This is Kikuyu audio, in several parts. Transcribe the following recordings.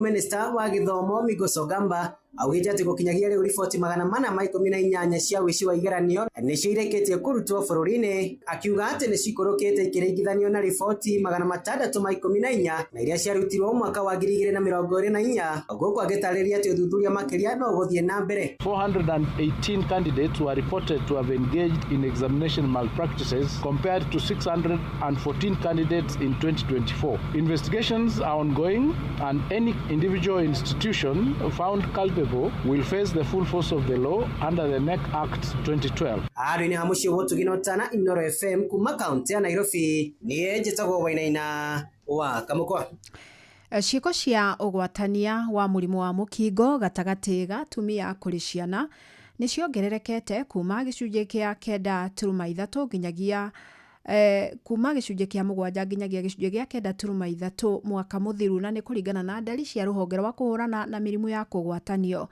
Minista wa gĩthomo Migos Ogamba augĩte atĩ gũkinyagia rĩu riboti 418 cia ũici wa igeranio nĩcio irĩkĩtie kũrutwo bũrũri-inĩ, akiuga atĩ nĩ cikũrũkĩte ikĩringithanio na riboti 614 na iria ciarutirwo mwaka wa 2024, gũkũ agĩtarĩria atĩ ũthuthuria makĩria no ũgũthiĩ na mbere. 418 candidates were reported to have engaged in examination malpractices compared to 614 candidates in 2024. Investigations are ongoing and any individual institution found culpable will face the full force of the law under the NEC Act 2012. Handũ-inĩ ha mũciĩ wa ũtugi na ũtana Inooro FM kuma kaunti ya Nairobi, niĩ njĩtagwo Wainaina wa Kamũkwa. Ciĩko cia ũgwatania wa mũrimũ wa mũkingo gatagatĩ ga atumia kũrĩ ciana nĩ ciongererekete kuma gĩcunjĩ kĩa 9.3 nginyagia kuma gĩcunjĩ kĩa 7 nginyagia gĩcunjĩ gĩa 9.3 mwaka mũthiru, na nĩ kũringana na ndari cia rũhonge rwa kũhũrana na mĩrimũ ya kũgwatanio.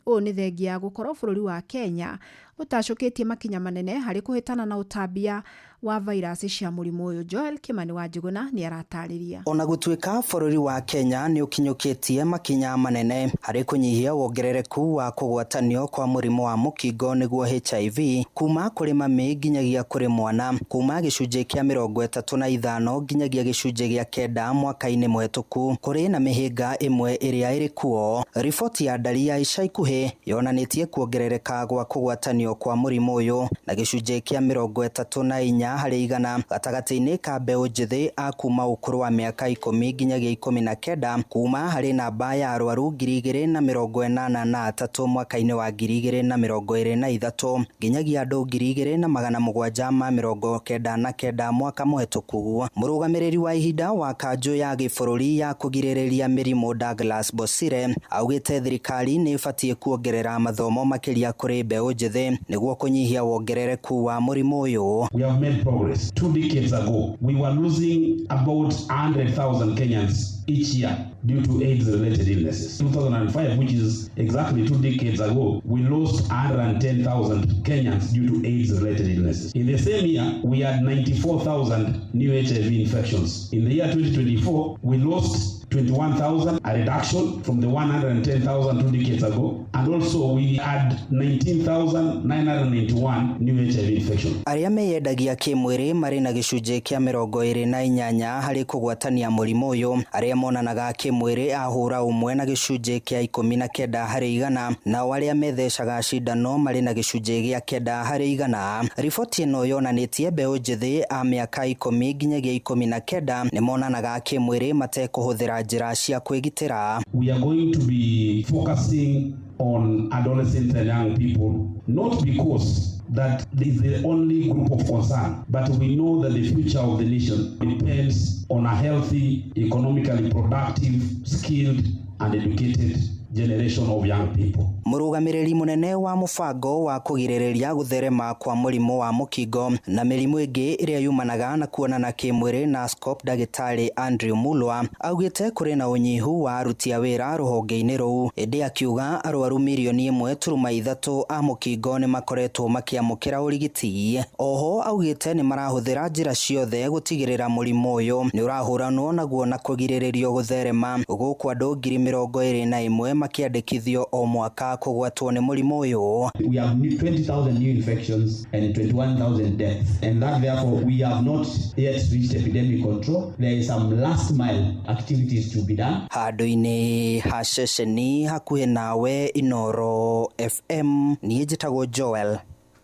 Ũũ nĩ thengia gũkorwo bũrũri wa Kenya ũtacũkĩtie makinya manene harĩ kũhĩtana na ũtambia wa vairasi cia mũrimũ ũyũ. Joel Kimani wa Njuguna nĩ aratarĩria. Ona gũtuĩka bũrũri wa Kenya nĩ ũkinyũkĩtie makinya manene harĩ kũnyihia wongerereku wa kũgwatanio kwa mũrimũ wa mũkingo nĩguo HIV kuma kũrĩ mami nginyagia kũrĩ mwana, kuma gĩcunjĩ kĩa 35 nginyagia gĩcunjĩ gĩa 9 mwaka-inĩ mũhetũku, kũrĩ na mĩhĩnga ĩmwe ĩrĩa ĩrĩ kuo. Riboti ya ndari ya ica ikuhĩ yonanĩtie kuongerereka gwa kũgwatanio kwa mũrimũ ũyũ na gĩcunjĩ kĩa 34 harĩ igana gatagatĩ-inĩ ka mbeũ njĩthĩ a kuma ũkũrũ wa mĩaka 10 nginyagia 19, kuma harĩ namba ya arwaru 2083 mwaka-inĩ wa 2023 nginyagia andũ 2799 mwaka mũhetũku. Mũrũgamĩrĩri wa ihinda wa kanjũ ya gĩbũrũri ya kũgirĩrĩria mĩrimũ Douglas Bosire augĩte thirikari nĩ ĩbatiĩ kuongerera mathomo makĩria kũrĩ mbeũ njĩthĩ nĩguo kũnyihia wongerereku wa mũrimũ ũyũ. We have made progress. 2 decades ago, we were losing about 100,000 Kenyans each year due to AIDS-related illnesses. 2005, which is exactly 2 decades ago, we lost 110,000 Kenyans due to AIDS-related illnesses. In the same year, we had 94,000 new HIV infections. In the year 2024, we lost 21,000, a reduction from the 110,000 2 decades ago, and also we had 19,991 new HIV infections. Arĩa meyendagia kĩmwĩrĩ marĩ na gĩcunjĩ kĩa 28 harĩ kũgwatania mũrimũ ũyũ, arĩa monanaga kĩmwĩrĩ ahũra ũmwe na gĩcunjĩ kĩa 19 harĩ igana, nao arĩa methecaga cindano marĩ na gĩcunjĩ gĩa 9 harĩ igana. Riboti ĩno yonanĩtie mbeũ njĩthĩ a mĩaka 10 nginyagia 19 nĩ monanaga kĩmwĩrĩ matekũhũthĩra njĩra cia kwĩgitĩra. We are going to be focusing on adolescents and young people, not because that is the only group of concern, but we know that the future of the nation depends on a healthy, economically productive, skilled and educated generation of young people. Mũrũgamĩrĩri mũnene wa mũbango wa kũgirĩrĩria gũtherema kwa mũrimũ wa mũkingo na mĩrimũ ĩngĩ ĩrĩa yumanaga na kuonana kĩmwĩrĩ na SCOP ndagĩtarĩ Andrew Mulwa augĩte kũrĩ na ũnyihu wa aruti a wĩra rũhonge-inĩ rũu, ĩndĩ akiuga arwaru mirioni 1.3 a mũkingo nĩ makoretwo makĩamũkĩra ũrigiti. Oho augĩte nĩ marahũthĩra njĩra ciothe gũtigĩrĩra mũrimũ ũyũ nĩ ũrahũranwo naguo na kũgirĩrĩrio gũtherema, gũkũ andũ 21,000 makĩandĩkithio o mwaka kũgwatwo nĩ mũrimũ ũyũ. We have 20,000 new infections and 21,000 deaths, and that therefore we have not yet reached epidemic control. There is some last mile activities to be done. Handũ-inĩ ha ceceni hakuhĩ nawe Inooro FM, niĩ njĩtagwo Joel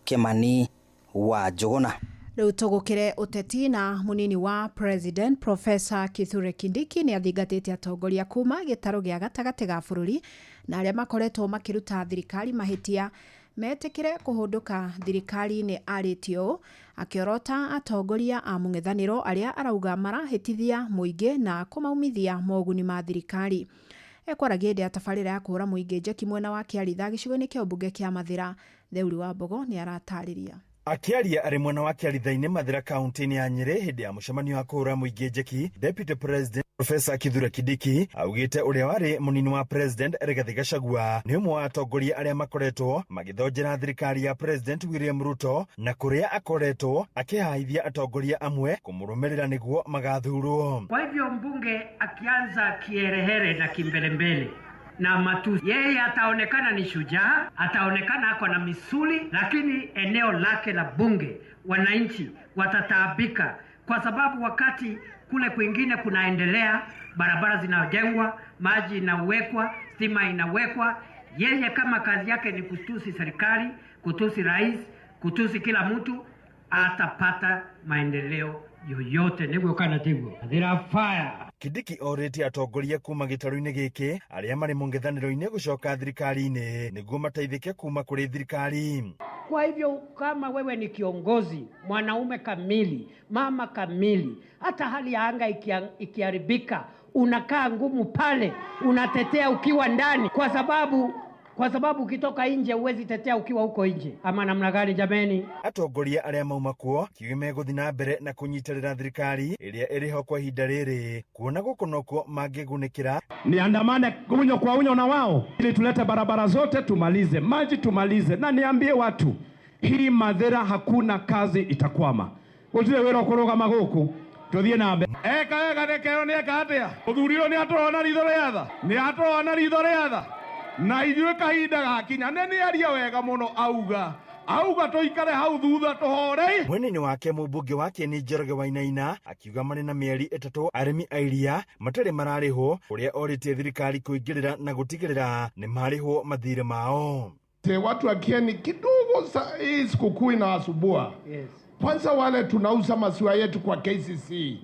Kimani wa Njuguna. Rĩu tũgũkĩre ũteti na mũnini wa President Professor Kithure Kindiki nĩ athingatĩte atongoria kuma gĩtarũ gĩa gatagatĩ ga bũrũri na arĩa makoretwo makĩruta thirikari mahĩtia metĩkĩre kũhũndũka thirikari-inĩ. Arĩtie ũũ akĩorota atongoria a mũng'ethanĩro arĩa arauga marahĩtithia mũingĩ na kũmaumithia moguni ma thirikari. Ekwaragia hĩndĩ ya tabarĩra ya kũhũra mũingĩ njeki mwena wa Kĩaritha gĩcigo-inĩ kĩa ũmbunge kĩa Mathĩra. Theuri wa Mbogo nĩ aratarĩria. Akiaria arĩ mwena wa Kĩaritha-inĩ Mathĩra kaunti-inĩ ya Nyĩrĩ hĩndĩ ya mũcemanio wa kũhũra mũingĩ njeki, Deputy President Professor Kithure Kindiki augĩte ũrĩa warĩ mũnini wa President Rigathi Gachagua nĩ ũmwe wa atongoria arĩa makoretwo magĩthonjera thirikari ya President William Ruto na kũrĩa akoretwo akĩhaithia atongoria amwe kũmũrũmĩrĩra nĩguo magathurwo. Kwa hivyo mbunge akianza kiherehere na kimbelembele na matusi, yeye ataonekana ni shujaa, ataonekana ako na misuli, lakini eneo lake la bunge wananchi watataabika, kwa sababu wakati kule kwingine kunaendelea, barabara zinajengwa, maji inawekwa, stima inawekwa, yeye kama kazi yake ni kutusi serikali, kutusi rais, kutusi kila mtu, atapata maendeleo yoyote? Niguo kana tiguo? Thira fire. Kindiki orĩtie atongoria kuma gĩtarũ-inĩ gĩkĩ arĩa marĩ mũng'ethanĩro-inĩ gũcoka thirikari-inĩ nĩguo mateithĩke kuma kũrĩ thirikari. Kwa hivyo kama wewe ni kiongozi, mwanaume kamili, mama kamili, hata hali ya anga ikiharibika, unakaa ngumu pale, unatetea ukiwa ndani, kwa sababu ukitoka nje huwezi tetea ukiwa huko nje, ama namna gani jameni? Atongoria arĩa mauma kuo kiuge megũthiĩ na mbere na kũnyitĩrĩra thirikari ĩrĩa ĩrĩho kwa ihinda rĩrĩ kuona gũkũ nokuo mangĩgunĩkĩra. Niandamane unyo kwa unyo na wao ili tulete barabara zote, tumalize maji, tumalize na niambie watu hii Mathira hakuna kazi itakwama. Gutire wira ukurugama guku tuthie na mbere. Eka wega nekero ni eka atia muthurirwo ni atũrona ritho rĩa tha, ni atũrona ritho rĩa tha, na ithuĩ kahinda gakinya nĩ nĩ aria wega mũno, auga tũikare hau thutha tũhorei. Mwena-inĩ wake mũmbunge wa Kieni Njoroge Wainaina akiuga marĩ na mĩeri 3 arĩmi a iria matarĩ mararĩhwo, kũrĩa orĩtie thirikari kũingĩrĩra na gũtigĩrĩra nĩ marĩhwo mathirĩ mao. Te watu wa Kieni kidogo hii sikukuu inawasumbua. Kwanza wale tunauza maziwa yetu kwa KCC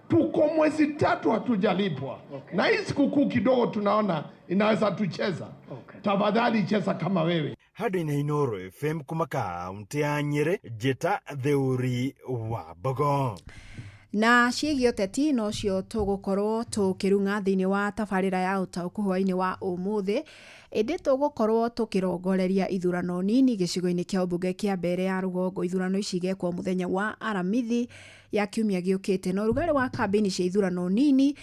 tuko mwezi 3 hatujalipwa. Na hii sikukuu kidogo tunaona inaweza tucheza. Tafadhali cheza kama wewe. Handũ-inĩ Inooro FM kuma kaunti ya Nyĩrĩ, Njĩta Theuri wa Mbogo. Na ciĩgiĩ ũteti nocio tũgũkorwo tũkĩrung'a thĩinĩ wa tabarĩra ya ũtaũku hwaĩ-inĩ wa ũmũthĩ, ĩndĩ tũgũkorwo tũkĩrongoreria ithurano nini gĩcigo-inĩ kĩa ũmbunge kĩa Mbeere ya Rũgongo. Ithurano ici igekwo mũthenya wa Aramithi ya kiumia gĩũkĩte, na ũrugarĩ wa kambĩini cia ithurano nini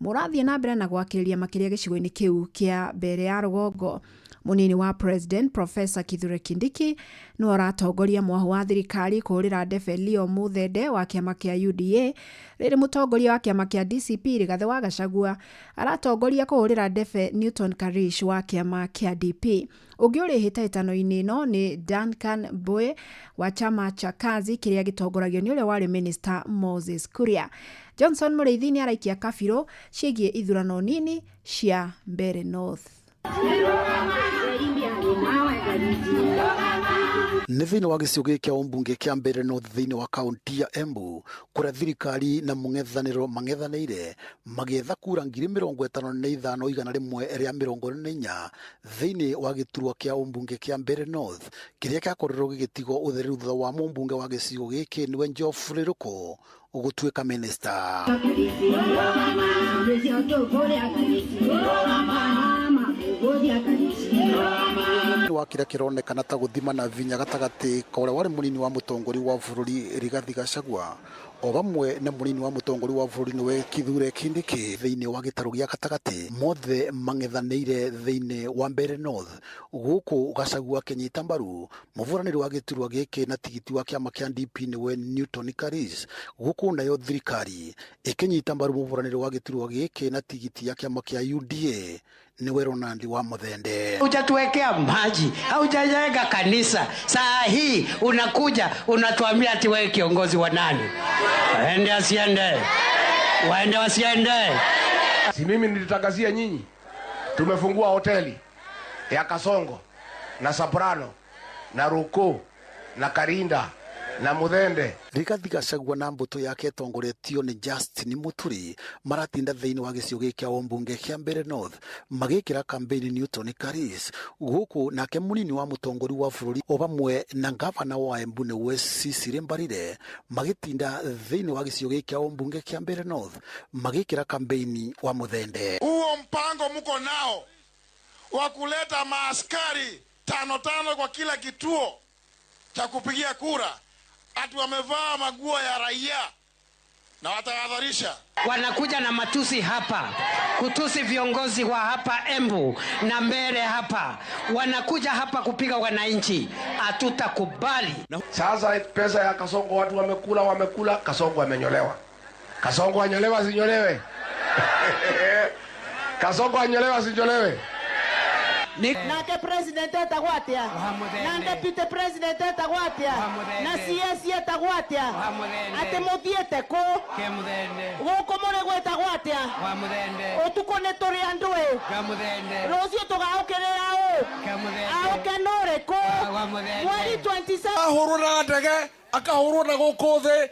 mũrathiĩ na mbere na gwakĩrĩria makĩria gĩcigo-inĩ kĩu kĩa Mbeere ya Rũgongo. Mũnini wa President Professor Kithure Kindiki nĩwe ũratongoria mwahu wa thirikari kũhũrĩra ndebe Leo Muthende wa kĩama kĩa UDA, rĩrĩ mũtongoria wa kĩama kĩa DCP Rigathĩ wa Gachagua aratongoria kũhũrĩra ndebe Newton Karish wa kĩama kĩa DP. Ũngĩ ũrĩ hĩtahĩtano-inĩ ĩno nĩ Duncan Mboe wa chama cha Kazi kĩrĩa gĩtongoragio nĩ ũrĩa warĩ Minister Moses Kuria. Johnson Mũrĩithi nĩ araikia kabirũ ciĩgiĩ ithurano nini cia Mbeere North. Nĩ thĩinĩ wa gĩcigo gĩkĩ kĩa ũmbunge kĩa Mbeere North thĩinĩ wa kaunti ya Embu kũrĩa thirikari na mũng'ethanĩro mang'ethanĩire magĩetha kura 55,144 thĩinĩ wa gĩturwa kĩa ũmbunge kĩa Mbeere North kĩrĩa gĩakorirwo gĩgĩtigwo ũtheri thutha wa mũmbunge wa gĩcigo gĩkĩ nĩwe Geoffrey Ruku gũtuĩka minista. Wa kĩrĩa kĩronekana ta gũthimana vinya gatagatĩ ka ũrĩa warĩ mũnini wa mũtongoria wa bũrũri Rigathi Gachagua o vamwe na mũnini wa mũtongoria wa bũrũri nĩwe Kithure Kindiki thĩinĩ wa gĩtarũ gĩa gatagatĩ, mothe mang'ethanĩire thĩinĩ wa Mbeere North, gũkũ Gachagua akĩnyita mbaru mũbũranĩri wa gĩturwa gĩkĩ na tigiti wa kĩama kĩa DP nĩwe Newton Karish, gũkũ nayo thirikari ĩkĩnyita mbaru mũbũranĩri wa gĩturwa gĩkĩ na tigiti ya kĩama kĩa UDA nĩwe Ronald wa Muthende. Hujatuwekea maji, haujajenga kanisa, saa hii unakuja unatuambia ati wewe kiongozi wa nani? Waende asiende, waende wasiende. Si mimi nilitangazia nyinyi, tumefungua hoteli ya Kasongo na Soprano na Ruku na Karinda na Muthende. Rigathi Gachagua na mbũtũ yake ĩtongoretio nĩ Justin Muturi maratinda thĩinĩ wa gĩcigo gĩkĩ kĩa ũmbunge kĩa Mbeere North magĩkĩra kambĩini Newton Karish, gũkũ nake mũnini wa mũtongoria wa bũrũri o vamwe na ngavana wa Embu nĩwe Cecily Mbarire magĩtinda thĩinĩ wa gĩcigo gĩkĩ kĩa ũmbunge kĩa Mbeere North magĩkĩra kambĩini wa Muthende. Huo mpango mko nao wa kuleta maaskari tano tano kwa kila kituo cha kupigia kura, ati wamevaa maguo ya raia na watahadharisha. Wanakuja na matusi hapa, kutusi viongozi wa hapa Embu na mbele hapa, wanakuja hapa kupiga wananchi. Hatutakubali. Sasa pesa ya Kasongo watu wamekula, wamekula. Kasongo amenyolewa. Kasongo anyolewa asinyolewe? Kasongo anyolewa asinyolewe? Nake president etagwo atia? Na deputy president etagwo atia? Na CS etagwo atia? Ati muthiete ku? Guku muri gwetagwo atia? Utuku ni turi andu i. Rucio tugaukirira u. Auke nuriku? Mweri 27. Ahurwo na ndege, akahurwo na guku thi.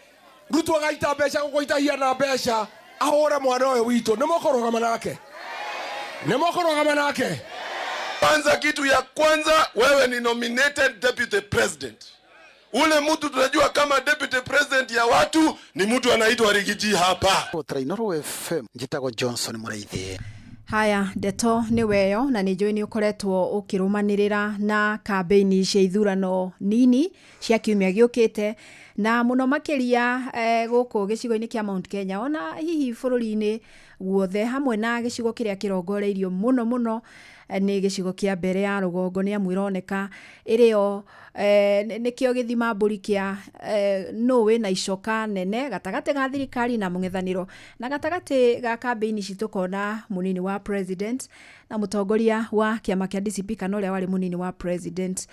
Ruto agaita mbeca guku itahia na mbeca. Ahure mwana uyu witu. Ni mukurugama nake. Ni mukurugama nake. Kwanza, kitu ya kwanza, wewe ni nominated deputy president. Ule mtu tunajua kama deputy president ya watu ni mtu anaitwa Riggy G hapa. Inooro FM, njitagwo Johnson Mũraithi. Haya, ndeto nĩ weyo na nĩ njũĩ nĩ ũkoretwo ũkĩrũmanĩrĩra na kambĩini cia ithurano nini cia kiumia gĩũkĩte, na mũno makĩria gũkũ gĩcigo-inĩ kĩa Mount Kenya, ona hihi bũrũri-inĩ guothe, hamwe na gĩcigo kĩrĩa kĩrongoreirio mũno mũno nĩ gĩcigo kĩa mbere ya rũgongo, nĩ amu ĩroneka ĩrĩo nĩkĩo gĩthima mbũri kĩa nũ wĩna icoka nene gatagatĩ ga thirikari na mũng'ethanĩro, na gatagatĩ ga kambĩini ici tũkona mũnini wa president na mũtongoria wa kĩama kĩa DCP, kana ũrĩa warĩ mũnini wa president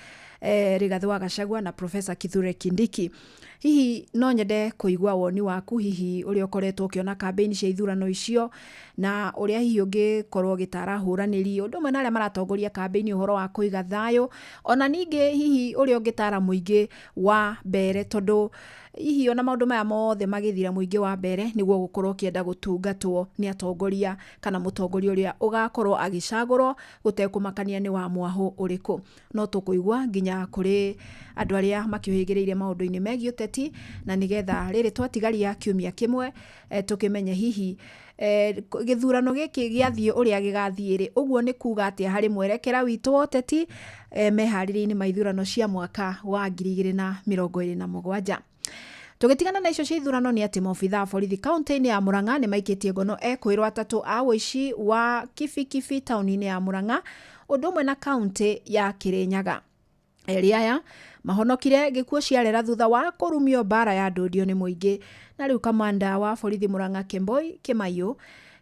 Rigathi wa Gachagua na Professor Kithure Kindiki. Hihi no nyende kũigua woni waku, hihi ũrĩa ũkoretwo ũkĩona kambĩini cia ithurano icio, na ũrĩa hihi ũngĩkorwo ũgĩtara ahũranĩri ũndũ ũmwe na arĩa maratongoria kambĩini ũhoro wa kũiga thayũ, ona ningĩ hihi ũrĩa ũngĩtara mũingĩ wa mbere, tondũ hihi ona maũndũ maya mothe magĩthira, mũingĩ wa mbere nĩguo gũkorwo ũkĩenda gũtungatwo nĩ atongoria kana mũtongoria ũrĩa ũgakorwo agĩcagũrwo gũtekũmakania nĩ wa mwahũ ũrĩkũ. No tũkũigua nginya kũrĩ andũ arĩa makĩũhĩgĩrĩire maũndũ-inĩ megiĩ ũteti, na nĩgetha rĩrĩ twatigaria kiumia kĩmwe tũkĩmenye hihi gĩthurano gĩkĩ gĩathiĩ ũrĩa gĩgathiĩ rĩ, ũguo nĩ kuga atĩa harĩ mwerekera witũ wa ũteti meharĩria-inĩ ma ithurano cia mwaka wa 2027. Tũgĩtigana na icio cia ithurano nĩ atĩ maobitha a borithi kaunti-inĩ ya Murang'a nĩ maikĩtie ngono ekwĩrwo atatũ a ũici wa Kibikibi taũni-inĩ ya Murang'a, ũndũ ũmwe na kaunti ya Kirinyaga. Erĩ aya mahonokire gĩkuũ ciarera thutha wa kũrumio mbara ya ndũndio nĩ mũingĩ. Na rĩu kamanda wa borithi Murang'a Kemboi Kimaiyo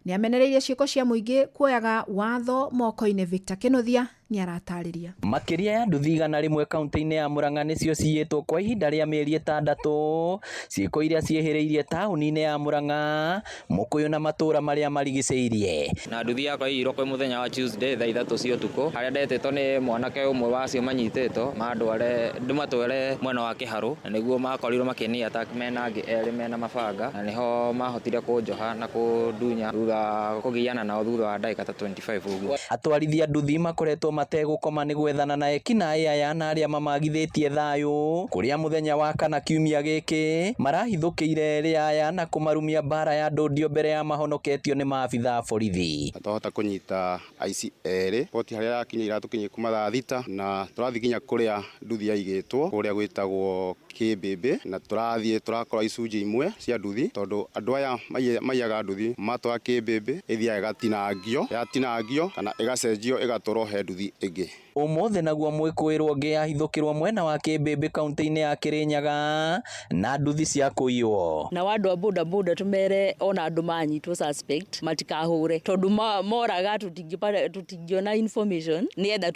nĩ amenereirie ciĩko cia mũingĩ kuoyaga watho moko-inĩ. Victor Kĩnuthia nĩ aratarĩria. Makĩria ya nduthi 100 kaunti-inĩ ya Murang'a nĩcio ciyĩtwo kwa ihinda rĩa mĩeri 6, ciĩko iria ciĩhĩrĩirie taũni-inĩ ya Murang'a, Mũkũyũ na matũũra marĩa marigicĩirie. Na nduthi yakwa ĩiyirwo kwĩ mũthenya wa Tuesday thaa 3 cia ũtukũ, harĩa ndetĩtwo nĩ mwanake ũmwe wa acio manyitĩtwo mandware ndĩmatware mwena wa Kĩharũ, na nĩguo makorirwo makĩnia attack mena angĩ erĩ mena mabanga, na nĩho mahotire kũnjoha na kũndunya thutha kũgiana nao thutha wa ndagĩka ta 25 ũguo. Atwarithia nduthi makoretwo mategũkoma nĩ gwethana na ekinaĩ aya na arĩa mamagithĩtie thayũ, kũrĩa mũthenya wa kana kiumia gĩkĩ marahithũkĩire erĩ aya na kũmarumia mbara ya ndũndio mbere ya mahonoketio nĩ maabitha a borithi. Twahota kũnyita aici erĩ poti harĩa yakinya iratũkinyia kuma thaa 6, na tũrathiĩ nginya kũrĩa nduthi yaigĩtwo kũrĩa gwĩtagwo Kĩmbĩmbĩ, na tũrathiĩ tũrakora icunjĩ imwe cia nduthi, tondũ andũ aya maiyaga nduthi matwara Kĩmbĩmbĩ ĩthiaga ĩgatinangio, yatinangio kana ĩgacenjio ĩgatwarwo he nduthi ĩngĩ. Ũmũthĩ naguo mwĩkũĩrwo ũngĩ yahithũkĩrwo mwena wa Kĩmbĩmbĩ kaunti-inĩ ya Kirinyaga na nduthi cia kũiywo. Na andũ a boda boda tũmere ona andũ manyitwo suspect matikahũre, tondũ moraga tũtingĩona information nĩgetha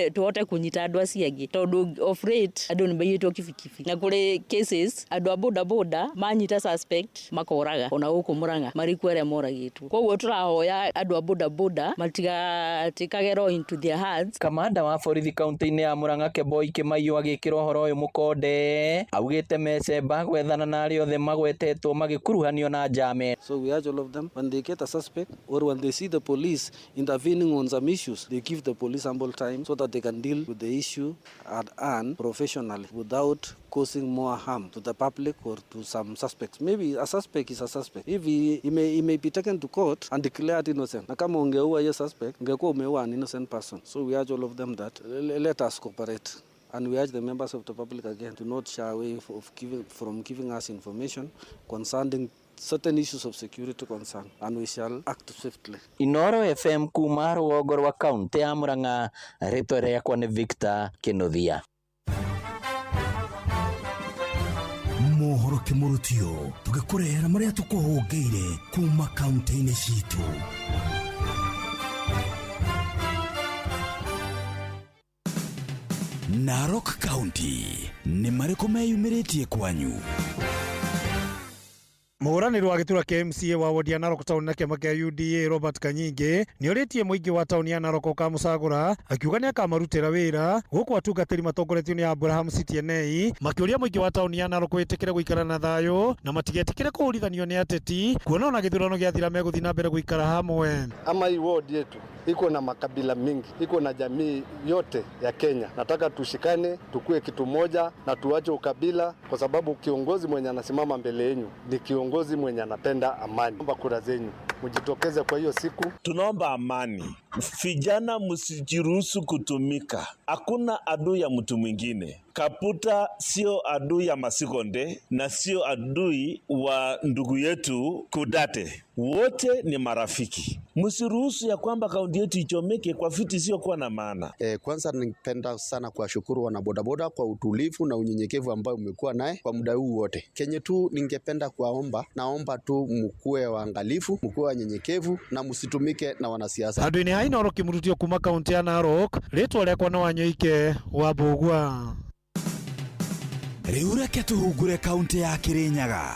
tũhote kũnyita andũ acio angĩ, tondũ of rate andũ nĩ maiyĩtwo kibikibi, na kũrĩ cases andũ a boda boda manyita suspect makoraga ona gũkũ Murang'a marĩ kuo arĩa moragĩtwo. Koguo tũrahoya andũ a boda boda matigatikage law into their hands. Kamanda wa borithi kaunti-inĩ ya Murang'a Kemboi Kimaiyo agĩkĩra ũhoro ũyũ mũkonde, augĩte mecemba gwethana na arĩa othe magwetetwo magĩkuruhanio na njame. So we urge all of them, when they get a suspect or when they see the police intervening on some issues, they give the police ample time so that they can deal with the issue at hand professionally without causing more harm to the public or to some suspects. Maybe a suspect is a suspect. If he may be taken to court and declared innocent. Na kama ungeua hiyo suspect, ungekuwa umeua an innocent person. So we urge all of them that let us cooperate And we urge the members of the public again to not shy away from giving us information concerning certain issues of security concern, and we shall act swiftly. Inoro FM kuma rũgongo rwa kaunti ya Murang'a, rĩtwa rĩakwa nĩ Victor Kinuthia. Mohoro kĩmũrutio tũgĩkũrehera marĩa tũkũhũngĩire kuma kaunti-inĩ citũ. Narok County nĩ marĩkũ meyumĩrĩtie kwanyu? Mũhũranĩri wa gĩturwa kĩa MCA wa wodi ya Narok Town na kĩama kĩa UDA Robert Kanyingi nĩorĩtie mũingĩ wa taũni ya Narok ũkamũcagũra akiuga nĩakamarutĩra wĩra gũkũ atungatĩri matongoretio nĩ Abraham Sitienei makĩũria mũingĩ wa taũni ya Narok wĩtĩkĩre gũikara na thayũ na matigetĩkĩre kũhũrithanio nĩ ateti kuona ona gĩthurano gĩathira megũthiĩ na mbere gũikara hamwe. Ama hii ward yetu iko na makabila mingi, iko na jamii yote ya Kenya. Nataka tushikane, tukue kitu moja na tuache ukabila, kwa sababu kiongozi mwenye anasimama mbele yenu ni kiongozi mwenye anapenda amani. Naomba kura zenyu mjitokeze kwa hiyo siku. Tunaomba amani. Vijana msijiruhusu kutumika. Hakuna adui ya mtu mwingine. Kaputa sio adui ya Masikonde na sio adui wa ndugu yetu Kudate. Wote ni marafiki. Msiruhusu ya kwamba kaunti yetu ichomeke kwa vitu isiyokuwa na maana. Kwanza ningependa sana kuwashukuru wanabodaboda kwa utulivu na unyenyekevu ambao umekuwa naye kwa muda huu wote. Kenye tu ningependa kuwaomba, naomba tu mkuwe waangalifu, mkuwe wanyenyekevu na msitumike na wanasiasa. Andũ-inĩ a Inooro kĩmũrutio kuma kaunti ya Narok, rĩtwa rĩakwa nĩ Wanyoike wa Mbũgua. Rĩu reke tũhungure kaunti ya Kirinyaga.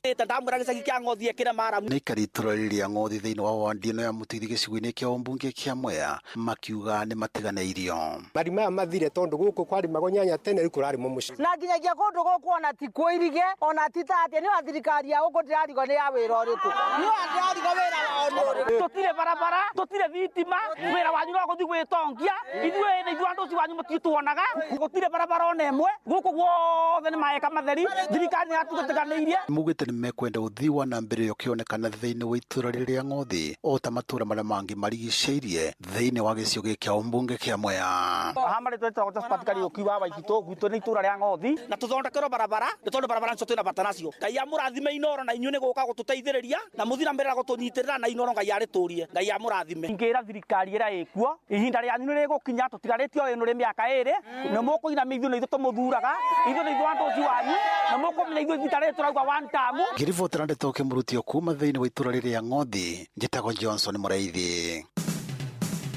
Nĩ aikari itũra rĩrĩa Ng'othi thĩinĩ wa wandi ĩno ya Mũtithi gĩcigo-inĩ kĩa ũmbunge kĩa Mwea makiuga nĩ matiganĩirio. Marima maya mathire tondũ gũkũ kwarimagwo nyanya tene rĩu kũrarimwo mũcere. Na nginyagia kũndũ gũkũ ona ti kũirige ona ti ta atĩa, nĩ wa thirikari ya gũkũ ndĩrarigwo nĩ ya wĩra ũrĩkũ, nĩ wa ndĩrarigwo wĩra wao nĩ ũrĩkũ. Tũtirĩ barabara, tũtirĩ thitima, wĩra wanyu no gũthiĩ gwĩtongia, ithuĩ ithuĩ andũ ũcio wanyu mũtituonaga, gũtirĩ barabara ona ĩmwe, gũkũ guothe nĩ maeka matheri, thirikari nĩ yatũtiganĩirie. Mugĩte nĩ mekwenda ũthii wa na mbere ũkĩonekana thĩinĩ wa itũra rĩrĩa Ng'othi o ta matũra marĩa mangĩ marigicĩirie thĩinĩ wa gĩcigo gĩkĩ kĩa ũmbunge kĩa Mwea. Haha marĩtwa etagwo Josephat Kariũki wa Waititũ, gwitũ nĩ itũra rĩa Ng'othi, na tũthondekerwo barabara nĩ tondũ barabara nĩcio twĩna bata nacio. Ngai amũrathime Inooro na inyuĩ nĩ gũka gũtũteithĩrĩria na mũthiĩ na mbere na gũtũnyitĩrĩra na Inooro Ngai arĩtũrie, Ngai amũrathime. Ingĩra thirikari ĩrĩa ĩkuo ihinda rĩanyu nĩ rĩgũkinya, tũtigarĩtio ĩno rĩ mĩaka ĩrĩ, nĩ mũkũinamia ithuĩ nĩ ithuĩ tũmũthuraga, ithuĩ nĩ ithuĩ andũ ũcio wanyu, na mũkũmenya ithuĩ ihinda rĩrĩ tũrauga one term. Ngĩribotera ndeto kĩmũrutio kuma thĩinĩ wa itũra rĩrĩa Ng'othi, njĩtagwo Johnson Mũraithi.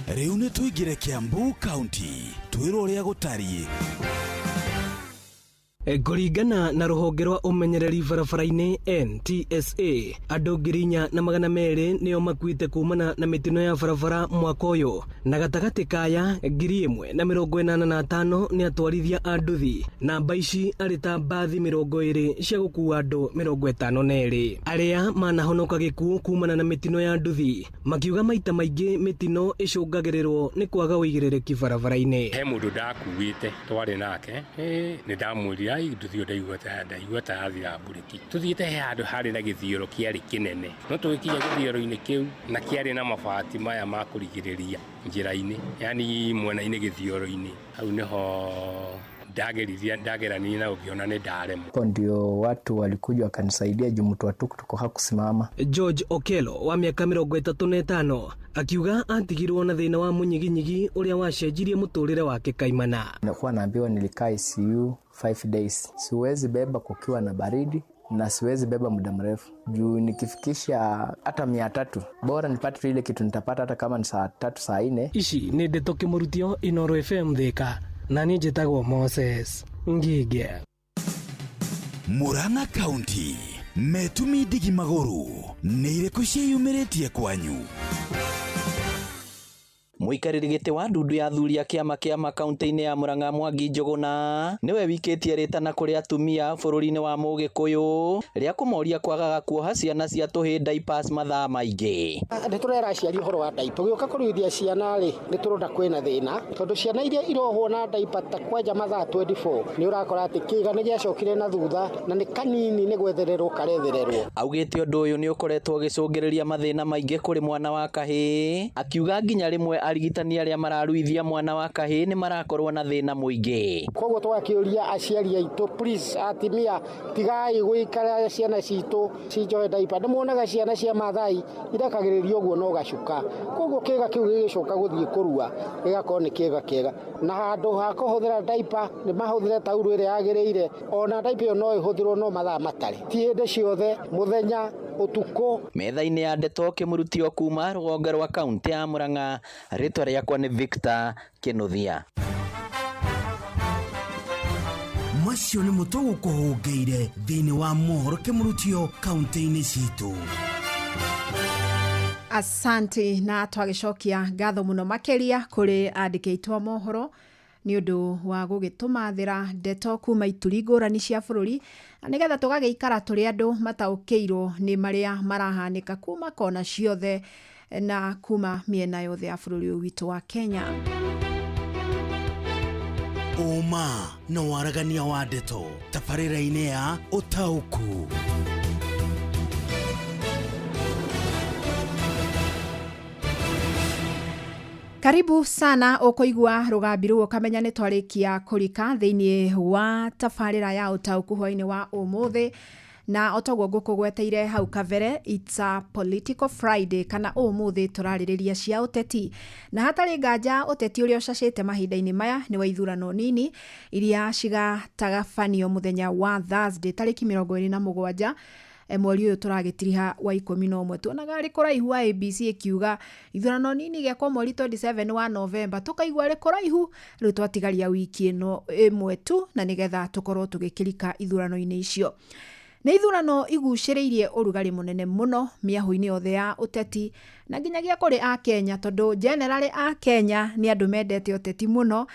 Rĩu nĩ tũingĩre Kiambu County twĩrwo ũrĩa gũtariĩ. Kũringana na rũhonge rwa ũmenyereri barabara-inĩ NTSA, andũ 4,200 nĩo makuĩte kumana na mĩtino ya barabara mwaka ũyũ, na gatagatĩ kaya 1,085 nĩ atwarithia a nduthi, namba ici arĩ ta mbathi 20 cia gũkua andũ 52. Arĩa manahonoka gĩkuũ kumana na mĩtino ya nduthi makiuga maita maingĩ mĩtino ĩcũngagĩrĩrwo nĩ kwaga ũigĩrĩrĩki barabara-inĩ. He mũndũ ndakuĩte twarĩ nake, nĩ ndamwĩrire nduthi ndaigua ta yathira mburĩki. Tũthiĩte he handũ harĩ na gĩthioro kĩarĩ kĩnene, no tũgĩkinya gĩthioro-inĩ kĩu na kĩarĩ na mabati maya ma kũrigĩrĩria njĩra-inĩ, yani mwena-inĩ gĩthioro-inĩ, hau nĩho ndagerania na ũkĩona nĩ ndaremwo. Hapo ndio watu walikuja wakanisaidia juu mtu wa tuktuk hakusimama. George Okelo wa mĩaka 35 akiuga atigirwo na thĩna wa mũnyiginyigi ũrĩa wacenjirie mũtũrĩre wake kaimana. Nakuwa naambiwa nilikaa ICU 5 days. Siwezi beba kukiwa na baridi na siwezi beba muda mrefu juu nikifikisha hata 300 bora nipate ile kitu nitapata hata kama ni saa 3 saa 4. Ici nĩ ndeto kĩmũrutio Inooro FM Thika, na niĩ njĩtagwo Moses Ngige. Murang'a County metumi ndigi magũrũ nĩ irĩkũ ciĩyumĩrĩtie kwanyu? Mũikarĩri gĩtĩ wa ndundu ya athuri a kĩama kĩa makaunti-inĩ ya Murang'a Mwangi Njũgũna nĩwe wikĩtie rĩtana kũrĩ atumia bũrũri-inĩ wa Mũgĩkũyũ rĩa kũmoria kwagaga kuoha ciana cia tũhĩĩ diapers mathaa maingĩ. Nĩ tũrera aciari ũhoro wa diaper, tũgĩũka kũruithia ciana rĩ nĩ tũrona kwĩna thĩna tondũ ciana iria irohwo na diaper ta kwanja mathaa 24 nĩ ũrakora atĩ kĩga nĩ gĩacokire na thutha na nĩ kanini nĩ gwethererwo karethererwo. Augĩte ũndũ ũyũ nĩ ũkoretwo ũgĩcũngĩrĩria mathĩna maingĩ kũrĩ mwana wa kahĩĩ, akiuga nginya rĩmwe Arigitani arĩa mararuithia mwana wa kahĩĩ nĩ marakorwo na thĩna mũingĩ. Koguo twakĩũria aciari aitũ, please, atimia, tigai gũikara ciana citũ cinjohe diaper. Nĩ muonaga ciana cia Mathai irekagĩrĩrio ũguo no gacuka. Koguo kĩga kĩu gĩgĩcoka gũthiĩ kũrua gĩgakorwo nĩ kĩga kĩega, na handũ ha kũhũthĩra diaper nĩ mahũthĩre taurũ ĩrĩa yagĩrĩire. Ona diaper ĩyo no ĩhũthĩrwo no mathaa matarĩ, ti hĩndĩ ciothe, mũthenya, ũtukũ. Metha-inĩ ya ndeto kĩmũrutio kuma rũgongo rwa kaunti ya Murang'a, rĩtwa rĩakwa nĩ Victor Kĩnuthia. Macio nĩ mũtũ gũkũhũngĩire thĩinĩ wa mohoro kĩmũrutio kaunti-inĩ citũ. Asante, na twagĩcokia ngatho mũno makĩria kũrĩ andĩki aitũ a mohoro nĩ ũndũ wa gũgĩtũmathĩra ndeto kuma ituri ngũrani cia bũrũri, na nĩgetha tũgagĩikara tũrĩ andũ mataũkĩirwo nĩ marĩa marahanĩka kuma kona ciothe na kuma mĩena yothe ya bũrũri ũyũ witũ wa Kenya. Ũma na waragania wa ndeto tabarĩra-inĩ ya ũtaũku. Karibu sana ũkũigua rũgambi rũu ũkamenya nĩ twarĩkia kũrika thĩinĩ wa tabarĩra ya ũtaũku hwainĩ wa ũmũthĩ, na otoguo ngũkũgweteire hau kabere, it's a political Friday, kana ũmũthĩ tũrarĩrĩria cia ũteti, na hatarĩ nganja ũteti ũrĩa ũcacĩte mahinda-inĩ maya nĩ wa ithurano nini iria cigatagabanio mũthenya wa Thursday tarĩki 27 mweri ũyũ tũragĩtiriha wa 11. Tuonaga arĩ kũraihu IEBC ĩkiuga ithurano nini igekwo mweri 27 wa November, tũkaigua arĩ kũraihu. Rĩu twatigaria wiki ĩno ĩmwe tu na nĩgetha tũkorwo tũgĩkĩrika ithurano-inĩ icio. Nĩ ithurano igucĩrĩirie ũrugarĩ mũnene mũno mĩahũ-inĩ yothe ya ũteti na nginyagia kũrĩ Akenya, tondũ generally Akenya nĩ andũ mendete ũteti mũno,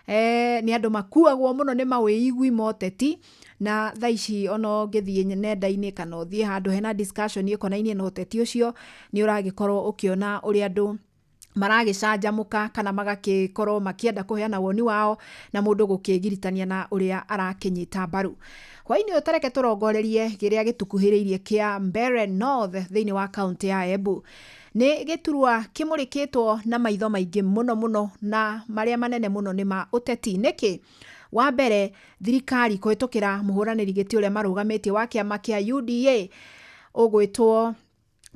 nĩ andũ makuagwo mũno nĩ mawĩigwi ma ũteti, na thaa ici ona ũngĩthiĩ nenda-inĩ kana ũthiĩ handũ hena discussion ĩkonainie na ũteti ũcio, nĩ ũragĩkorwo ũkĩona ũrĩa andũ maragĩcanjamũka kana magagĩkorwo makĩenda kũheana woni wao na mũndũ gũkĩgiritania na ũrĩa arakĩnyita mbaru. Hwainĩ ũyũ tareke tũrongorerie kĩrĩa gĩtukuhĩrĩirie kĩa Mbeere North thĩinĩ wa kaunti ya Embu. Nĩ gĩturwa kĩmũrĩkĩtwo na maitho maingĩ mũno mũno, na marĩa manene mũno nĩ ma ũteti. Nĩkĩ? Wa mbere, thirikari kũhĩtũkĩra mũhũranĩri gĩtĩ ũrĩa marũgamĩtie wa kĩama kĩa UDA ũgwĩtwo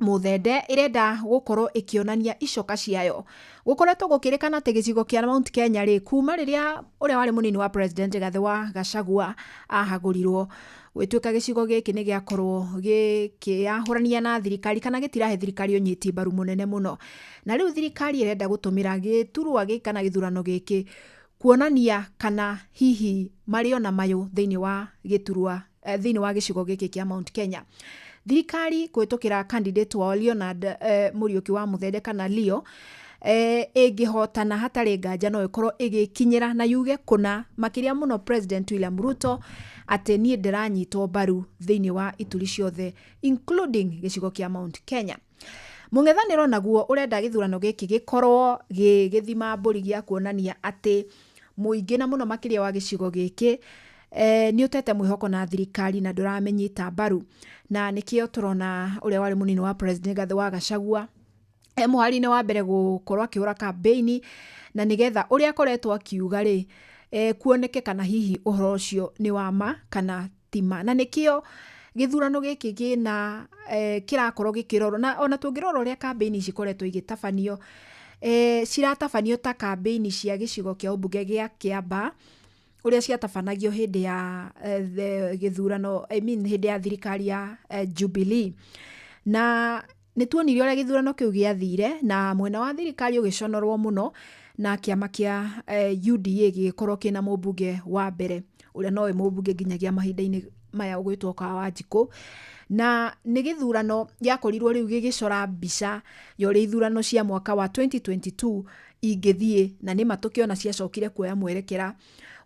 Mũthende ĩrenda gũkorwo ĩkĩonania icoka ciayo. Gũkoretwo gũkĩrĩkana atĩ gĩcigo kĩa Mount Kenya rĩ, kuma rĩrĩa ũrĩa warĩ mũnini wa president Rigathĩ wa Gachagua ahagũrirwo, gwĩtuĩka gĩcigo gĩkĩ nĩ gĩakorwo gĩkĩyahũrania na thirikari kana gĩtirahe thirikari ũnyiti mbaru mũnene mũno. Na rĩu thirikari ĩrenda gũtũmĩra gĩturwa gĩkĩ kana gĩthurano gĩkĩ kuonania kana hihi marĩ ona mayũ thĩinĩ wa gĩturwa, thĩinĩ wa gĩcigo gĩkĩ kĩa Mount Kenya. Thirikari kũhĩtũkĩra candidate wao Leonard Mũriũki wa Mũthende kana Leo, ĩngĩhotana hatarĩ nganja no ĩkorwo ĩgĩkinyĩra na yuge kũna makĩria mũno President William Ruto atĩ niĩ ndĩranyitwo mbaru thĩinĩ wa ituri ciothe including gĩcigo kĩa Mount Kenya. Mũng'ethanĩro naguo ũrenda gĩthurano gĩkĩ gĩkorwo gĩgĩthima mbũri gĩa kuonania atĩ mũingĩ na mũno makĩria wa gĩcigo gĩkĩ nĩ ũtete mwĩhoko na thirikari na ndũramĩnyita mbaru, na nĩkĩo tũrona ũrĩa warĩ mũnini wa president Rigathĩ wa Gachagua mũhari-inĩ wa mbere gũkorwo akĩhũra campaign, na nĩgetha ũrĩa akoretwo akiuga rĩ, kuoneke kana hihi ũhoro ũcio nĩ wa ma kana ti ma. Na nĩkĩo gĩthurano gĩkĩ gĩna kĩrakorwo gĩkĩrorwo, na ona tũngĩrora ũrĩa campaign cikoretwo igĩtabanio, ciratabanio ta campaign cia gĩcigo kĩa ũmbunge gĩa Kĩambaa ũrĩa ciatabanagio hĩndĩ ya gĩthurano, I mean hĩndĩ ya thirikari ya Jubilee. Na nĩ tuonire ũrĩa gĩthurano kĩu gĩathire, na mwena wa thirikari ũgĩconorwo mũno, na kĩama kĩa UDA gĩgĩkorwo kĩna mũmbunge wa mbere ũrĩa nowe mũmbunge nginyagia mahinda-inĩ maya ũgwĩtwo Kawanjikũ. Na nĩ gĩthurano gĩakorirwo rĩu gĩgĩcora mbica ya ũrĩa ithurano cia mwaka wa 2022 ingĩthiĩ, na nĩ ma tũkĩona ciacokire kuoya mwerekera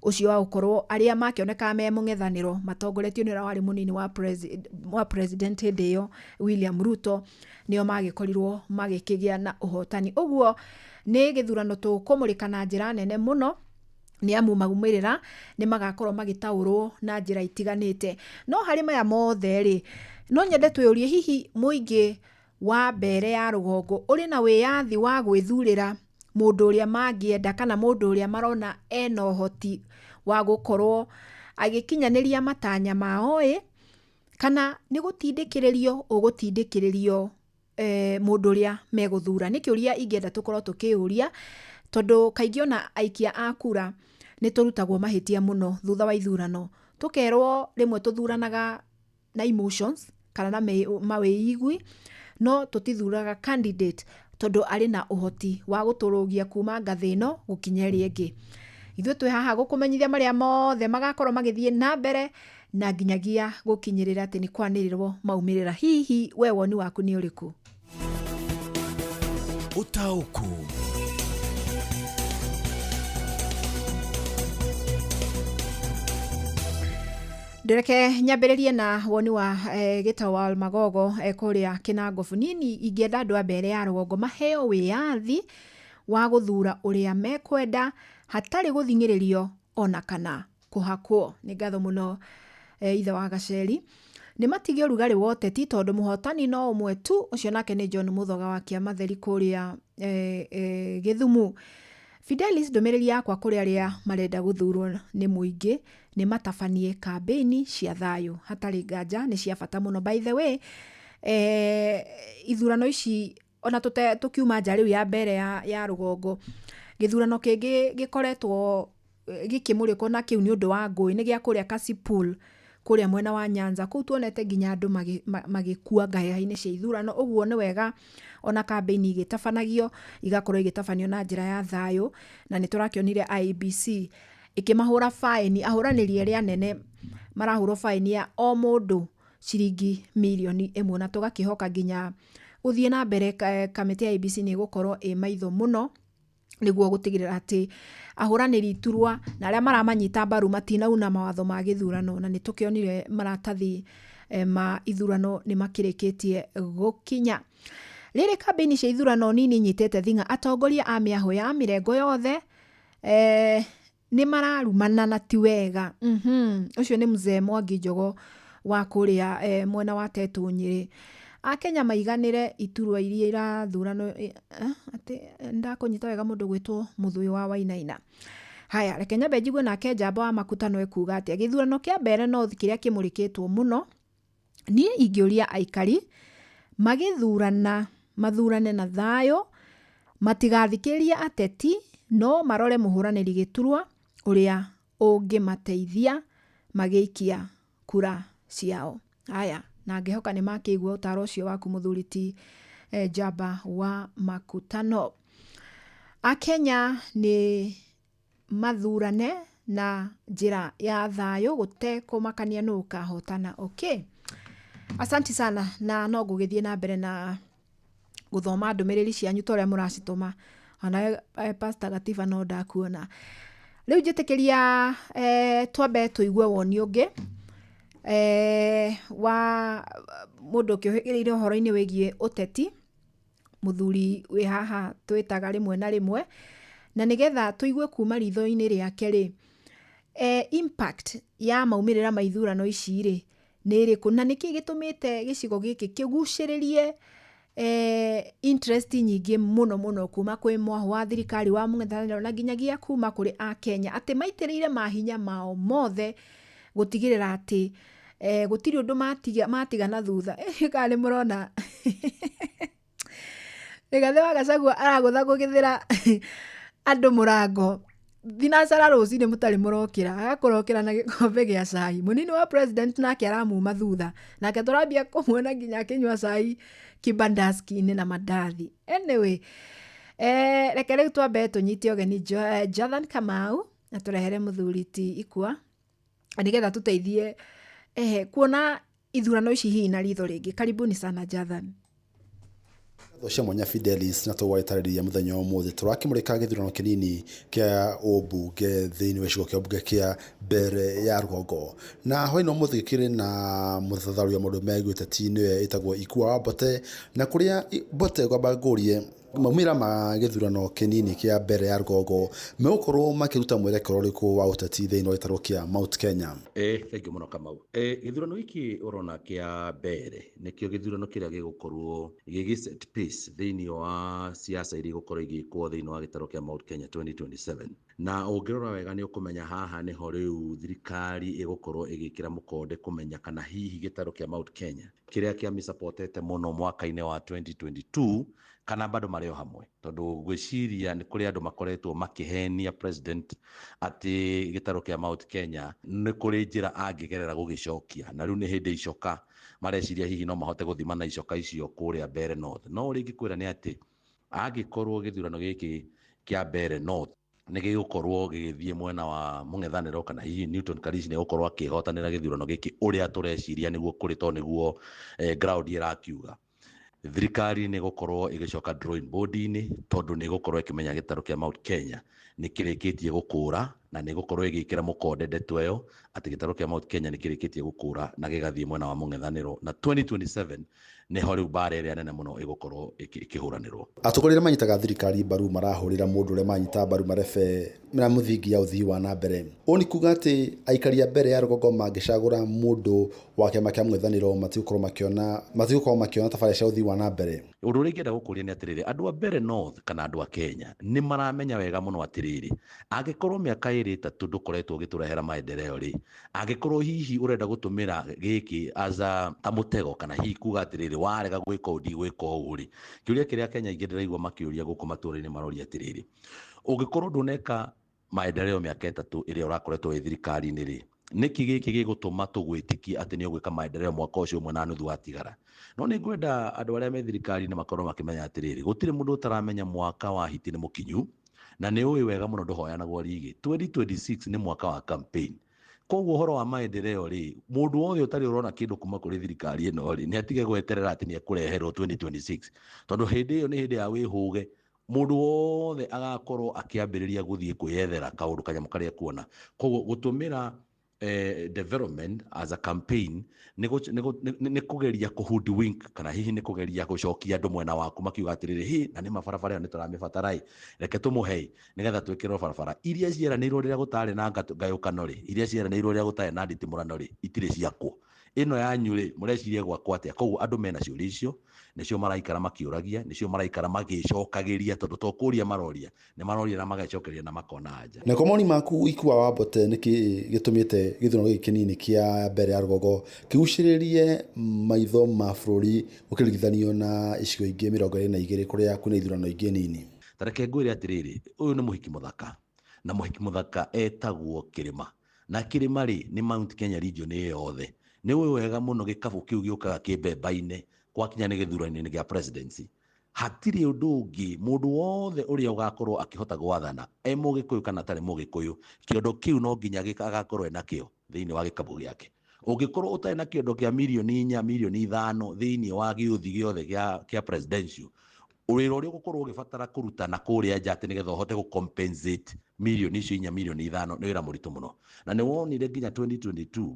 ũcio wa gũkorwo arĩa makĩonekaga me mũng'ethanĩro matongoretio nĩ ũrĩa warĩ mũnini wa president hĩndĩ ĩyo William Ruto, nĩo magĩkorirwo magĩkĩgĩa na ũhotani. Ũguo nĩ gĩthurano tũkũmũrĩka na njĩra nene mũno, nĩ amu maumĩrĩra nĩ magakorwo magĩtaũrwo na njĩra itiganĩte. No harĩ maya mothe rĩ, no nyende twĩyũrie hihi mũingĩ wa Mbeere ya rũgongo ũrĩ na wĩyathi wa gwĩthurĩra Mũndũ ũrĩa mangĩenda kana mũndũ ũrĩa marona ena ũhoti wa gũkorwo agĩkinyanĩria matanya mao ĩ, kana nĩ gũtindĩkĩrĩrio ũgũtindĩkĩrĩrio mũndũ ũrĩa megũthura? Nĩ kĩũria ingĩenda tũkorwo tũkĩũria, tondũ kaingĩ ona aikia a kura nĩ tũrutagwo mahĩtia mũno thutha wa ithurano, tũkerwo rĩmwe tũthuranaga na emotions kana na mawĩigwi, no tũtithuraga candidate tondũ arĩ na ũhoti wa gũtũrũgia kuma ngathĩ ĩno gũkinya ĩrĩa ĩngĩ. Ithuĩ twĩ haha gũkũmenyithia marĩa mothe magakorwo magĩthiĩ na mbere na nginyagia gũkinyĩrĩra atĩ nĩ kwanĩrĩrwo maumĩrĩra. Hihi we woni waku nĩ ũrĩkũ? Ũtaũku. Ndĩreke nyambĩrĩrie na woni wa Gĩtawal Magogo kũrĩa Kĩnangobu. Niĩ ingĩenda andũ a mbere ya rũgongo maheo wĩyathi wa gũthura ũrĩa mekwenda hatarĩ gũthing'ĩrĩrio ona kana kũhakwo. Nĩ ngatho mũno ithe wa Gaceri. Nĩ matige ũrugarĩ wa ũteti tondũ mũhotani no ũmwe tu, ũcio nake nĩ John Mũthoga wa Kĩamatheri kũrĩa Gĩthumu. Fidelis, ndũmĩrĩri yakwa kũrĩ arĩa marenda gũthurwo nĩ mũingĩ nĩ matabanie kambĩini cia thayũ, hatarĩ nganja nĩ cia bata mũno. By the way, ithurano ici ona tũkiuma nja rĩu ya mbere ya rũgongo, gĩthurano kĩngĩ gĩkoretwo gĩkĩmũrĩkwo na kĩu nĩ ũndũ wa ngũĩ nĩ gĩa kũrĩa Kasipul kũrĩa mwena wa Nyanza. Kũu tuonete nginya andũ magĩkua ngaheha-inĩ cia ithurano. Ũguo nĩ wega ona kambĩini igĩtabanagio igakorwo igĩtabanio na njĩra ya thayũ, na nĩ tũrakĩonire IEBC ĩkĩmahũra baĩni, ahũranĩri erĩ anene marahũrwo baĩni ya o mũndũ ciringi mirioni 1, na tũgakĩhoka nginya gũthiĩ na mbere kamĩtĩ ya IEBC nĩ ĩgũkorwo ĩ maitho mũno nĩguo gũtigĩrĩra atĩ ahũranĩri iturwa na arĩa maramanyita mbaru matinauna mawatho ma gĩthurano, na nĩ tũkĩonire maratathi ma ithurano nĩ makĩrĩkĩtie gũkinya. Rĩrĩ kambĩini cia ithurano nini nyitĩte thing'a, atongoria a mĩahũ ya mĩrengo yothe nĩ mararumana na ti wega. Ũcio nĩ mzee Mwangi Njogo wa kũrĩa mwena wa Tetũ Nyĩrĩ. Akenya maiganĩre iturwa iria irathuranwo, atĩ ndakũnyita wega mũndũ gwĩtwo Mũthũĩ wa Wainaina. Haya, reke nyambe njigue nake Njamba wa Makutano ekuga atĩa. Gĩthurano kĩa Mbeere North kĩrĩa kĩmũrĩkĩtwo mũno, niĩ ingĩũria aikari magĩthurana mathurane na thayũ, matigathikĩrĩrie ateti, no marore mũhũranĩri gĩturwa ũrĩa ũngĩmateithia magĩikia kura ciao. Haya, na ngĩhoka nĩ makĩigua ũtaro ũcio waku mũthuri ti Njamba wa Makutano. Akenya nĩ mathurane na njĩra ya thayũ gũtekũmakania nũ ũkahotana. Okay. Asanti sana, na no ngũgĩthiĩ na mbere na gũthoma ndũmĩrĩri cianyu ta ũrĩa mũracitũma. Ona Pastor Gatiba no ndakuona. Rĩu njĩtĩkĩria twambe tũigue woni ũngĩ wa mũndũ ũkĩũhĩgĩrĩire ũhoro-inĩ wĩgiĩ ũteti, mũthuri wĩ haha twĩtaga rĩmwe na rĩmwe, na nĩgetha tũigue kuma ritho-inĩ rĩake rĩ, impact ya maumĩrĩra ma ithurano ici rĩ nĩ ĩrĩkũ, na nĩkĩ gĩtũmĩte gĩcigo gĩkĩ kĩgucĩrĩrie interest nyingĩ mũno mũno kuma kwĩ mwahũ wa thirikari wa mũng'ethanĩro na nginyagia kuma kũrĩ Akenya, atĩ maitĩrĩire mahinya mao mothe gũtigĩrĩra atĩ gũtirĩ ũndũ matiga na thutha. Kana nĩ mũrona Rigathĩ wa Gachagua aragũtha gũgĩthĩra andũ mũrango thinacara rũcinĩ mũtarĩ mũrokĩra, agakũrokĩra na gĩkombe gĩa cai. Mũnini wa president nake aramuma thutha, nake tũrambia kũmuona nginya akĩnyua cai kibandaski-inĩ na mandathi. Anyway, reke rĩu twambe tũnyite ũgeni Jonathan Kamau na tũrehere mũthuri ti Ikua nĩgetha tũteithie kuona ithurano ici hihi na ritho rĩngĩ. Karibuni sana Jonathan. Ngatho cia mwanya Fidelis na tũgwagĩtarĩria mũthenya wa ũmũthĩ tũrakĩmũrĩka gĩthurano kĩnini kĩa ũmbunge thĩinĩ wa gĩcigo kĩa ũmbunge kĩa Mbere ya Rũgongo, na hwaĩ-inĩ wa ũmũthĩ gĩkĩrĩ na mũthathaũri wa maũndũ megiĩ ũteti nĩwe ĩtagwo Ikua wa Mbote, na kũrĩa Mbote ngwamba ngũrie Maumĩrĩra ma gĩthurano kĩnini kĩa mbere ya rũgongo megũkorwo makĩruta mwerekero ũrĩkũ wa ũteti thĩinĩ wa gĩtarũ kĩa Mount Kenya? Thank you mũno Kamau. Gĩthurano gĩkĩ ũrona kĩa mbere nĩkĩo gĩthurano kĩrĩa gĩgũkorwo gĩgĩ set pace thĩinĩ wa siasa iria igũkorwo igĩkwo thĩinĩ wa gĩtarũ kĩa Mount Kenya 2027. Na ũngĩrora wega nĩ ũkũmenya haha nĩho rĩu thirikari ĩgũkorwo ĩgĩkĩra mũkonde kũmenya kana hihi gĩtarũ kĩa Mount Kenya kĩrĩa kĩamĩsupportete mũno mwaka-inĩ wa 2022 kana bado marĩ o hamwe, tondũ ngwĩciria nĩ kũrĩ andũ makoretwo makĩhenia president atĩ gĩtarũ kĩa Mount Kenya nĩ kũrĩ njĩra angĩgerera gũgĩcokia, na rĩu nĩ hĩndĩ icoka mareciria hihi no mahote gũthima na icoka icio kũrĩa Mbeere North. No ũrĩa ingĩkwĩra nĩ atĩ angĩkorwo gĩthurano gĩkĩ kĩa Mbeere North nĩ gĩgũkorwo gĩgĩthiĩ mwena wa mũng'ethanĩro kana hihi Newton Karish nĩ egũkorwo akĩhotanĩra gĩthurano gĩkĩ ũrĩa tũreciria nĩguo kũrĩ, tondũ nĩguo ground ĩrakiuga, thirikari nĩ ĩgũkorwo ĩgĩcoka drawing board-inĩ, tondũ nĩ ĩgũkorwo ĩkĩmenya gĩtarũ kĩa Mount Kenya nĩ kĩrĩkĩtie gũkũra, na nĩ ĩgũkorwo ĩgĩkĩra mũkonde ndeto ĩyo atĩ gĩtarũ kĩa Mount Kenya nĩ kĩrĩkĩtie gũkũra na gĩgathiĩ mwena wa mũng'ethanĩro, na 2027 nĩho rĩu mbara ĩrĩa nene mũno ĩgũkorwo ĩkĩhũranĩrwo. Atongoria arĩa manyitaga thirikari mbaru marahũrĩra mũndũ ũrĩa manyita mbaru marebe na mũthingi ya ũthii wa na mbere. Ũũ nĩ kuga atĩ aikari a mbere ya rũgongo mangĩcagũra mũndũ wa kĩama kĩa mũng'ethanĩro matigũkorwo makĩona tabarĩra cia ũthii wa na mbere. Ũndũ ũrĩa ingĩenda gũkũria nĩ atĩrĩrĩ, andũ a Mbeere North kana andũ a Kenya nĩ maramenya wega mũno atĩrĩrĩ, angĩkorwo mĩaka ĩrĩ ĩtatũ ndũkoretwo ũgĩtũrehera maendeleo rĩ, angĩkorwo hihi ũrenda gũtũmĩra gĩkĩ as a ta mũtego, kana hihi kuga atĩrĩrĩ warega gwĩka ũũ ndigwĩka ũũ rĩ, kĩũria kĩrĩa Kenya aingĩ ndĩraigua makĩũria gũkũ matũũra-inĩ maroria atĩrĩrĩ, ũngĩkorwo ndũneka maendeleo mĩaka ĩtatũ ĩrĩa ũrakoretwo wĩ thirikari-inĩ rĩ, nĩkĩ gĩkĩ gĩgũtũma tũgwĩtĩkie atĩ nĩ ũgwĩka maendeleo mwaka ũcio ũmwe na nuthu watigara? No nĩ ngwenda andũ arĩa me thirikari-inĩ makorwo makĩmenya atĩrĩrĩ, gũtirĩ mũndũ ũtaramenya mwaka wa hiti nĩ mũkinyu, na nĩ ũĩ wega mũno ndũhoyanagwo rigi. 2026 nĩ mwaka wa campaign. Koguo ũhoro wa maendeleo rĩ, mũndũ wothe ũtarĩ ũrona kĩndũ kuma kũrĩ thirikari ĩno rĩ, nĩ atige gweterera atĩ nĩ ekũreherwo 2026, tondũ hĩndĩ ĩyo nĩ hĩndĩ ya wĩhũge. Mũndũ wothe agakorwo akĩambĩrĩria gũthiĩ kwĩyethera kaũndũ kanyamũ karĩa kuona. Koguo gũtũmĩra development as a campaign nĩ kũgeria kũhoodwink, kana hihi nĩ kũgeria gũcokia andũ mwena waku makiuga atĩrĩrĩ, hi na nĩ mabarabara ĩyo nĩ tũramĩbatara ĩ, reke tũmũhe nĩgetha twĩkĩrwo barabara iria cieranĩirwo rĩrĩa gũtarĩ na ngayũkano rĩ, iria cieranĩirwo rĩrĩa gũtarĩ na nditimũrano rĩ, itirĩ ciakwo. Ĩno yanyu rĩ, mũreciria gwakwo atĩa? Koguo andũ mena ciũria icio, nĩcio maraikara makĩũragia, nĩcio maraikara magĩcokagĩria, tondũ to kũria maroria, nĩ maroria na magacokeria na makona anja. Na kwa maoni maku Ikua wa Mbote, nĩkĩ gĩtũmĩte gĩthurano gĩkĩ kĩnini kĩa mbere ya rũgongo kĩgucĩrĩrie maitho ma bũrũri gũkĩringithanio na icigo ingĩ 22 kũrĩa kwĩna ithurano ingĩ nini? Ta reke ngwĩre atĩrĩrĩ, ũyũ nĩ mũhiki mũthaka, na mũhiki mũthaka etagwo Kĩrĩma, na Kĩrĩma rĩ nĩ Mount Kenya region ĩyo yothe. Nĩ ũĩ wega mũno gĩkabũ kĩu gĩũkaga kĩmbemba-inĩ gwakinya nĩ gĩthurano-inĩ gĩa presidency. Hatirĩ ũndũ ũngĩ mũndũ wothe ũrĩa ũgakorwo akĩhota gwathana e mũgĩkũyũ kana atarĩ mũgĩkũyũ, kĩondo kĩu no nginya agakorwo ena kĩo thĩinĩ wa gĩkabũ gĩake. Ũngĩkorwo ũtarĩ na kĩondo kĩa mirioni 4, mirioni 5 thĩinĩ wa gĩũthi gĩothe kĩa presidential, wĩra ũrĩa ũgũkorwo ũgĩbatara kũruta na kũrĩa nja atĩ nĩgetha ũhote gũ-compensate mirioni icio 4, mirioni 5 nĩ wĩra mũritũ mũno. Na nĩ wonire nginya 2022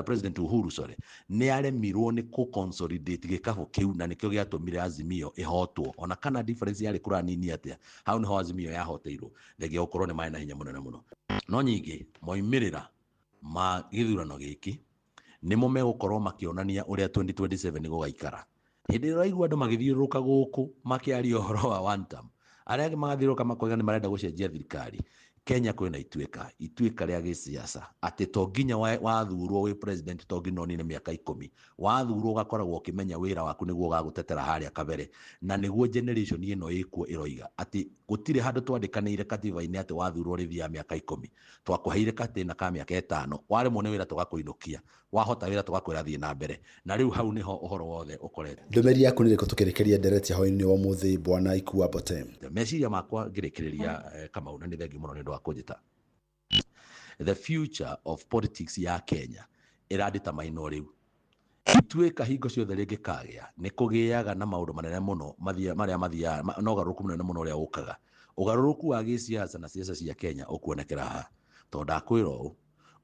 President Uhuru nĩ aremirwo nĩ kũ-consolidate gĩkabũ kĩu, na nĩkĩo gĩatũmire Azimio ĩhotwo. Ona kana difference yarĩ kũra nini atĩa, hau nĩho Azimio yahoteirwo, thengia gũkorwo nĩ marĩ na hinya mũnene mũno. No nyingĩ moimĩrĩra ma gĩthurano gĩkĩ nĩmo megũkorwo makĩonania ũrĩa 2027 gũgaikara. Hĩndĩ ĩrĩa ũraigua andũ magĩthiũrũrũka gũkũ makĩaria ũhoro wa one term, arĩa angĩ magathiũrũrũka makoiga nĩ marenda gũcenjia thirikari, Kenya kwĩna ituĩka rĩa gĩsiasa atĩ to nginya wathurwo wĩ president to nginya ũnine mĩaka 10, wathurwo ũgakoragwo ũkĩmenya wĩra waku nĩguo ũgagũtetera harĩa kabere, na nĩguo generation ĩno ĩkuo ĩroiga atĩ gũtirĩ handũ twandĩkanĩire katiba-inĩ atĩ wathurwo rĩthiaga mĩaka 10, twakũheire katĩna ka mĩaka 5, waremwo nĩ wĩra tũgakũinũkia, wahota wĩra tũgakwĩra thiĩ na mbere. Na rĩu hau nĩho ũhoro wothe ũkoretwo. Ndũmĩrĩri yaku nĩ ĩrĩkũ tũkĩrĩkĩria ndereti ya hwaĩ-inĩ wa ũmũthĩ, Bwana Ikua Mbote? Meciria makwa ngĩrĩkĩrĩria, Kamau, na nĩ thengiũ mũno nĩ ũndũ wa kũnjĩta. The future of politics ya Kenya ĩranditamine rĩu. Ituĩka hingo ciothe rĩngĩkagĩa nĩ kũgĩaga na maũndũ manene mũno marĩa mathiaga na ũgarũrũku mũnene mũno ũrĩa ũkaga. Ũgarũrũku wa gĩsiasa na siasa cia Kenya ũkuonekera haha, tondũ ndakwĩra ũũ,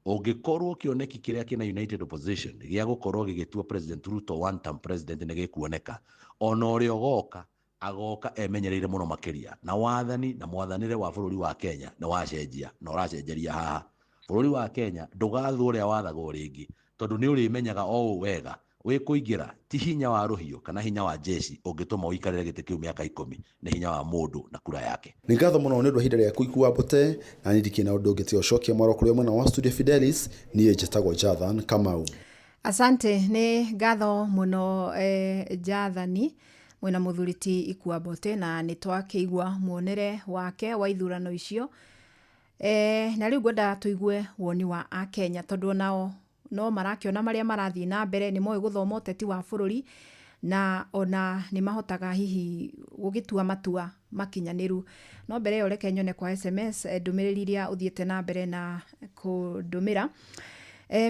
ũngĩkorwo kĩoneki kĩrĩa kĩna United Opposition gĩa gũkorwo gĩgĩtua President Ruto one term president nĩ gĩkuoneka, ona ũrĩa ũgoka Agoka emenyereire mũno makĩria na wathani na mwathanĩre wa bũrũri wa Kenya nĩ wacenjia na ũracenjeria haha. Bũrũri wa Kenya ndũgathwo ũrĩa wathagwo rĩngĩ, tondũ nĩ ũrĩmenyaga o ũũ wega wĩ kũingĩra ti hinya wa rũhiũ kana hinya wa jeshi ũngĩtũma ũikarĩre gĩtĩ kĩu mĩaka 10, nĩ hinya wa mũndũ na kura yake. Nĩ ngatho mũno nĩ ũndũ wa ihinda rĩaku Ikua Mbote, na niĩ ndikĩrĩ na ũndũ ũngĩ tiga ũcokie mwaro kũrĩ mwena wa Studio Fidelis. Niĩ njĩtagwo Jathan Kamau. Asante, nĩ ngatho mũno Jathani mwĩna mũthuri ti Ikua Mbote, na nĩ twakĩigua muonere wake wa ithurano icio. Na rĩu ngwenda tũigue woni wa Akenya, tondũ onao no marakĩona marĩa marathiĩ na mbere, nĩ moĩ gũthoma ũteti wa bũrũri, na ona nĩ mahotaga hihi gũgĩtua matua makinyanĩru. No mbere ĩyo reke nyone kwa SMS ndũmĩrĩri iria ũthiĩte na mbere na kũndũmĩra.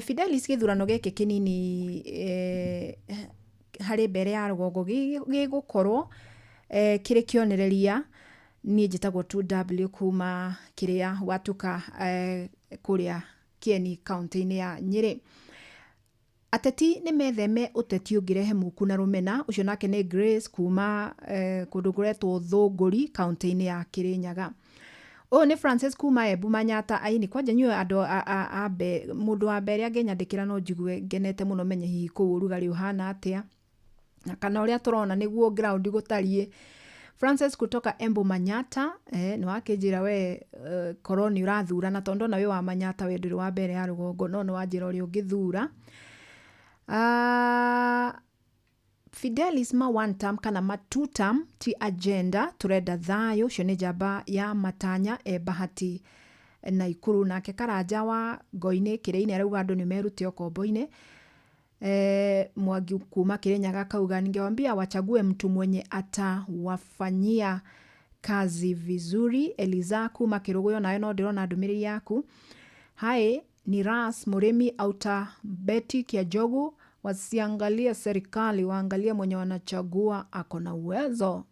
Fidelis, gĩthurano gĩkĩ kĩnini harĩ mbere ya rũgongo gĩgũkorwo kĩrĩ kĩonereria. Niĩ njĩtagwo 2W kuma kĩrĩa watuka kũrĩa Kieni kaunti-inĩ ya Nyĩrĩ. Ateti nĩ metheme ũteti ũngĩrehe muku na rũmena. Ũcio nake nĩ Grace kuma kũndũ kũretwo Thũngũri kaunti-inĩ ya Kĩrĩnyaga. Ũyũ nĩ Francis kuma Embu Manyata aini. Kwanja inyuĩ andũ a mũndũ wa mbere angĩnyandĩkĩra no njigue ngenete mũno, menye hihi kũu ũrugarĩ ũhana atĩa na kana ũrĩa tũrona nĩguo ground gũtariĩ. Francis kutoka Embu Manyata, nĩ wakĩnjĩra we korwo nĩ ũrathura, na tondũ ndona wĩ wa Manyata we ndũrĩ wa mbere ya rũgongo, no nĩ wanjĩra ũrĩa ũngĩthura. Fidelis, ma one term kana ma two term ti agenda, turenda thayũ. Ũcio nĩ njamba ya matanya e Bahati Naikuru. Nake Karanja wa Ngoinĩ Kĩrĩinĩ arauga andũ nĩ merute ũkombo-inĩ. Mwangi kuma Kĩrĩnyaga akauga ningewambia wachague mtu mwenye atawafanyia kazi vizuri. Eliza kuma Kĩrũgũyo, nayo no ndĩrona ndũmĩrĩri yaku. Hai, ni Ras Murimi auta Betty Kiajogu, wasiangalie serikali, waangalie mwenye wanachagua ako na uwezo.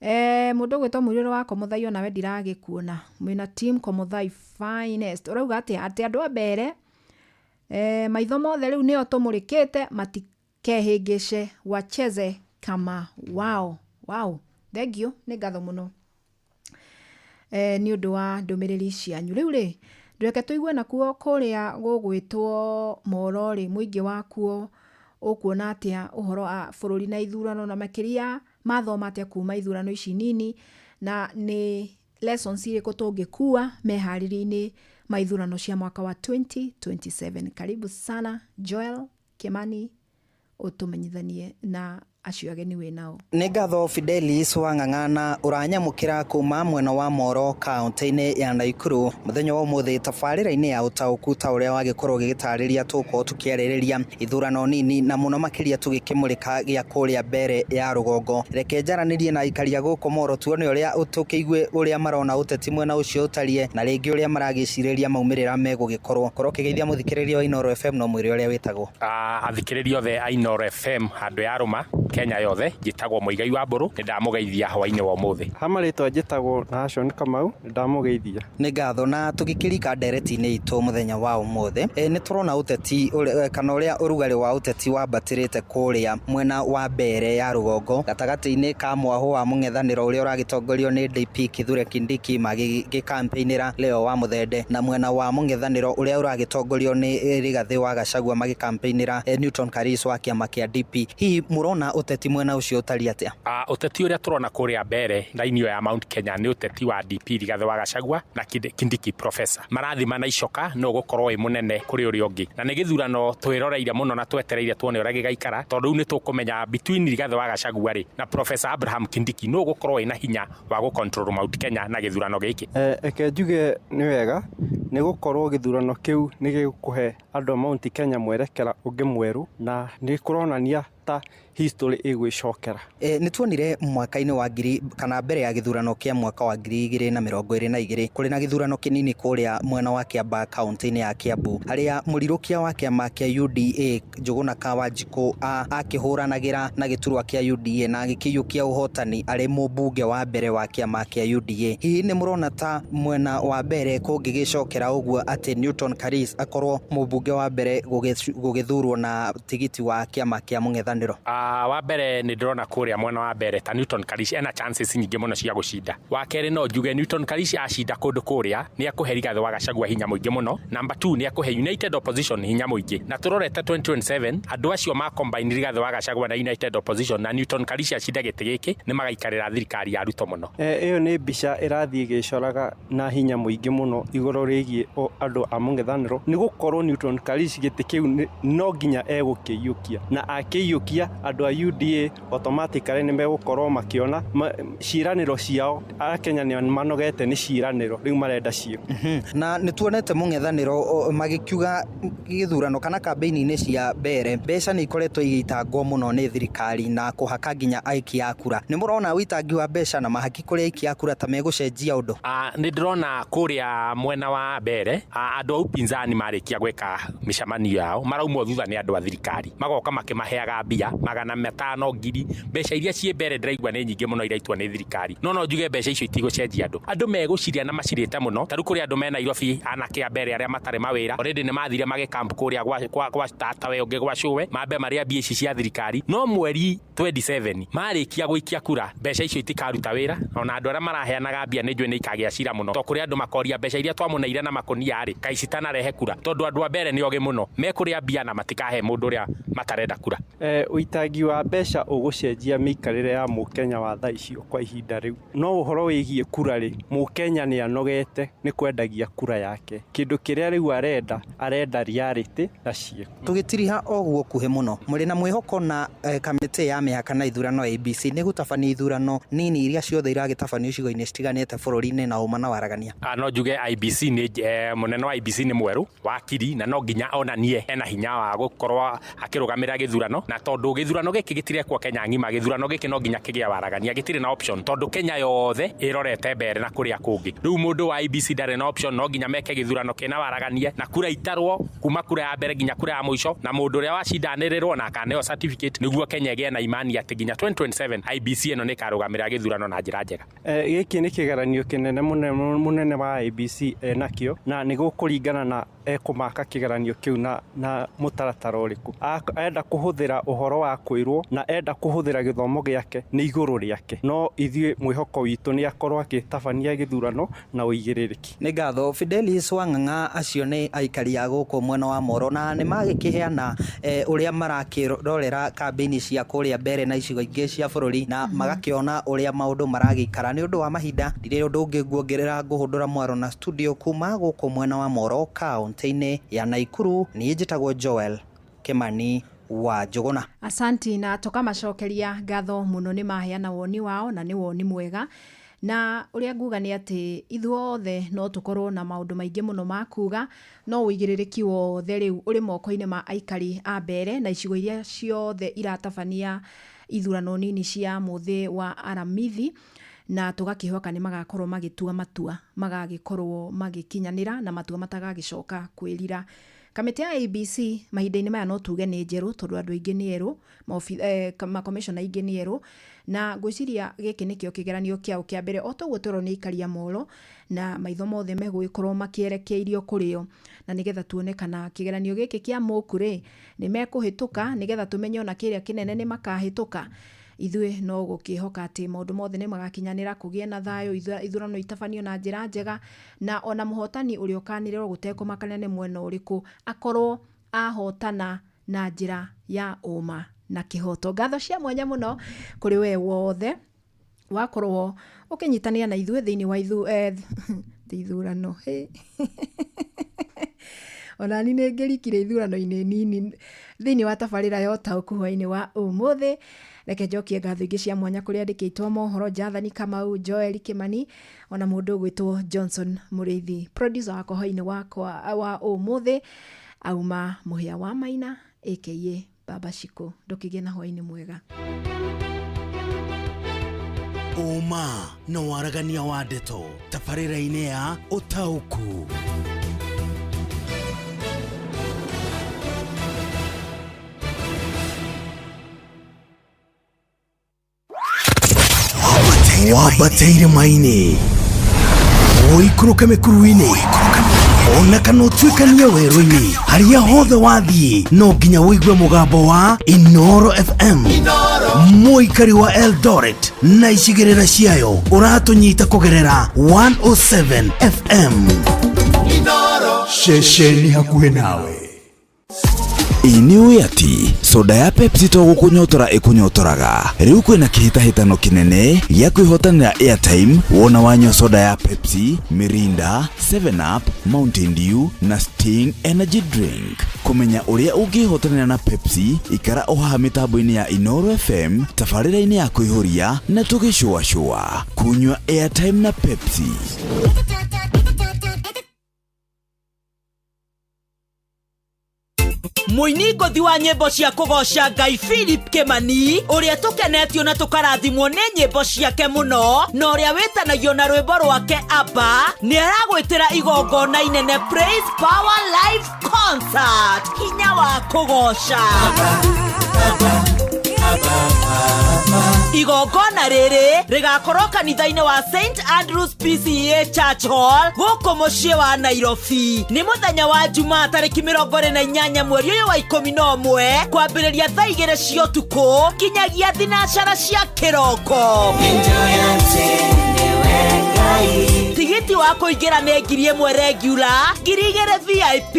Mũndũ ũgwĩtwo mũirũrũ wa Komuthai, onawe ndiragĩkuona. Mwĩna team Komuthai finest. Ũrauga atĩa? Atĩ andũ a mbere maitho mothe rĩu nĩo tũmũrĩkĩte, matikehĩngĩce, wacheze kama wao. Wow, thank you, nĩ ngatho mũno nĩ ũndũ wa ndũmĩrĩri cianyu. Rĩu rĩ, ndũreke tũigue nakuo kũrĩa gũgwĩtwo Moro rĩ, mũingĩ wakuo ũkuona atĩa ũhoro wa bũrũri na ithurano, na makĩria mathoma atĩa kuma ithurano ici nini, na nĩ lessons irĩkũ tũngĩkua meharĩria-inĩ ma ithurano cia mwaka wa 2027. Karibu sana Joel Kimani, ũtũmenyithanie na acio ageni wĩ nao. Nĩ ngatho Fidelis Wang'ang'ana, ũranyamũkĩra kuma mwena wa Moro kaunti-inĩ ya Naikuru mũthenya wa ũmũthĩ tabarĩra-inĩ ya ũtaũku ta ũrĩa wagĩkorwo ũgĩgĩtarĩria. Tũkorwo tũkĩarĩrĩria ithurano nini na mũno makĩria tũgĩkĩmũrĩka gĩa kũrĩa mbere ya rũgongo. Reke njaranĩrie na aikari a gũkũ Moro tuone ũrĩa tũkĩigue ũrĩa marona ũteti mwena ũcio ũtariĩ, na rĩngĩ ũrĩa maragĩcirĩria maumĩrĩra megũgĩkorwo. Korwo ũkĩgeithia mũthikĩrĩria wa Inooro FM no mwĩre ũrĩa wĩtagwo. Athikĩrĩria othe a Inooro FM handũ ya rũma Kenya yothe, njĩtagwo Mũigai wa Mbũrũ, nĩ ndamũgeithia hwaĩ-inĩ wa ũmũthĩ. Ha marĩtwa njĩtagwo Nashon Kamau, nĩ ndamũgeithia. Nĩ ngatho, na tũgĩkĩrika ndereti-inĩ itũ mũthenya wa ũmũthĩ, nĩ tũrona ũteti kana ũrĩa ũrugarĩ wa ũteti wambatĩrĩte kũrĩa mwena wa mbere ya rũgongo gatagatĩ-inĩ ka mwahũ wa mũng'ethanĩro ũrĩa ũragĩtongorio nĩ DP Kithure Kindiki magĩgĩkampeinĩra Leo wa Mũthende, na mwena wa mũng'ethanĩro ũrĩa ũragĩtongorio nĩ Rigathĩ wa Gachagua magĩkampeinĩra Newton Karis wa kĩama kĩa DP. Hihi mũrona ũteti mwena ũcio ũtariĩ atĩa? Ũteti ũrĩa tũrona kũrĩa mbere raini ĩyo ya Mount Kenya nĩ ũteti wa DP Rigathĩ wa Gachagua na Kindiki Professor. Marathima na icoka no gũkorwo wĩ mũnene kũrĩ ũrĩa ũngĩ, na nĩ gĩthurano twĩroreire mũno na twetereire tuone ũrĩa gĩgaikara, tondũ rĩu nĩ tũkũmenya between Rigathĩ wa Gachagua rĩ na Professor Abraham Kindiki no gũkorwo wĩna hinya wa gũ-control Mount Kenya na gĩthurano gĩkĩ. Eke njuge nĩ wega nĩ gũkorwo gĩthurano kĩu nĩ gĩgũkũhe andũ a Mount Kenya mwerekera ũngĩ mwerũ, na nĩ kũronania ta history ĩgwĩcokera. Nĩ tuonire mwaka-inĩ wa ngiri kana mbere ya gĩthurano kĩa mwaka wa 2022 kũrĩ na gĩthurano kĩnini kũrĩa mwena wa Kiambaa kaunti-inĩ ya Kiambu, harĩa mũrirũkia wa kĩama kĩa UDA Njũgũna Kawanjikũ akĩhũranagĩra na gĩturwa kĩa UDA na agĩkĩiyũkia ũhotani arĩ mũmbunge wa mbere wa kĩama kĩa UDA. Hihi nĩ mũrona ta mwena wa mbere kũngĩgĩcokera ũguo atĩ Newton Karis akorwo mũmbunge wa mbere gũgĩthurwo na tigiti wa kĩama kĩa mũng'ethanĩro mũng'ethanĩro? Wa mbere nĩ ndĩrona kũrĩa mwena wa mbere ta Newton Karish ena chances nyingĩ mũno cia gũcinda. Wa kerĩ no njuge Newton Karish acinda kũndũ kũrĩa nĩ akũhe Rigathĩ wa Gachagua hinya mũingĩ mũno. Number 2 nĩ akũhe United Opposition hinya mũingĩ. Na tũrorete 2027 andũ acio ma combine Rigathĩ wa Gachagua na United Opposition na Newton Karish acinde gĩtĩ gĩkĩ nĩ magaikarĩra thirikari ya Ruto mũno. Ĩyo nĩ mbica ĩrathiĩ ĩgĩcoraga na hinya mũingĩ mũno igũrũ rĩgiĩ andũ a mũng'ethanĩro, nĩ gũkorwo Newton Karish gĩtĩ kĩu no nginya egũkĩiyũkia, na akĩiyũkia andũ a UDA automatically nĩ megũkorwo makĩona ciĩranĩro ciao. Akenya nĩ manogete nĩ ciĩranĩro, rĩu marenda ciĩko. Na nĩ tuonete mũng'ethanĩro magĩkiuga gĩthurano kana kambĩini-inĩ cia mbere mbeca nĩ ikoretwo igĩitangwo mũno nĩ thirikari na kũhaka nginya aikia a kura. Nĩ mũrona ũitangi wa mbeca na mahaki kũrĩ aikia a kura ta megũcenjia ũndũ? Nĩ ndĩrona kũrĩa mwena wa mbere andũ a upinzani marĩkia gwĩka mĩcemanio yao maraumwo thutha nĩ andũ a thirikari, magoka makĩmaheaga mbia 500, 1000. Mbeca iria ciĩ mbere ndĩraigua nĩ nyingĩ mũno iraitwo nĩ thirikari, no no njuge mbeca icio itigũcenjia andũ. Andũ megũciria na macirĩte mũno. Ta rĩu kũrĩ andũ me Nairobi anake a mbere arĩa matarĩ mawĩra already nĩ mathire magĩkamp kũrĩa gwa tatawe ũngĩ gwa cũwe mambe marĩa mbia ici cia thirikari, no mweri 27 marĩkia gũikia kura mbeca icio itikaruta wĩra. Ona andũ arĩa maraheanaga mbia nĩ njũĩ nĩ ikagĩa cira mũno, tondũ kũrĩ andũ makoria mbeca iria twamũneire na makũnia rĩ kaĩ citanarehe kura, tondũ andũ a mbere nĩ ogĩ mũno mekũrĩa mbia na matikahe mũndũ ũrĩa matarenda kura. Ũitangi wa mbeca ũgũcenjia mĩikarĩre ya mũkenya wa thaa icio kwa ihinda rĩu, no ũhoro wĩgiĩ kura rĩ, mũkenya nĩ anogete nĩ kwendagia kura yake. Kĩndũ kĩrĩa rĩu arenda, arenda reality na ciĩko. Tũgĩtiriha o guo kuhĩ mũno, mũrĩ na mwĩhoko na kamĩtĩ ya mĩhaka na ithurano ABC nĩ gũtabania ithurano nini iria ciothe iragĩtabanio icigo-inĩ citiganĩte bũrũri-inĩ na ũma na waragania? No njuge IBC nĩ mũnene wa IBC nĩ mwerũ wakiri, na no nginya onanie ena hinya wa gũkorwo akĩrũgamĩrĩra gĩthurano, na tondũ gĩthurano gĩkĩ gĩtirekwo Kenya ng'ima, gĩthurano gĩkĩ no nginya kĩgĩe waragania, gĩtirĩ na option tondũ Kenya yothe ĩrorete mbere na kũrĩa kũngĩ. Rĩu mũndũ wa IBC ndarĩ na option, no nginya meke gĩthurano kĩna waragania na kura itarwo kuma kura ya mbere nginya kura ya mũico, na mũndũ ũrĩa wacindanĩrĩrwo na akaneo certificate, nĩguo Kenya ĩgĩe na imani atĩ nginya 2027 IBC ĩno nĩ ĩkarũgamĩrĩra gĩthurano na njĩra njega. Gĩkĩ nĩ kĩgeranio kĩnene mũnene wa IBC enakĩo, na nĩ gũkũringana na ekũmaka kĩgeranio kĩu na mũtaratara ũrĩkũ. Enda kũhũthĩra ũhoro wa kwĩrwo na enda kũhũthĩra gĩthomo gĩake nĩ igũrũ rĩake, no ithuĩ mwĩhoko witũ nĩ akorwo agĩtabania gĩthurano na ũigĩrĩrĩki. Nĩ ngatho Fidelis Wang'ang'a, acio nĩ aikari a gũkũ mwena wa Moro na nĩ magĩkĩheana ũrĩa marakĩrorera kambĩini cia kũrĩa mbere na icigo ingĩ cia bũrũri na magakĩona ũrĩa maũndũ maragĩikara. Nĩ ũndũ wa mahinda ndirĩ ũndũ ũngĩ nguongerera, ngũhũndũra mwaro na studio kuma gũkũ mwena wa Moro kaunti-inĩ ya Naikuru. Niĩ njĩtagwo Joel Kimani wa Njũgũna. Asanti, na tũkamacokeria ngatho mũno nĩ maheana woni wao na nĩ woni mwega, na ũrĩa nguga nĩ atĩ ithuothe no tũkorwo na maũndũ maingĩ mũno ma kuga, no ũigĩrĩrĩki wothe rĩu ũrĩ moko-inĩ ma aikari a mbere na icigo iria ciothe iratabania ithurano nini cia mũthĩ wa Aramithi, na tũgakĩhoka nĩ magakorwo magĩtua matua magagĩkorwo magĩkinyanĩra na matua matagagĩcoka kwĩrira. Kamĩtĩ ya ABC mahinda-inĩ maya no tuge nĩ njerũ tondũ andũ aingĩ nĩ erũ, makomishona aingĩ nĩ erũ, na ngwĩciria gĩkĩ nĩkĩo kĩgeranio kĩao kĩa mbere. O toguo twerwo nĩ aikari a Molo, na maitho mothe megũgĩkorwo makĩerekeirio kũrĩo, na nĩgetha tuone kana kĩgeranio gĩkĩ kĩa moku rĩ nĩ mekũhĩtũka, nĩgetha tũmenye ona kĩrĩa kĩnene nĩ makahĩtũka. Ithuĩ no gũkĩhoka atĩ maũndũ mothe nĩ magakinyanĩra, kũgĩe na thayũ, ithurano itabanio na njĩra njega, na ona mũhotani ũrĩa ũkanĩrĩrwo gũtekũmakania nĩ mwena ũrĩkũ akorwo ahotana na njĩra ya ũma na kĩhoto. Ngatho cia mwanya mũno kũrĩ we wothe wakorwo ũkĩnyitanĩra na ithuĩ thĩinĩ wa ithurano. Onani nĩ ngĩrikire ithurano-inĩ nini thĩinĩ wa tabarĩra ya ũtaũku hwaĩ-inĩ wa ũmũthĩ. Reke njokie ngatho ingĩ cia mwanya kũrĩ andĩkĩtwo mohoro Jathani Kamau, Joel Kimani, ona mũndũ ũgwĩtwo Johnson Mũrĩithi. Producer wakwa hwaĩ-inĩ wakwa wa ũmũthĩ auma Mũhĩa wa Maina aka Baba Shiko. Ndũkĩgĩe na hwaĩ-inĩ mwega. Ũma na waragania wa ndeto tabarĩra-inĩ ya ũtaũku. Wambate irĩma-inĩ, ũikũrũke mĩkuru-inĩ. Ona kana ũtuĩkanie werũ-inĩ harĩa hothe wathiĩ no nginya ũigue mũgambo wa Inoro FM. Mũikari wa Eldoret na icigĩrĩra ciayo ũratũnyita kũgerera 107 FM. Ceceni hakuhĩ nawe. Ĩ nĩ ũĩ atĩ soda ya Pepsi to gũkũnyotora ĩkũnyotoraga. Rĩu kwĩna kĩhĩtahĩtano kĩnene gĩa kwĩhotanĩra airtime wona wanyua soda ya Pepsi, Mirinda, 7up, Mountain Dew na Sting Energy Drink. Kũmenya ũrĩa ũngĩhotanĩra na Pepsi, ikara o haha mĩtambo-inĩ ya Inoro FM, tabarĩra-inĩ ya kũihũria na tũgĩcũacũa. Kunyua airtime na Pepsi. Mũini ngũthi wa nyĩmbo cia kũgoca Ngai Philip Kĩmani, ũrĩa tũkenetio na tũkarathimwo nĩ nyĩmbo ciake mũno, na ũrĩa wĩtanagio na rwĩmbo rwake Abba, nĩ aragwĩtĩra igongona inene Praise Power Live Concert, hinya wa kũgoca. Igongona rĩrĩ rĩgakorwo kanitha-inĩ wa St Andrews PCEA Church Hall gũkũ mũciĩ wa Nairobi. Nĩ mũthenya wa Jumaa tarĩki 28 mweri ũyũ wa 11 kwambĩrĩria thaa 2 cia ũtukũ kinyagia thinacara cia kĩroko. Tigiti wa kũingĩra nĩ 1,000 regular, 2,000 VIP,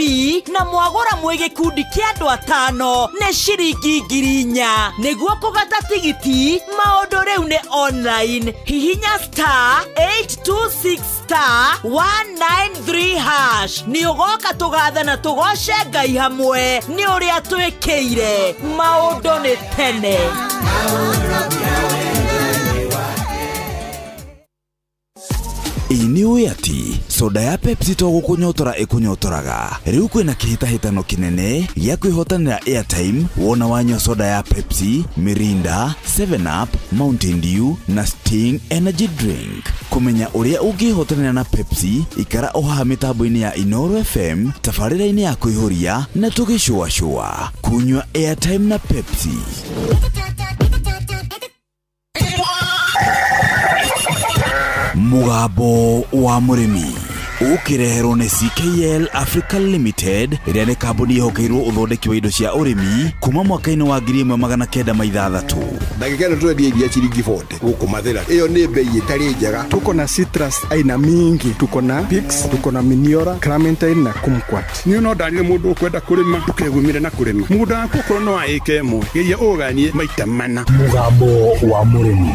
na mwagũra mwĩ gĩkundi kĩa andũ 5 nĩ ciringi 4,000. Nĩguo kũgata tigiti, maũndũ rĩu nĩ online. Hihinya star 826 star 193 hash. Nĩ ũgoka tũgathe na tũgoce Ngai hamwe nĩ ũrĩa twĩkĩire. Maũndũ nĩ tene. Ĩ nĩ ũĩ atĩ soda ya Pepsi to gũkũnyotora ĩkũnyotoraga. Rĩu kwĩna kĩhĩtahĩtano kĩnene gĩa kwĩhotanĩra airtime wona wanyua soda ya Pepsi, Mirinda, 7up, Mountain Dew na Sting Energy Drink. Kũmenya ũrĩa ũngĩhotanĩra na Pepsi, ikara o haha mĩtambo-inĩ ya Inoro FM, tabarĩra-inĩ ya kũihũria na tũgĩcũacũa. Kunyua airtime na Pepsi. Mũgambo wa mũrĩmi ũkĩreherwo nĩ CKL Africa Limited, ĩrĩa nĩ kambuni ĩhokeirwo ũthondeki wa indo cia ũrĩmi kuma mwaka-inĩ wa 1906. Ndagĩka ĩno tũrendia iria ciringi 40 gũkũ Mathĩra. Ĩyo nĩ bei ĩtarĩ njega. Tuko na citrus aina mingi, tuko na Pix, tuko na Miniora, Clementine na Kumquat. Niĩ no ndarire mũndũ ũkwenda kũrĩma ndũkegumire na kũrĩma. Mũgũnda waku okorwo no wa ĩka ĩmwe, geria ũganie maita mana. Mũgambo wa mũrĩmi.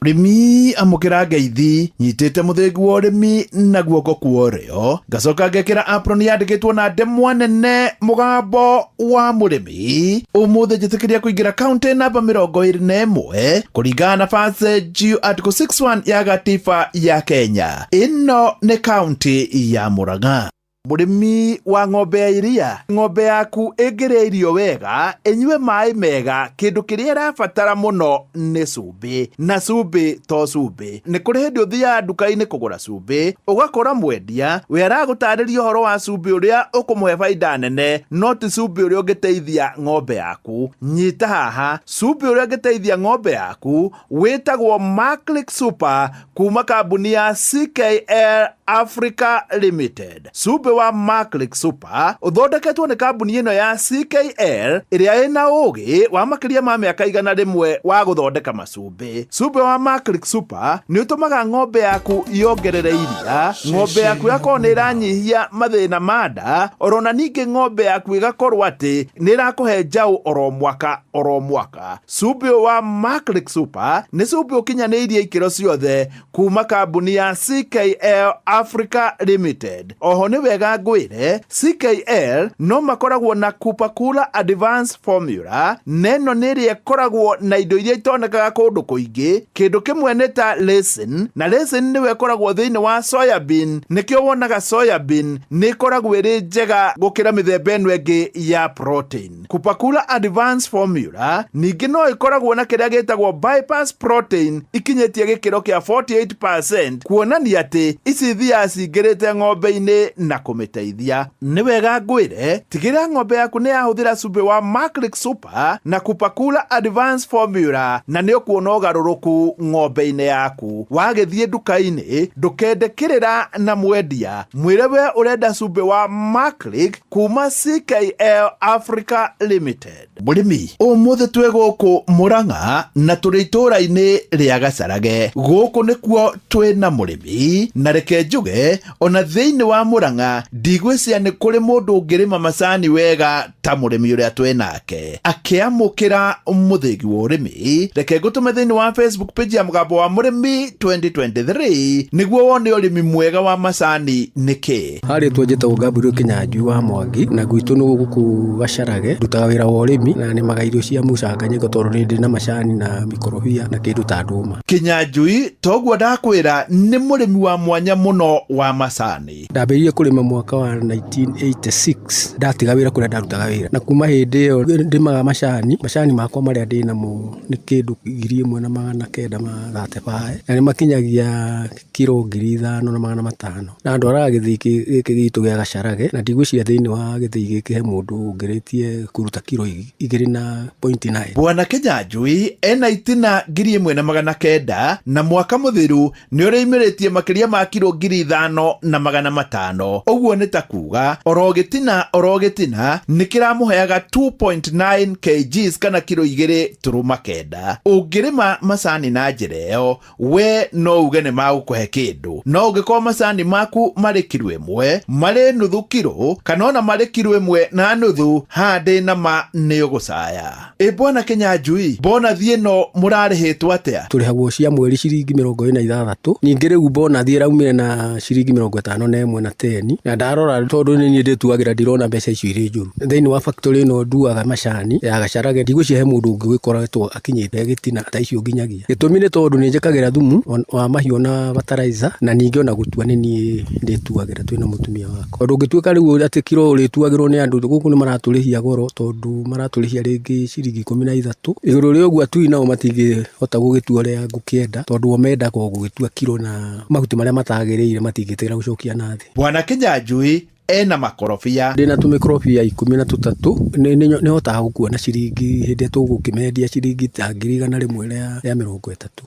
Rĩmi amũkĩra ngeithi nyitĩte mũthĩgi wa ũrĩmi na guoko kwa ũrĩo, ngacoka ngekĩra apron yandĩkĩtwo na ndemwa nene mũgambo wa mũrĩmi. Ũmũthĩ njĩtĩkĩria kũingĩra kaunti namba 21 kũringana na Passage Article 61 ya gatiba ya Kenya. Ĩno nĩ kaunti ya Murang'a. Mũrĩmi wa ng'ombe ya iria, ng'ombe yaku ĩngĩrĩa irio wega, ĩnyue maĩ mega, kĩndũ kĩrĩa ĩrabatara mũno nĩ cumbĩ, na cumbĩ to cumbĩ. Nĩ kũrĩ hĩndĩ ũthiaga nduka-inĩ kũgũra cumbĩ, ũgakora mwendia we aragũtarĩria ũhoro wa cumbĩ ũrĩa ũkũmũhe baida nene, no ti cumbĩ ũrĩa ũngĩteithia ng'ombe yaku. Nyita haha, cumbĩ ũrĩa ũngĩteithia ng'ombe yaku wĩtagwo Maclick Super kuma kambuni ya CKL Africa Limited. Cumbĩ wa Maclick Super ũthondeketwo nĩ kambuni ĩno ya CKL ĩrĩa ĩna ũgĩ wa makĩria ma mĩaka 100 wa gũthondeka macumbĩ. Cumbĩ wa Maclick Super nĩ ũtũmaga ng'ombe yaku yongerere iria, ng'ombe yaku yakorwo nĩ ĩranyihia mathĩna ma nda, orona ningĩ ng'ombe yaku ĩgakorwo atĩ nĩ ĩrakũhe njaũ oro mwaka oro mwaka. Cumbĩ wa Maclick Super nĩ cumbĩ ũkinyanĩirie ikĩro ciothe kuma kambuni ya CKL Africa Limited. Oho nĩ wega ngwĩre, CKL no makoragwo na Coca-Cola Advance Formula, na ĩno nĩ ĩrĩa ĩkoragwo na indo iria itonekaga kũndũ kũingĩ. Kĩndũ kĩmwe nĩ ta leucine, na leucine nĩwe ĩkoragwo thĩinĩ wa soya bean. Nĩkĩo wonaga soya bean nĩ ĩkoragwo ĩrĩ njega gũkĩra mĩthemba ĩno ĩngĩ ya protein. Coca-Cola Advance Formula ningĩ no ĩkoragwo na kĩrĩa gĩtagwo bypass protein ikinyĩtie gĩkĩro kĩa 48%, kuonania atĩ ici ithiaga cingĩrĩte ng'ombe-inĩ na kũmĩ kũmĩteithia. Nĩ wega ngwĩre, tigĩrĩra ng'ombe yaku nĩ yahũthĩra cumbĩ wa Maclick Super na Kupakula Advance Formula na nĩ ũkuona ũgarũrũku ng'ombe-inĩ yaku. Wagĩthiĩ nduka-inĩ, ndũkende kĩrĩra na mwendia, mwĩre we ũrenda cumbĩ wa Maclick kuma CKL Africa Limited. Mũrĩmi, ũmũthĩ twĩ gũkũ Mũrang'a na tũrĩ itũũra-inĩ rĩa Gacarage. Gũkũ nĩkuo twĩ na mũrĩmi, na reke njuge ona thĩinĩ wa Mũrang'a ndigwĩciria nĩ kũrĩ mũndũ ũngĩrĩma macani wega ta mũrĩmi ũrĩa twĩ nake. Akĩamũkĩra mũthĩgi wa ũrĩmi, reke ngũtũme thĩinĩ wa Facebook page ya Mũgambo wa Mũrĩmi 2023 nĩguo wone ũrĩmi mwega wa macani nĩkĩ. Harĩtwo njĩtagwo Gabriel Kĩnyanjui wa Mwangi na gwitũ nĩ gũkũ Gacarage, ndutaga wĩra wa ũrĩmi na nĩmaga irio cia mũcanganyĩko tondũ nĩ ndĩ na macani na mĩkorobia na kĩndũ ta ndũma. Kĩnyanjui toguo ndakwĩra nĩ mũrĩmi wa mwanya mũno wa macani. Ndambĩrĩirie kũrĩma mwaka wa 1986 ndatiga wĩra kũrĩa ndarutaga wĩra, na kuma hĩndĩ ĩyo ndĩmaga macani. Macani makwa marĩa ndĩ namo nĩ kĩndũ 1935 na nĩ makinyagia kiro 5500, na ndwaraga gĩthĩi gĩkĩ gitũ gĩa Gacarage, na ndigwĩciria thĩinĩ wa gĩthĩi gĩkĩ he mũndũ ũngĩrĩtie kũruta kiro 2.9. Bwana Kĩnyanjui ena itina 1900 na mwaka mũthiru nĩ ũrĩimĩrĩtie makĩria ma kiro 5500. Ũguo nĩ ta kuga oro gĩtina oro gĩtina nĩ kĩramũheaga 2.9 kgs kana kiro 2.9. Ũngĩrĩma macani na njĩra ĩyo we no uge nĩ magũkũhe kĩndũ, no ũngĩkorwo macani maku marĩ kiro 1, marĩ nuthu kiro, kana ona marĩ kiro 1.5, haha ndĩ na ma nĩ ũgũcaya. Ĩ Bwana Kĩnyanjui, bonathi ĩno mũrarĩhĩtwo atĩa? Tũrĩhagwo cia mweri ciringi 26, ningĩ rĩu bonathi ĩraumire na ciringi 51 na 10, na ndarora tondũ nĩ niĩ ndĩtuagĩra ndirona mbeca icio irĩ njũru. Thĩinĩ wa factory ĩno nduaga macani ya Gacarage, ndigwĩciria he mũndũ ũngĩ ũgĩkoretwo akinyĩte gĩtina ta icio nginyagia. Gĩtũmi nĩ tondũ nĩ njĩkagĩra thumu wa mahiũ na fertilizer, na ningĩ ona gũtua nĩ niĩ ndĩtuagĩra twĩna mũtumia wakwa. Tondũ ũngĩtuĩka rĩu atĩ kiro ũrĩtuagĩrwo nĩ andũ gũkũ nĩ maratũrĩhia goro, tondũ maratũrĩhia rĩngĩ ciringi 13. Igũrũ rĩa ũguo atui nao matingĩhota gũgĩtua ũrĩa ngũkĩenda, tondũ o mendaga o gũgĩtua kiro na mahuti marĩa matagĩrĩire matingĩtĩkĩra gũcokia na thĩ. Bwana Kĩnyanjui ena makorobia. Ndĩna tũmĩkorobia 13, nĩ hotaga gũkua na ciringi hĩndĩ ĩrĩa tũgũkĩmendia ciringi ta 130.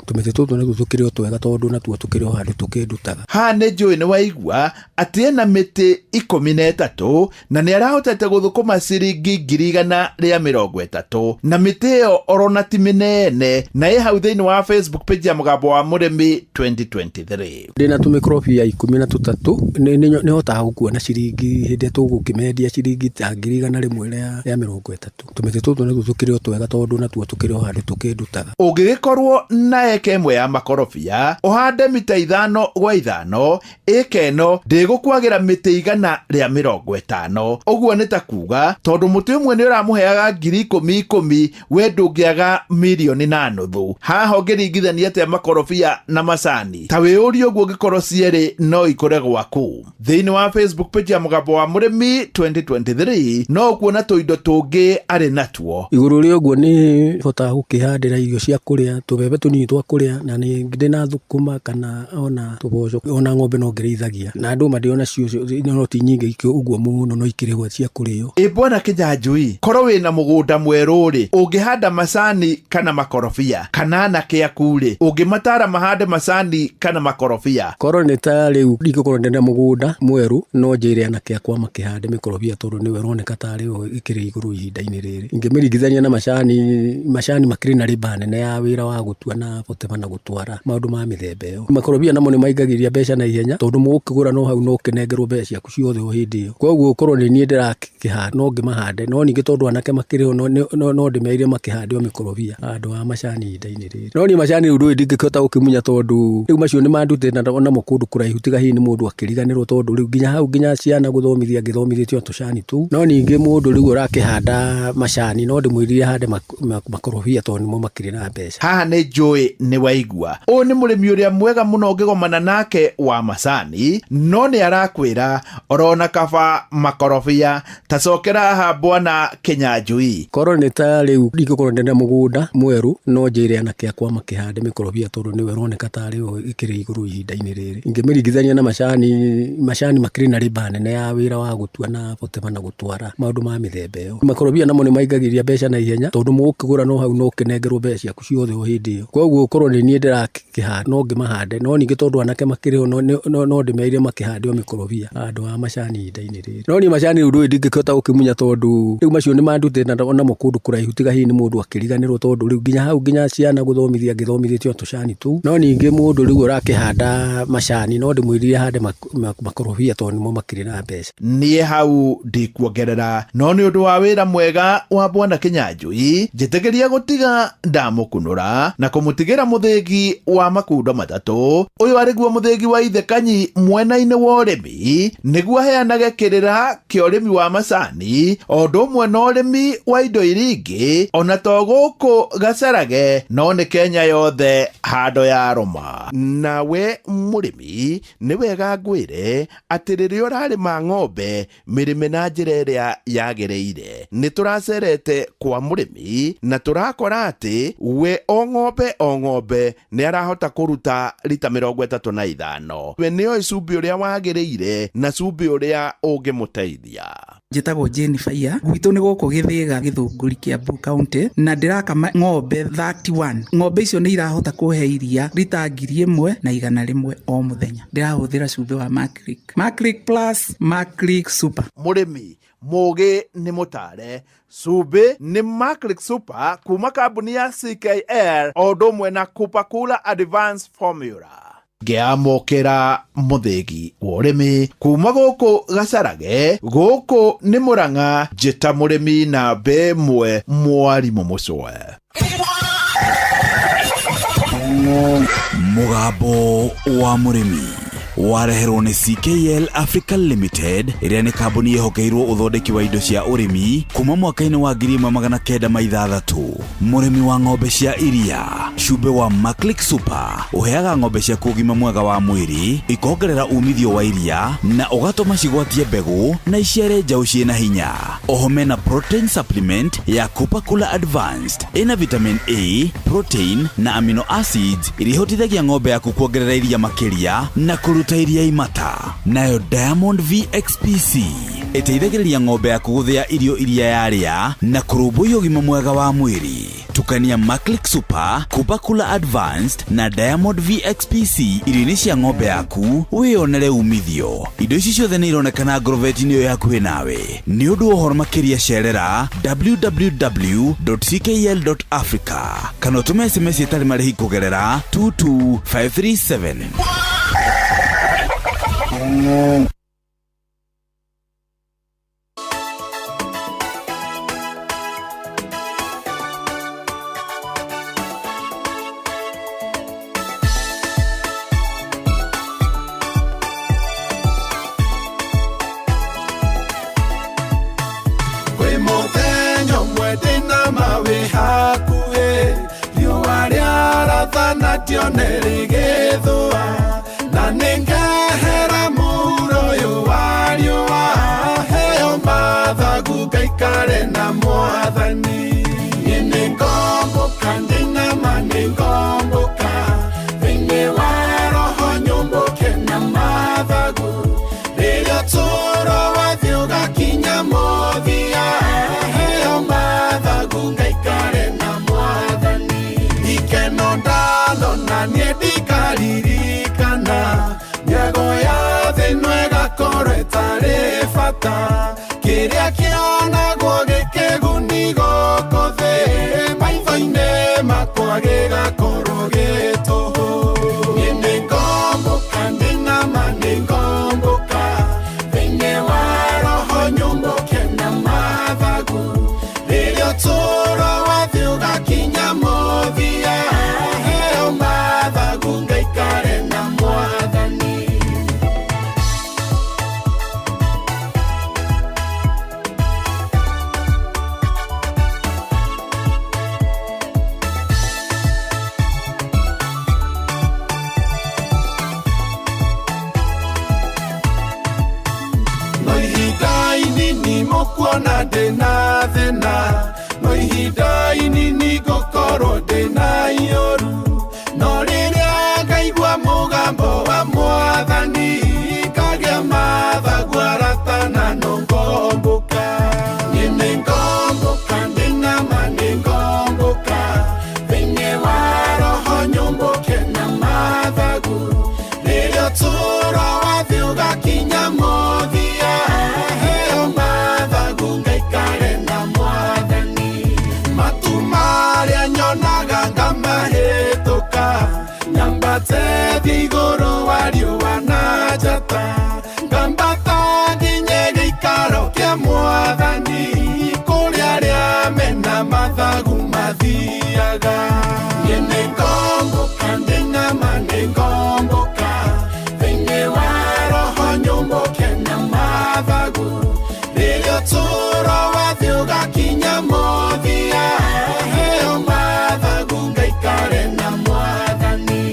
Tũmĩtĩ tũtũ natuo tũkĩrĩ o twega tondũ natuo tũkĩrĩ o handũ tũkĩndutaga. Haha nĩ njũĩ nĩ waigua atĩ ena mĩtĩ 13 na nĩ arahotete gũthũkũma ciringi 130, na mĩtĩ ĩyo orona ti mĩnene, na ĩ hau thĩinĩ wa Facebook page ya Mũgambo wa Mũrĩmi 2023. Ndĩna tũmĩkorobia 13, nĩ hotaga gũkua na ciringi hĩndĩ ĩrĩa tũgũkĩmendia ciringi ta 130. Tũmĩtĩ tũtũ natuo tũkĩrĩ o twega tondũ natuo tũkĩrĩ o handũ tũkĩndutaga. Ũngĩgĩkorwo na eka 1 ya makorobia, ũhande mita 5 gwa 5, ĩka ĩno ndĩgũkwagĩra mĩtĩ 150. Ũguo nĩ ta kuga tondũ mũtĩ ũmwe nĩ ũramũheaga 10,000 10,000, we ndũngĩaga 1.5 million. Haha ũngĩringithania atĩa makorobia na macani? Ta wĩyũrie ũguo ũngĩkorwo cierĩ no ikũre gwaku. Thĩinĩ wa Facebook page ya Mũgambo wa Mũrĩmi 2023 no ũkuona tũindo tũngĩ arĩ natuo. Igũrũ rĩa ũguo nĩ hotaga gũkĩhandĩra irio cia kũrĩa, tũbebe tũnini twa kũrĩa, na nĩ ndĩ na thũkũma kana ona tũboco, ona ng'ombe no ngĩrĩithagia, na ndũma ndĩ onacio no ti nyingĩ ũguo mũno, no ikĩrĩ ho cia kũrĩo. Ĩ Bwana Kĩnyanjui, korwo wĩna mũgũnda mwerũ rĩ, ũngĩhanda macani kana makorobia, kana anake aku rĩ, ũngĩmatara mahande macani kana makorobia? Korwo nĩ ta rĩu ingĩkorwo ndĩ na mũgũnda mwerũ, no njĩre anake akwa makĩhande mĩkorobia tondũ nĩyo ĩroneka tarĩ yo ĩkĩrĩ igũrũ ihinda-inĩ rĩrĩ. Ingĩmĩringithania na macani, macani makĩrĩ na rĩba nene ya wĩra wa gũtua na gũtema na gũtwara maũndũ ma mĩthemba ĩyo. Makorobia namo nĩ maingagĩria mbeca na ihenya tondũ mũgũkĩgũra no hau no ũkĩnengerwo mbeca ciaku ciothe o hĩndĩ ĩyo. Koguo korwo nĩ niĩ ndĩrakĩhanda no ngĩmahande, no ningĩ tondũ anake makĩrĩ ho no ndĩmerire makĩhande o mĩkorobia handũ ha macani ihinda-inĩ rĩrĩ. No niĩ macani rĩu ndũĩ ndingĩkĩhota gũkĩmunya tondũ rĩu macio nĩ mandutĩte namo kũndũ kũraihu, tiga hihi nĩ mũndũ akĩriganĩrwo, tondũ rĩu nginya hau nginya ciana gũthomithia ngĩthomithĩtio na tũcani tũu. No ningĩ mũndũ rĩu ũrakĩhanda macani no ndĩmwĩrire ahande makorobia tondũ nĩmo makĩrĩ na mbeca. Haha nĩ njũĩ nĩ waigua ũyũ nĩ mũrĩmi ũrĩa mwega mũno ũngĩgomana nake wa macani, no nĩ arakwĩra orona kaba makorobia. Ta cokera haha Bwana Kĩnyanjui. Korwo nĩ ta rĩu ingĩkorwo ndĩ na mũgũnda mwerũ, no njĩre anake akwa makĩhande mĩkorobia tondũ nĩyo ĩroneka tarĩ yo ĩkĩrĩ igũrũ ihinda-inĩ rĩrĩ. Ingĩmĩringithania na macani, macani makĩrĩ na rĩba nene nene ya wĩra wa gũtua na gũtema na gũtwara maũndũ ma mĩthemba ĩyo. Makorobia namo nĩ maingagĩria mbeca na ihenya tondũ mũgũkĩgũra no hau no ũkĩnengerwo mbeca ciaku ciothe o hĩndĩ ĩyo. Koguo korwo nĩ niĩ ndĩrakĩhanda no ngĩmahande, no ningĩ tondũ anake makĩrĩ ho no ndĩmerire makĩhande o mĩkorobia handũ ha macani ihinda-inĩ rĩrĩ. No niĩ macani rĩu ndũĩ ndingĩkĩhota gũkĩmunya tondũ rĩu macio nĩ mandutĩte namo kũndũ kũraihu tiga hihi nĩ mũndũ akĩriganĩrwo tondũ rĩu nginya hau nginya ciana gũthomithia ngĩthomithĩtie o tũcani tũu. No ningĩ mũndũ rĩu ũrakĩhanda macani no ndĩmwĩrire ahande makorobia tondũ nĩmo makĩrĩ na mbeca. Niĩ hau ndikuongerera no nĩ ũndũ wa wĩra mwega wa bwana Kĩnyanjui njĩtĩkĩria gũtiga ndamũkunũra na kũmũtigĩra mũthĩgi wa makundo matatũ. Ũyũ arĩ guo mũthĩgi wa ithe Kanyi mwena-inĩ wa ũrĩmi nĩguo aheanage kĩrĩra kĩa ũrĩmi wa macani o ũndũ ũmwe na ũrĩmi wa indo iria ingĩ ona to gũkũ Gacarage no nĩ Kenya yothe handũ ya rũma. Nawe mũrĩmi nĩ wega ngwĩre atĩ rĩrĩa ũrarĩma ng'ombe mĩrĩme na njĩra ĩrĩa yagĩrĩire. Nĩ tũracerete kwa mũrĩmi na tũrakora atĩ we o ng'ombe o ng'ombe nĩ arahota kũruta rita 35. We nĩoĩ cumbĩ ũrĩa wagĩrĩire na cumbĩ ũrĩa ũngĩmũteithia. Njĩtagwo Jane Faiya, gwitũ nĩ gũkũ Gĩthĩga Gĩthũngũri Kiambu County, na ndĩrakama ng'ombe 31. Ng'ombe icio nĩ irahota kũhe iria rita 1100 o mũthenya. Ndĩrahũthĩra cumbĩ wa Maclick, Maclick Plus, Maclick Super. Mũrĩmi mũgĩ nĩ mũtare, cumbĩ nĩ Maclick Super kuma kambuni ya CKL o ũndũ ũmwe na Coca-Cola Advanced Formula. Ngĩamũkĩra mũthĩgi wa ũrĩmi kuma gũkũ Gacarage, gũkũ nĩ Mũrang'a, njĩta mũrĩmi namba ĩmwe mwarimũ Mũcwe. Mũgambo wa mũrĩmi wareherwo nĩ CKL Africa Limited ĩrĩa nĩ kambuni ĩhokeirwo ũthondeki wa indo cia ũrĩmi kuma mwaka-inĩ wa 1906. Mũrĩmi wa ng'ombe cia iria, cumbĩ wa Maclick Super ũheaga ng'ombe ciaku ũgima mwega wa mwĩrĩ, ikongerera umithio wa iria na ũgatũma cigwatie mbegũ na iciare njaũ ciĩna hinya. Oho mena protein supplement ya Coca-Cola Advanced ĩna vitamin A, protein na amino acids iria ihotithagia ng'ombe yaku kuongerera iria makĩria na kũruta iria imata. Nayo Diamond VXPC ĩteithagĩrĩria ng'ombe yaku gũthĩa irio iria yarĩa na kũrũmbũiya ũgima mwega wa mwĩrĩ. Tukania Maclick Super, Coca-Cola Advanced na Diamond VXPC irio-inĩ cia ng'ombe yaku wĩyonere umithio. Indo ici ciothe nĩ ironekana ngorobeti-inĩ ĩyo hakuhĩ nawe. Nĩ ũndũ wa ũhoro makĩria cerera www.ckl.africa kana ũtũme SMS ĩtarĩ marĩhi kũgerera 22537. Kwĩ mũthenya ũmwe ndĩna mawĩ hakuhĩ, riũa rĩarathana ndione rĩgĩthũa, na nĩngehera mũhuro ũyũ wa riũa, heo mathagu ngaikare na mwathani. Niĩ nĩngomboka, ndĩna ma nĩngomboka, thĩinĩ wa roho nyũmbũke na mathagu, rĩrĩa ũtũũro wathiĩ ũgakinya mũthia, heo mathagu ngaikare na mwathani. Ikeno ndalona niĩ ndikaririkana, mĩago ya thĩ ĩno ĩgakorwo ĩtarĩ bata, kĩrĩa kĩonagwo gĩkĩguni gũkũ thĩ, maitho-inĩ makwa gĩgakorwo gĩ tũhũ. Niĩ nĩngomboka, ndĩna ma nĩngomboka, thĩinĩ wa roho nyũmbũke na mathagu, rĩrĩa ũtũũro wathiĩ ũgakinya mũthia, heo mathagu ngaikare na mwathani. No ihinda inini mũkuona ndĩna thĩna, no ihinda inini ngũkorwo ndĩna ioru, no rĩrĩa ngaigua mũgambo wa mwathani, ngagĩa mathagu arata Rĩrĩa ũtũũro wa thĩ ũgakinya mũthia, heo mathagu ngaikare na Mwathani. Matu marĩa nyonaga ngamahĩtũka, nyambate thiĩ igũrũ wa riũa na njata, ngambata nginye gĩikaro kĩa Mwathani, kũrĩa arĩa mena mathagu mathiaga. Niĩ nĩngomboka, ndĩnama nĩngomboka, thĩinĩ wa roho nyũmbũke na mathagu. Rĩrĩa ũtũũro wa thĩ ũgakinya mũthia, heo mathagu ngaikare na Mwathani.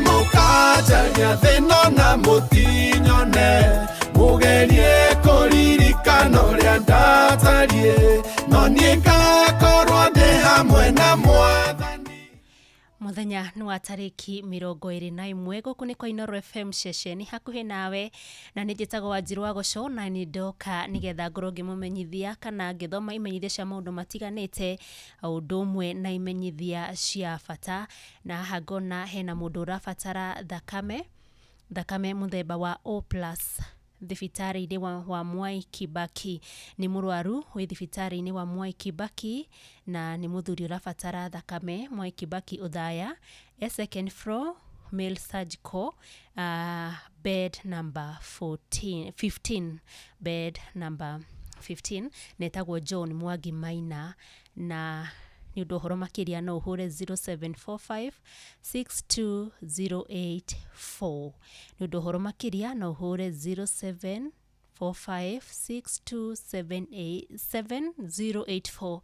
Nĩmũkanjaria thĩno na mũtinyone, mũgerie kũririkana ũrĩa ndatariĩ, no niĩ ngakorwo ndĩ hamwe na Mwathani. Mũthenya nĩ wa tarĩki 21 gũkũ nĩ kwa Inooro FM ceceni hakuhĩ nawe, na nĩ njĩtagwo Wanjirũ wa Gũcũ, na nĩ ndoka nĩgetha ngorwo ngĩmũmenyithia kana ngĩthoma imenyithia cia maũndũ matiganĩte, o ũndũ ũmwe na imenyithia cia bata. Na haha ngona hena mũndũ ũrabatara thakame, thakame mũthemba wa O plus thibitarĩ-inĩ wa Mwai Kibaki. Nĩ mũrwaru wĩ thibitarĩ-inĩ wa Mwai Kibaki na nĩ mũthuri ũrabatara thakame. Mwai Kibaki Othaya, e second floor, male surgical, bed number 14, 15, bed number 15, netagwo John Mwangi Maina. Na nĩ ũndũ ũhoro makĩria no ũhũre 0745 62084. Nĩ ũndũ ũhoro makĩria no ũhũre 0745 6277084.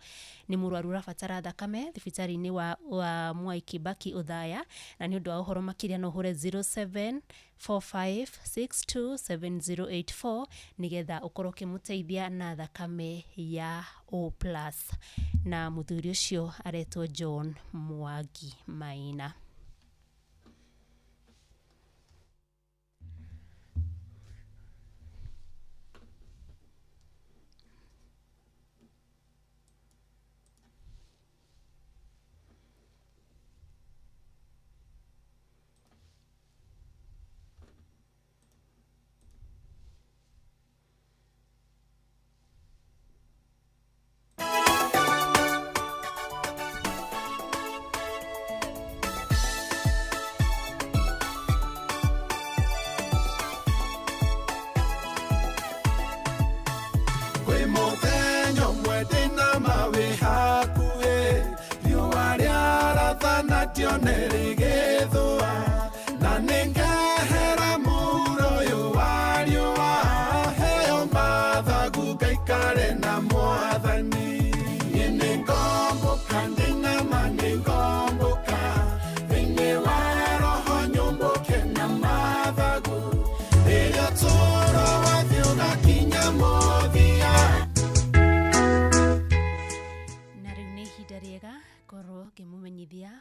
Nĩ mũrwaru ũrabatara thakame thibitarĩ-inĩ wa Mwai Kibaki Othaya, na nĩ ũndũ wa ũhoro makĩria no ũhũre 0745 6277084 nĩgetha ũkorwo ũkĩmũteithia na thakame ya O plus. Na mũthuri ũcio aretwo John Mwangi Maina. Kwĩ mũthenya ũmwe ndĩna mawĩ hakuhĩ, riũa rĩarathana ndione rĩgĩthũa, na nĩngehera mũhuro ũyũ wa riũa, heo mathagu ngaikare na Mwathani. Niĩ nĩngomboka, ndĩnama nĩngomboka, thĩinĩ wa roho nyũmbũke na mathagu. Rĩrĩa ũtũũro wa thĩ ũgakinya mũthia. Na rĩu nĩ ihinda rĩega ngorwo ngĩmũmenyithia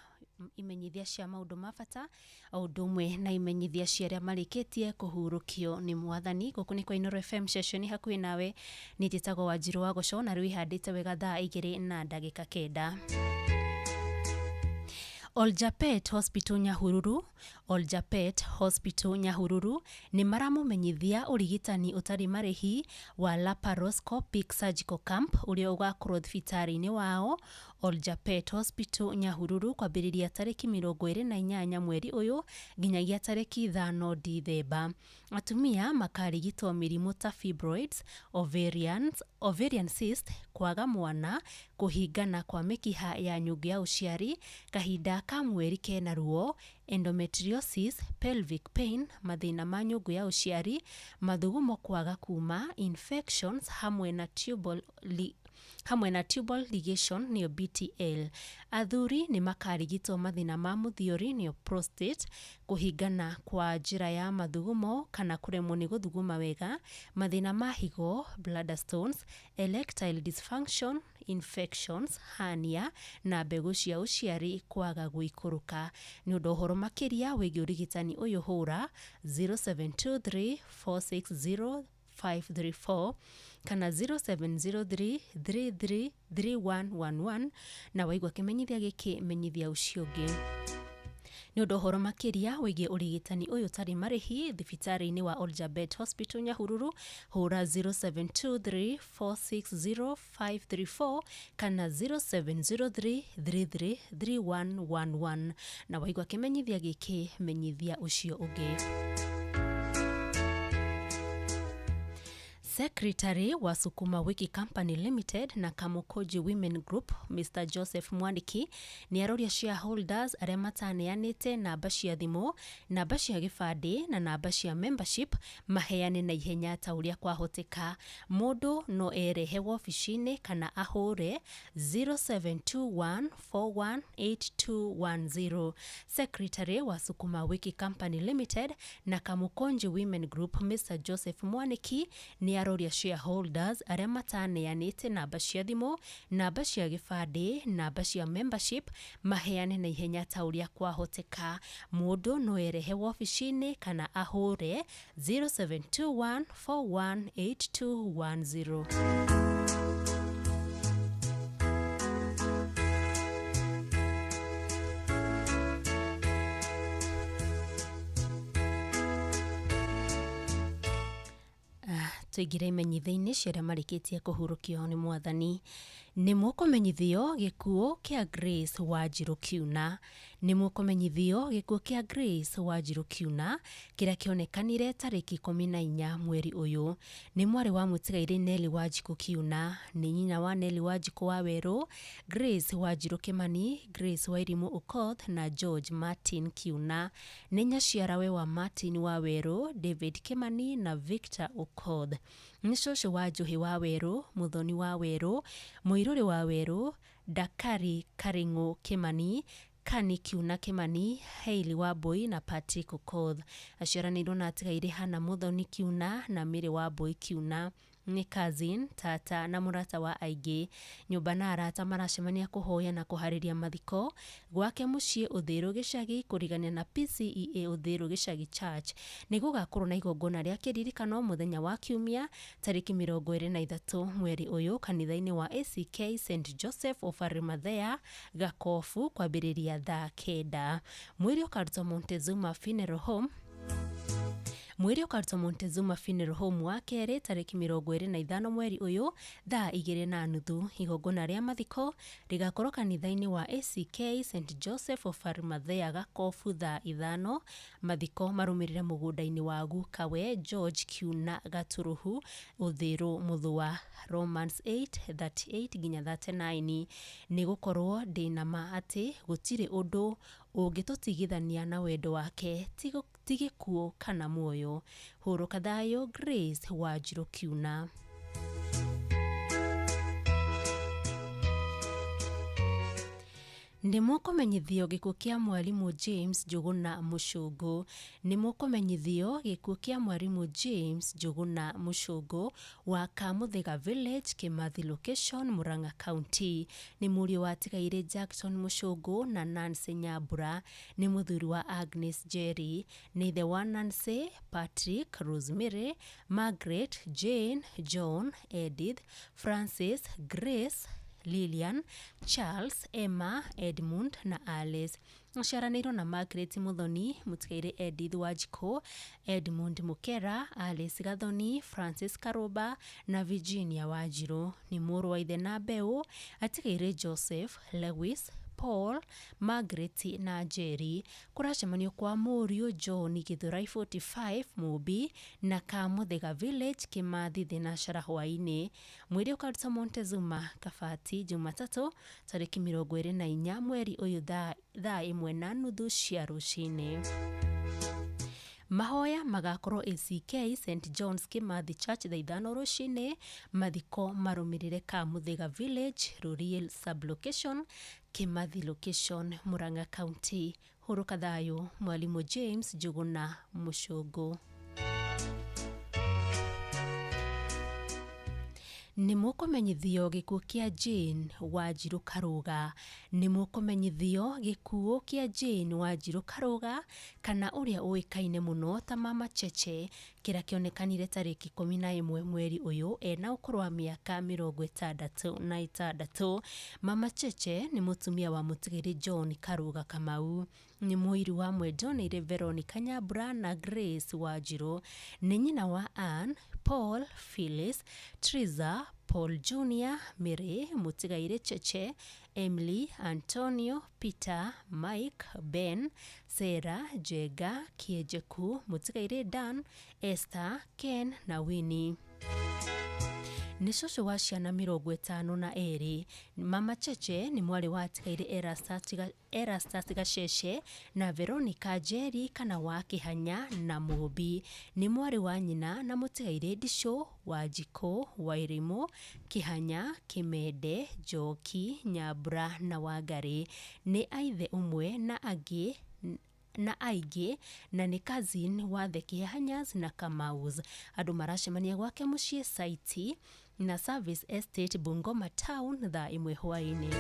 imenyithia cia maũndũ ma bata, o ũndũ ũmwe na imenyithia cia arĩa marĩkĩtie kũhurũkio nĩ Mwathani. Gũkũ nĩ kwa Inooro FM ceceni hakuhĩ nawe, niĩ njĩtagwo Wanjirũ wa Gũcũ, na rĩu ihandĩte wega thaa 2:09. Oljapet Hospital Nyahururu, Oljapet Hospital Nyahururu nĩ maramũmenyithia ũrigitani ũtarĩ marĩhi wa laparoscopic surgical camp ũrĩa ũgakorwo thibitarĩ-inĩ wao Oljapet Hospital Nyahururu kwambĩrĩria tarĩki 28 mweri ũyũ nginyagia tarĩki 5 Dithemba. Atumia makarigitwo mĩrimũ ta fibroids, ovarian cyst, kwaga mwana, kũhingana kwa mĩkiha ya nyũngũ ya ũciari, kahinda ka mweri kena ruo, endometriosis, pelvic pain, mathĩna ma nyũngũ ya ũciari, mathugumo kwaga kuma, infections hamwe na tubal hamwe na tubal ligation nĩyo BTL. Athuri nĩ makarigitwo mathĩna ma mũthiori nĩyo prostate, kũhingana kwa njĩra ya mathugumo kana kũremwo nĩ gũthuguma wega, mathĩna ma higo, bladder stones, erectile dysfunction, infections, hernia na mbegũ cia ũciari kwaga gũikũrũka. Nĩ ũndũ ũhoro makĩria wĩgiĩ ũrigitani ũyũ hũra 0723 460 534 kana 0703 33 3111 na waigua kĩmenyithia gĩkĩ menyithia ũcio ũngĩ. Nĩ ũndũ ũhoro makĩria wĩgiĩ ũrigitani ũyũ ũtarĩ marĩhi thibitarĩ-inĩ wa Oljabet Hospital Nyahururu hũra 0723 460 534 kana 0703 33 3111 na waigua kĩmenyithia gĩkĩ menyithia ũcio ũngĩ. Secretary wa Sukuma Wiki Company Limited na Kamukunji Women Group Mr Joseph Mwaniki nĩ aroria shareholders arĩa mataneanĩte namba cia thimũ, namba cia gĩbandĩ na namba cia membership maheane na ihenya ta ũrĩa kwahoteka. Mũndũ no erehe wobici-inĩ kana ahũre 0721418210. Secretary wa Sukuma Wiki Company Limited na Kamukunji Women Group Mr Joseph Mwaniki nĩ aroria shareholders arĩa mataneanĩte namba cia thimũ, namba cia gĩbandĩ, namba cia membership maheane na ihenya ta ũrĩa kwahoteka. Mũndũ no erehe wobici-inĩ kana ahũre 0721418210. Tũingĩre imenyithia-inĩ cia arĩa marĩkĩtie kũhurũkio nĩ mwathani. Nĩ mũkũmenyithio gĩkuũ kĩa Grace Wanjirũ Kiuna. Nĩ mũkũmenyithio gĩkuũ kĩa Grace Wanjirũ Kiuna kĩrĩa kĩonekanire tarĩki 14 mweri ũyũ. Nĩ mwarĩ wa mũtigairĩ Nelly Wanjikũ Kiuna, nĩ nyina wa Nelly Wanjikũ wa Werũ, Grace Wanjirũ Kĩmani, Grace Wairimũ Okoth na George Martin Kiuna. Nĩ nyaciarawe wa Martin wa Werũ, David Kĩmani na Victor Okoth. Nĩ cũcũ wa Njũhĩ wa Werũ, Mũthoni wa Werũ, Mũirũrĩ wa Werũ, Dakari Karing'ũ Kĩmani, Kani Kiuna Kĩmani, Hailey Wambui na Patrick Okoth. Aciaranĩirwo na atigairĩ Hannah Mũthoni Kiuna na Mary Wambui Kiuna. Nĩ cousin, tata na mũrata wa aingĩ. Nyũmba na arata maracemania kũhoya na kũharĩria mathiko gwake mũciĩ Ũthĩrũ Gĩcagi kũrigania na PCEA Ũthĩrũ Gĩcagi Church. Nĩ gũgakorwo na igongona rĩa kĩririkano mũthenya wa Kiumia tarĩki 23 mweri ũyũ kanitha-inĩ wa ACK St Joseph of Arimathea Gakobu kwambĩrĩria thaa 9. Mwĩrĩ ũkarutwo Montezuma Funeral Home. Mwĩrĩ ũkarutwo Montezuma Funeral Home wa kerĩ tarĩki 25 mweri ũyũ thaa 2:30. Igongona rĩa mathiko rĩgakorwo kanitha-inĩ wa ACK St Joseph of Arimathea Gakobu thaa 5. Mathiko marũmĩrĩre mũgũnda-inĩ wa gukawe George Kiuna Gaturuhu Ũthĩrũ Mũthũa. Romans 8:38 nginya 39. Nĩ gũkorwo ndĩ na ma atĩ gũtirĩ ũndũ ũngĩtũtigithania na wendo wake, ti gĩkuũ kana muoyo. Hurũka thayũ Grace Wanjirũ Kiuna. Nĩ mũkũmenyithio gĩkuũ kĩa mwarimũ James Njũgũna Mũcũngũ. Nĩ mũkũmenyithio gĩkuũ kĩa mwarimũ James Njũgũna Mũcũngũ wa Kamũthĩga Village, Kĩmathi Location, Murang'a County. Nĩ mũriũ wa atigairĩ Jackson Mũcũngũ na Nancy Nyambura. Nĩ mũthuri wa Agnes Jerry. Nĩ ithe wa Nancy, Patrick, Rosemary, Margaret, Jane, John, Edith, Francis, Grace, Lilian, Charles, Emma, Edmund na Alice. Aciaranĩirwo na Margaret Muthoni, mũtigairĩ Edith Wanjikũ, Edmund Mukera, Alice Gathoni, Francis Karũmba na Virginia Wanjirũ. Nĩ mũrũ wa ithe na mbeũ, atigairĩ Joseph, Lewis, Paul, Margaret na Jerry. Kũracemanio kwa mũriũ John Githurai 45 Mũmbi na Kamũthĩga Village Kĩmathi Thinashara hwaĩ-inĩ. Mwĩrĩ ũkaruta Montezuma Kabati Jumatatũ tarĩki 24 mweri ũyũ thaa 1:30 cia rũcinĩ. Mahoya magakorwo ACK St John's Kimathi Church thaa 5 rũcinĩ. Mathiko marũmĩrĩre Kamuthiga Village, Ruriel Sublocation, Kimathi Location, Murang'a County. Hurũka thayũ, Mwalimu James Njuguna Mũcũngũ. Nĩ mũkũmenyithio gĩkuũ kĩa Jane Wanjiru Karũga. Nĩ mũkũmenyithio gĩkuũ kĩa Jane Wanjiru Karũga, kana ũrĩa ũĩkaine mũno ta Mama Cheche, kĩrĩa kĩonekanire tarĩki 11 mweri ũyũ ena ũkũrũ wa mĩaka 66. Mama Cheche nĩ mũtumia wa mũtigĩrĩ John Karũga Kamau. Nĩ mũiru wa mwendoneire Veronica Nyambura na Grace Wanjiru. Nĩ nyina wa Ann, Paul, Phyllis, Triza, Paul Jr., Mary, Mũtigairĩ Cheche, Emily, Antonio, Peter, Mike, Ben, Sarah, Jenga, Kĩenjeku, Mũtigairĩ Dan, Esther, Ken na Winnie. Nĩ cũcũ wa ciana 52. Mama Cheche nĩ mwarĩ wa atigairĩ Erastus Gacece na Veronica Njeri kana wa Kĩhanya na Mũmbi. Nĩ mwarĩ wa nyina na mũtigairĩ Ndicũ, Wanjikũ, Wairimũ, Kĩhanya, Kĩmende, Njoki, Nyambura na Wangarĩ. Nĩ aithe ũmwe na angĩ na aingĩ na nĩ cousin wa The Kĩhanyas na Kamaus. Andũ maracemania gwake mũciĩ Saiti na Service Estate Bungoma Town thaa 1 hwaĩ-inĩ.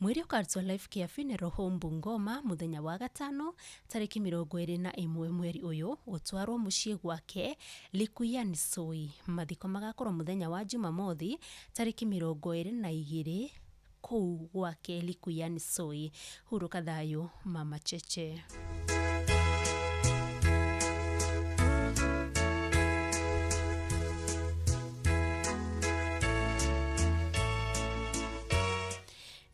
Mwĩrĩ ũkarutwo Life Care Funeral Home Bungoma mũthenya wa gatano tarĩki 21 mweri ũyũ, ũtwarwo mũciĩ gwake Likuyani Soi. Mathiko magakorwo mũthenya wa Jumamothi tarĩki 22 kũu gwake Likuyani Soi. Hurũka thayũ, Mama Cheche.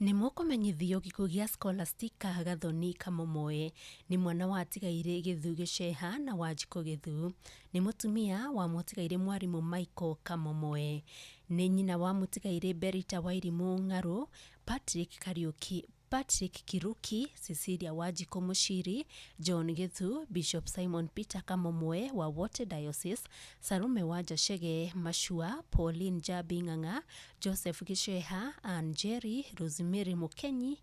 Nĩ mũkũmenyithio gĩkuũ gĩa Scholastica Gathoni Kamomoe. Nĩ mwana wa atigairĩ Gĩthu Gĩceha na Wanjikũ Gĩthu. Nĩ mũtumia wa mũtigairĩ mwarimũ Michael Kamomoe. Nĩ nyina wa mũtigairĩ Berita Wairimũ Ng'arũ, Patrick Kariuki, Patrick Kiruki, Cecilia Wanjikũ Mũciri, John Gĩthu, Bishop Simon Peter Kamomoe wa Wote Diocese, Salome Wanja Chege Mashua, Pauline Jabi Ng'ang'a, Joseph Gĩceha, Ann Jerry, Rosemary Mũkenyi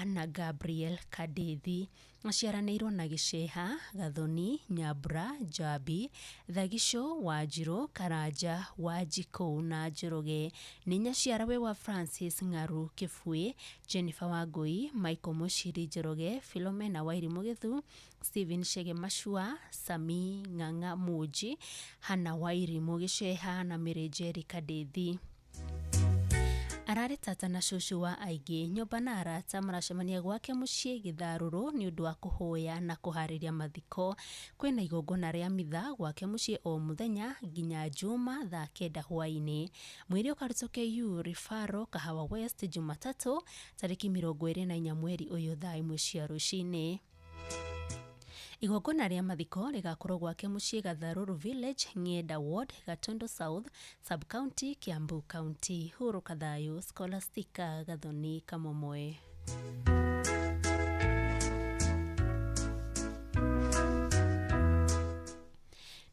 na Gabriel Kadethi. Aciaranĩirwo na Gĩceha, Gathoni, Nyambura, Njambi, Thagico, Wanjirũ, Karanja, Wanjikũ na Njoroge. Nĩ nyaciarawe wa Francis Ng'aru Kĩbuĩ, Jennifer Wangũi, Michael Mũciri Njoroge, Philomena Wairimũ Gĩthu, Stephen Chege Mashua, Sami Ng'ang'a Mũnji, Hannah Wairimũ Gĩceha na Mary Njeri Kadethi. Ararĩ tata na cũcũ wa aingĩ. Nyũmba na arata maracemania gwake mũciĩ Gĩtharũrũ nĩ ũndũ wa kũhoya na kũharĩria mathiko. Kwĩna igongona rĩa mitha gwake mũciĩ o mũthenya nginya Juma thaa 9 hwaĩ-inĩ. Mwĩrĩ ũkarutwo KU Rifaro Kahawa West Jumatatũ tarĩki 24 mweri ũyũ thaa 1 cia rũcinĩ. Igongona rĩa mathiko rĩgakorwo gwake mũciĩ Gatharũrũ Village, Ng'enda Ward, Gatundu South, Sub-County, Kiambu County. Hurũka thayũ, Scholastica Gathoni Kamomoe.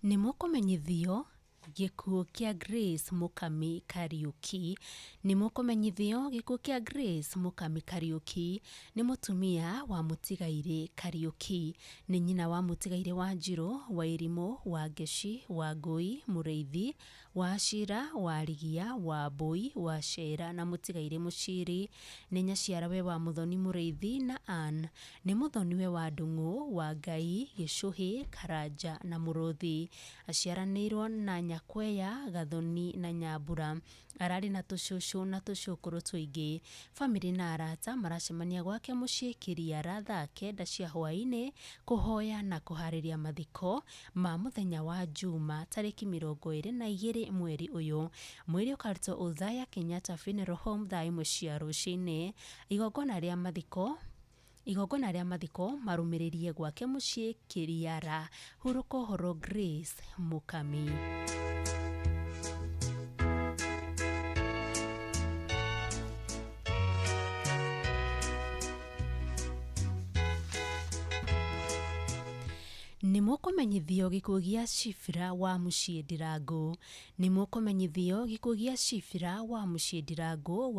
Nĩ mũkũmenyithio gĩkuũ kĩa Grace Mũkami Kariuki. Nĩ mũkũmenyithio gĩkuũ kĩa Grace Mũkami Kariuki. Nĩ mũtumia wa mũtigairĩ Kariuki. Nĩ nyina wa mũtigairĩ Wanjirũ, Wairimũ, Wangeci, Wangũi, Mũrĩithi, Wachira, Warigia, Wambũi, Wacera na mũtigairĩ Mũciri. Nĩ nyaciarawe wa Mũthoni Mũrĩithi na Ann. Nĩ mũthoniwe wa Ndung'u, Wangai, Gĩcũhĩ, Karanja na Mũrũthi. Aciaranĩirwo na Nyakweya, Gathoni na Nyambura. Ararĩ na tũcũcũ na tũcũkũrũ tũingĩ. Bamĩrĩ na arata maracemania gwake mũciĩ Kiriara thaa 9 cia hwaĩ-inĩ kũhoya na kũharĩria mathiko ma mũthenya wa Juma tarĩki 22 mweri ũyũ. Mwĩrĩ ũkarutwo Othaya Kenyatta Funeral Home thaa 1 cia rũcinĩ. Igongona rĩa mathiko marũmĩrĩrie gwake mũciĩ Kiriara. Hurũka ũhoro Grace Mũkami. Nĩ mũkũmenyithio gĩkuũ gĩa Shifra wa mũciĩ Ndirangu. Nĩ mũkũmenyithio gĩkuũ gĩa Shifra wa mũciĩ Ndirangu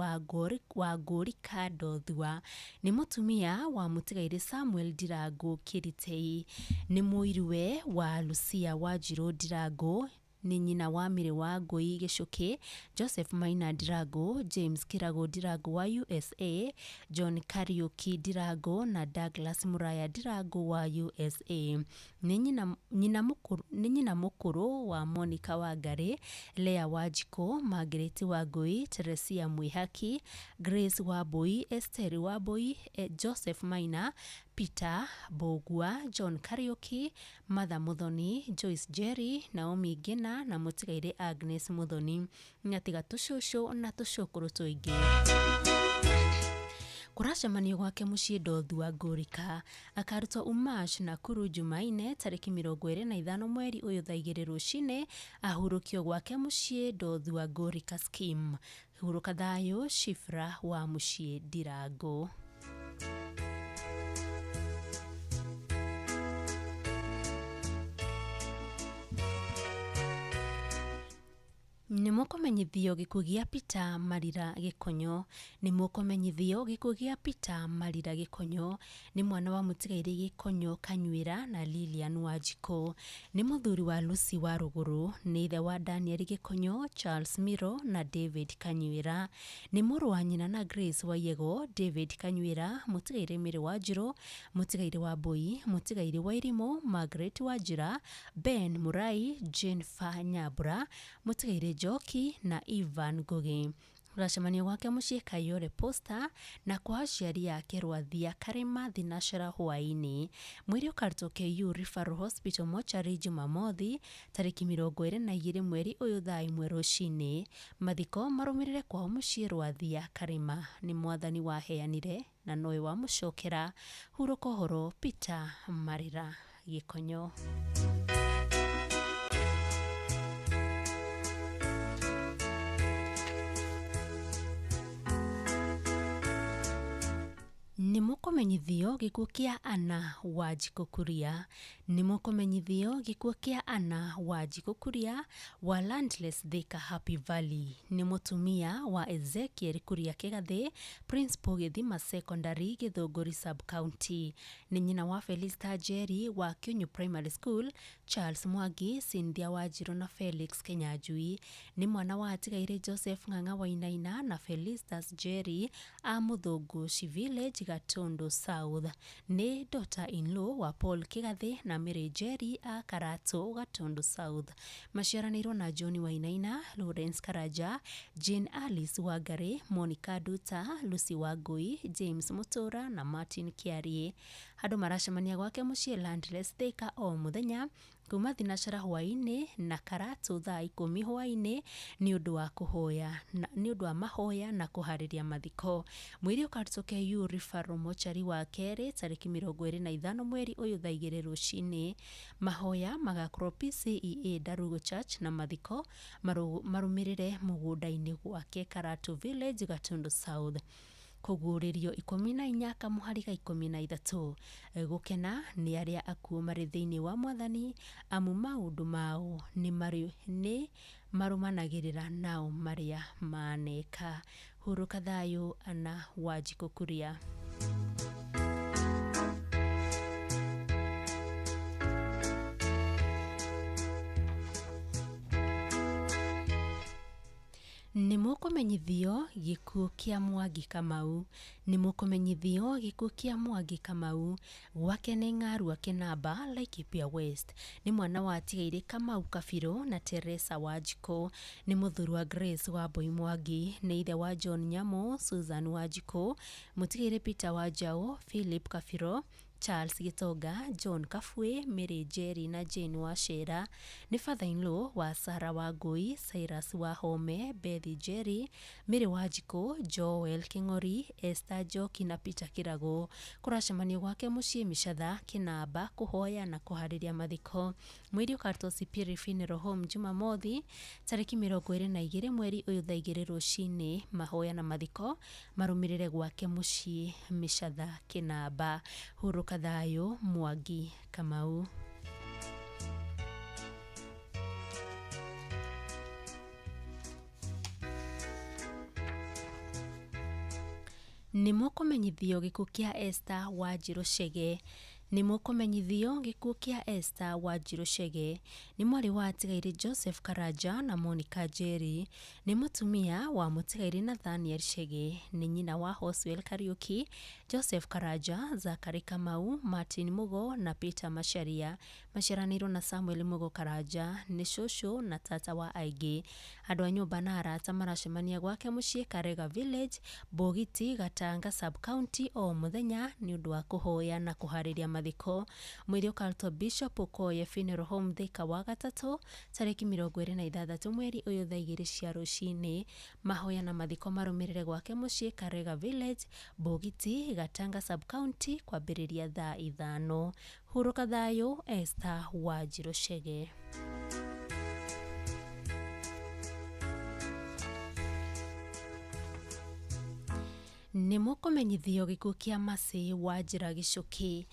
wa Ngũrika Ndothua. Nĩ mũtumia wa mũtigairĩ Samuel Ndirangu Kĩritei. Nĩ mũiruwe wa Lucia Wanjirũ Ndirangu. Nĩ nyina wa Mary Wangui Gĩchũkĩ, Joseph Maina Ndirangu, James Kĩragũ Ndirangu wa USA, John Kariũki Ndirangu na Douglas Mũraya Ndirangu wa USA. Nĩ nyina mũkũrũ wa Monica Wangarĩ, Leah Wanjikũ, Margaret Wangui, Teresia Mwĩhaki, Grace Wambui, Esther Wambui, Joseph Maina, Peter Mbũgua, John Kariũki, Martha Muthoni, Joyce Njeri, Naomi Ngina na mũtigairĩ Agnes Muthoni. Nĩatiga tũcũcũ na tũcũkũrũ tũingĩ. Kũracemanio gwake mũciĩ Ndothua Ngũrika. Akarutwo Umash Nakuru Jumaine tarĩki 25 mweri ũyũ thaa 2 rũcinĩ ahurũkio gwake mũciĩ Ndothua Ngũrika Scheme. Hurũka thayũ Shifra wa mũciĩ Ndirangu. Nĩ mũkũmenyithio gĩkuũ gĩa Peter Marira Gĩkonyo. Nĩ mũkũmenyithio gĩkuũ gĩa Peter Marira Gĩkonyo. Nĩ mwana wa mũtigairĩ Gĩkonyo Kanyuĩra na Lilian Wanjikũ. Nĩ mũthuri wa Lucy wa Rũgũrũ. Nĩ ithe wa Daniel Gĩkonyo, Charles Miro na David Kanyuĩra. Nĩ mũrũ wa nyina na Grace Waiyego, David Kanyuĩra, mũtigairĩ Mary Wanjirũ, mũtigairĩ Wambui, mũtigairĩ Wairimũ, Margaret Wanjira, Ben Murai, Jennifer Nyambura, mũtigairĩ Njoki na Ivan Ngugi. Rũracemanio gwake mũciĩ Kayole Posta na kwa aciari ake Rwathia Karĩma Thinacera hwaĩ-inĩ. Mwĩrĩ ũkarutwo KU Referral Hospital mochari Jumamothi tarĩki 22 mweri ũyũ thaa 1 rũcinĩ. Mathiko marũmĩrĩre kwao mũciĩ Rwathia Karĩma. Nĩ mwathani waheanire na nowe wamũcokera. Hurũka ũhoro Peter Marira Gĩkonyo. Nĩ mũkũmenyithio gĩkuũ kĩa Anna Wanjikũ Kuria. Nĩ mũkũmenyithio gĩkuũ kĩa Anna Wanjikũ Kuria wa Landless Thika Happy Valley. Nĩ mũtumia wa Ezekiel Kuria Kĩgathĩ, Principal Gĩthima Secondary, Gĩthũngũri Sub-County. Nĩ nyina wa Felista Njeri wa Kĩũnyũ Primary School, Charles Mwangi, Cynthia Wanjirũ na Felix Kĩnyanjui. Nĩ mwana wa atigairĩ Joseph Ng'ang'a Wainaina na Felistas Njeri a Mũthũngũci Village, Gatundu South. Nĩ daughter-in-law wa Paul Kĩgathĩ na Mary Njeri a Karatũ, Gatundu South. Maciaranĩirwo na John Wainaina, Lawrence Karanja, Jane Alice Wangarĩ, Monica Nduta, Lucy Wangui, James Mutura na Martin Kĩarie. Andũ maracemania gwake mũciĩ Landless Thika o mũthenya kuma thinacera hwaĩ-inĩ na Karatũ thaa 10 hwaĩ-inĩ nĩ ũndũ wa kũhoya nĩ ũndũ wa mahoya na kũharĩria mathiko. Mwĩrĩ ũkarutwo KU Referral mochari wa kerĩ tarĩki 25 mweri ũyũ thaa 2 rũcinĩ. Mahoya magakorwo PCEA Ndarugu Church na mathiko marũmĩrĩre mũgũnda-inĩ gwake Karatũ Village, Gatundu South. Kũguũrĩrio 14 kamũhari ga 13. Gũkena nĩ arĩa akuũ marĩ thĩinĩ wa mwathani, amu maũndũ mao nĩ marũmanagĩrĩra nao marĩa maneka. Hurũka thayũ Anna Wanjikũ Kuria. Nĩ mũkũmenyithio gĩkuũ kĩa Mwangi Kamau. Nĩ mũkũmenyithio gĩkuũ kĩa Mwangi Kamau. Gwake nĩ Ng'arua Kĩnamba, Laikipia West. Nĩ mwana wa atigairĩ Kamau Kabirũ na Teresa Wanjikũ. Nĩ mũthuri wa Grace Wambui Mwangi. Nĩ ithe wa John Nyamu, Susan Wanjikũ, mũtigairĩ Peter Wanjaũ, Philip Kabirũ, Charles Gĩtonga, John Kabue, Mary Njeri na Jane Wachera. Nĩ father-in-law wa Sarah Wangui, Cyrus Wahome, Beth Njeri, Mary Wanjikũ, Joel Kĩng'ori, Esther Njoki na Peter Kĩragũ. Kũracemanio gwake mũciĩ Mĩcatha, Kĩnamba, kũhoya na kũharĩria mathiko. Mwĩrĩ ũkarutwo Sipiri Funeral Home Jumamothi tarĩki 22 mweri ũyũ thaa 2 rũcinĩ. Mahoya na mathiko marũmĩrĩre gwake mũciĩ Mĩcatha, Kĩnamba. Hurũka thayũ Mwangi Kamau. Nĩ mũkũmenyithio gĩkuũ kĩa Esther Wanjiru Chege. Nĩ mũkũmenyithio gĩkuũ kĩa Esther Wanjiru Chege. Nĩ mwarĩ wa atigairĩ Joseph Karanja na Monica Njeri. Nĩ mũtumia wa mũtigairĩ Nathaniel Chege. Nĩ nyina wa Hoswell Kariuki, Joseph Karanja, Zachary Kamau, Martin Mugo na Peter Macharia. Maciaranĩirwo na Samuel Mugo Karanja. Nĩ cũcũ na tata wa aingĩ. Andũ a nyũmba na arata maracemania gwake mũciĩ Karega Village, Bogiti, Gatanga sub-county o mũthenya nĩ ũndũ wa kũhoya na kũharĩria mathiko. Mwĩrĩ ũkarutwo Bishop Okoye Funeral Home Thika Wagatatũ tarĩki 26 mweri ũyũ thaa 2 cia rũcinĩ. Mahoya na mathiko marũmĩrĩre gwake mũciĩ Karega Village, Bogiti, Gatanga sub-county kwambĩrĩria thaa 5. Hurũka thayũ Esther Wanjiru Chege. Nĩ mũkũmenyithio gĩkuũ kĩa Mercy Wanjira Gichuki.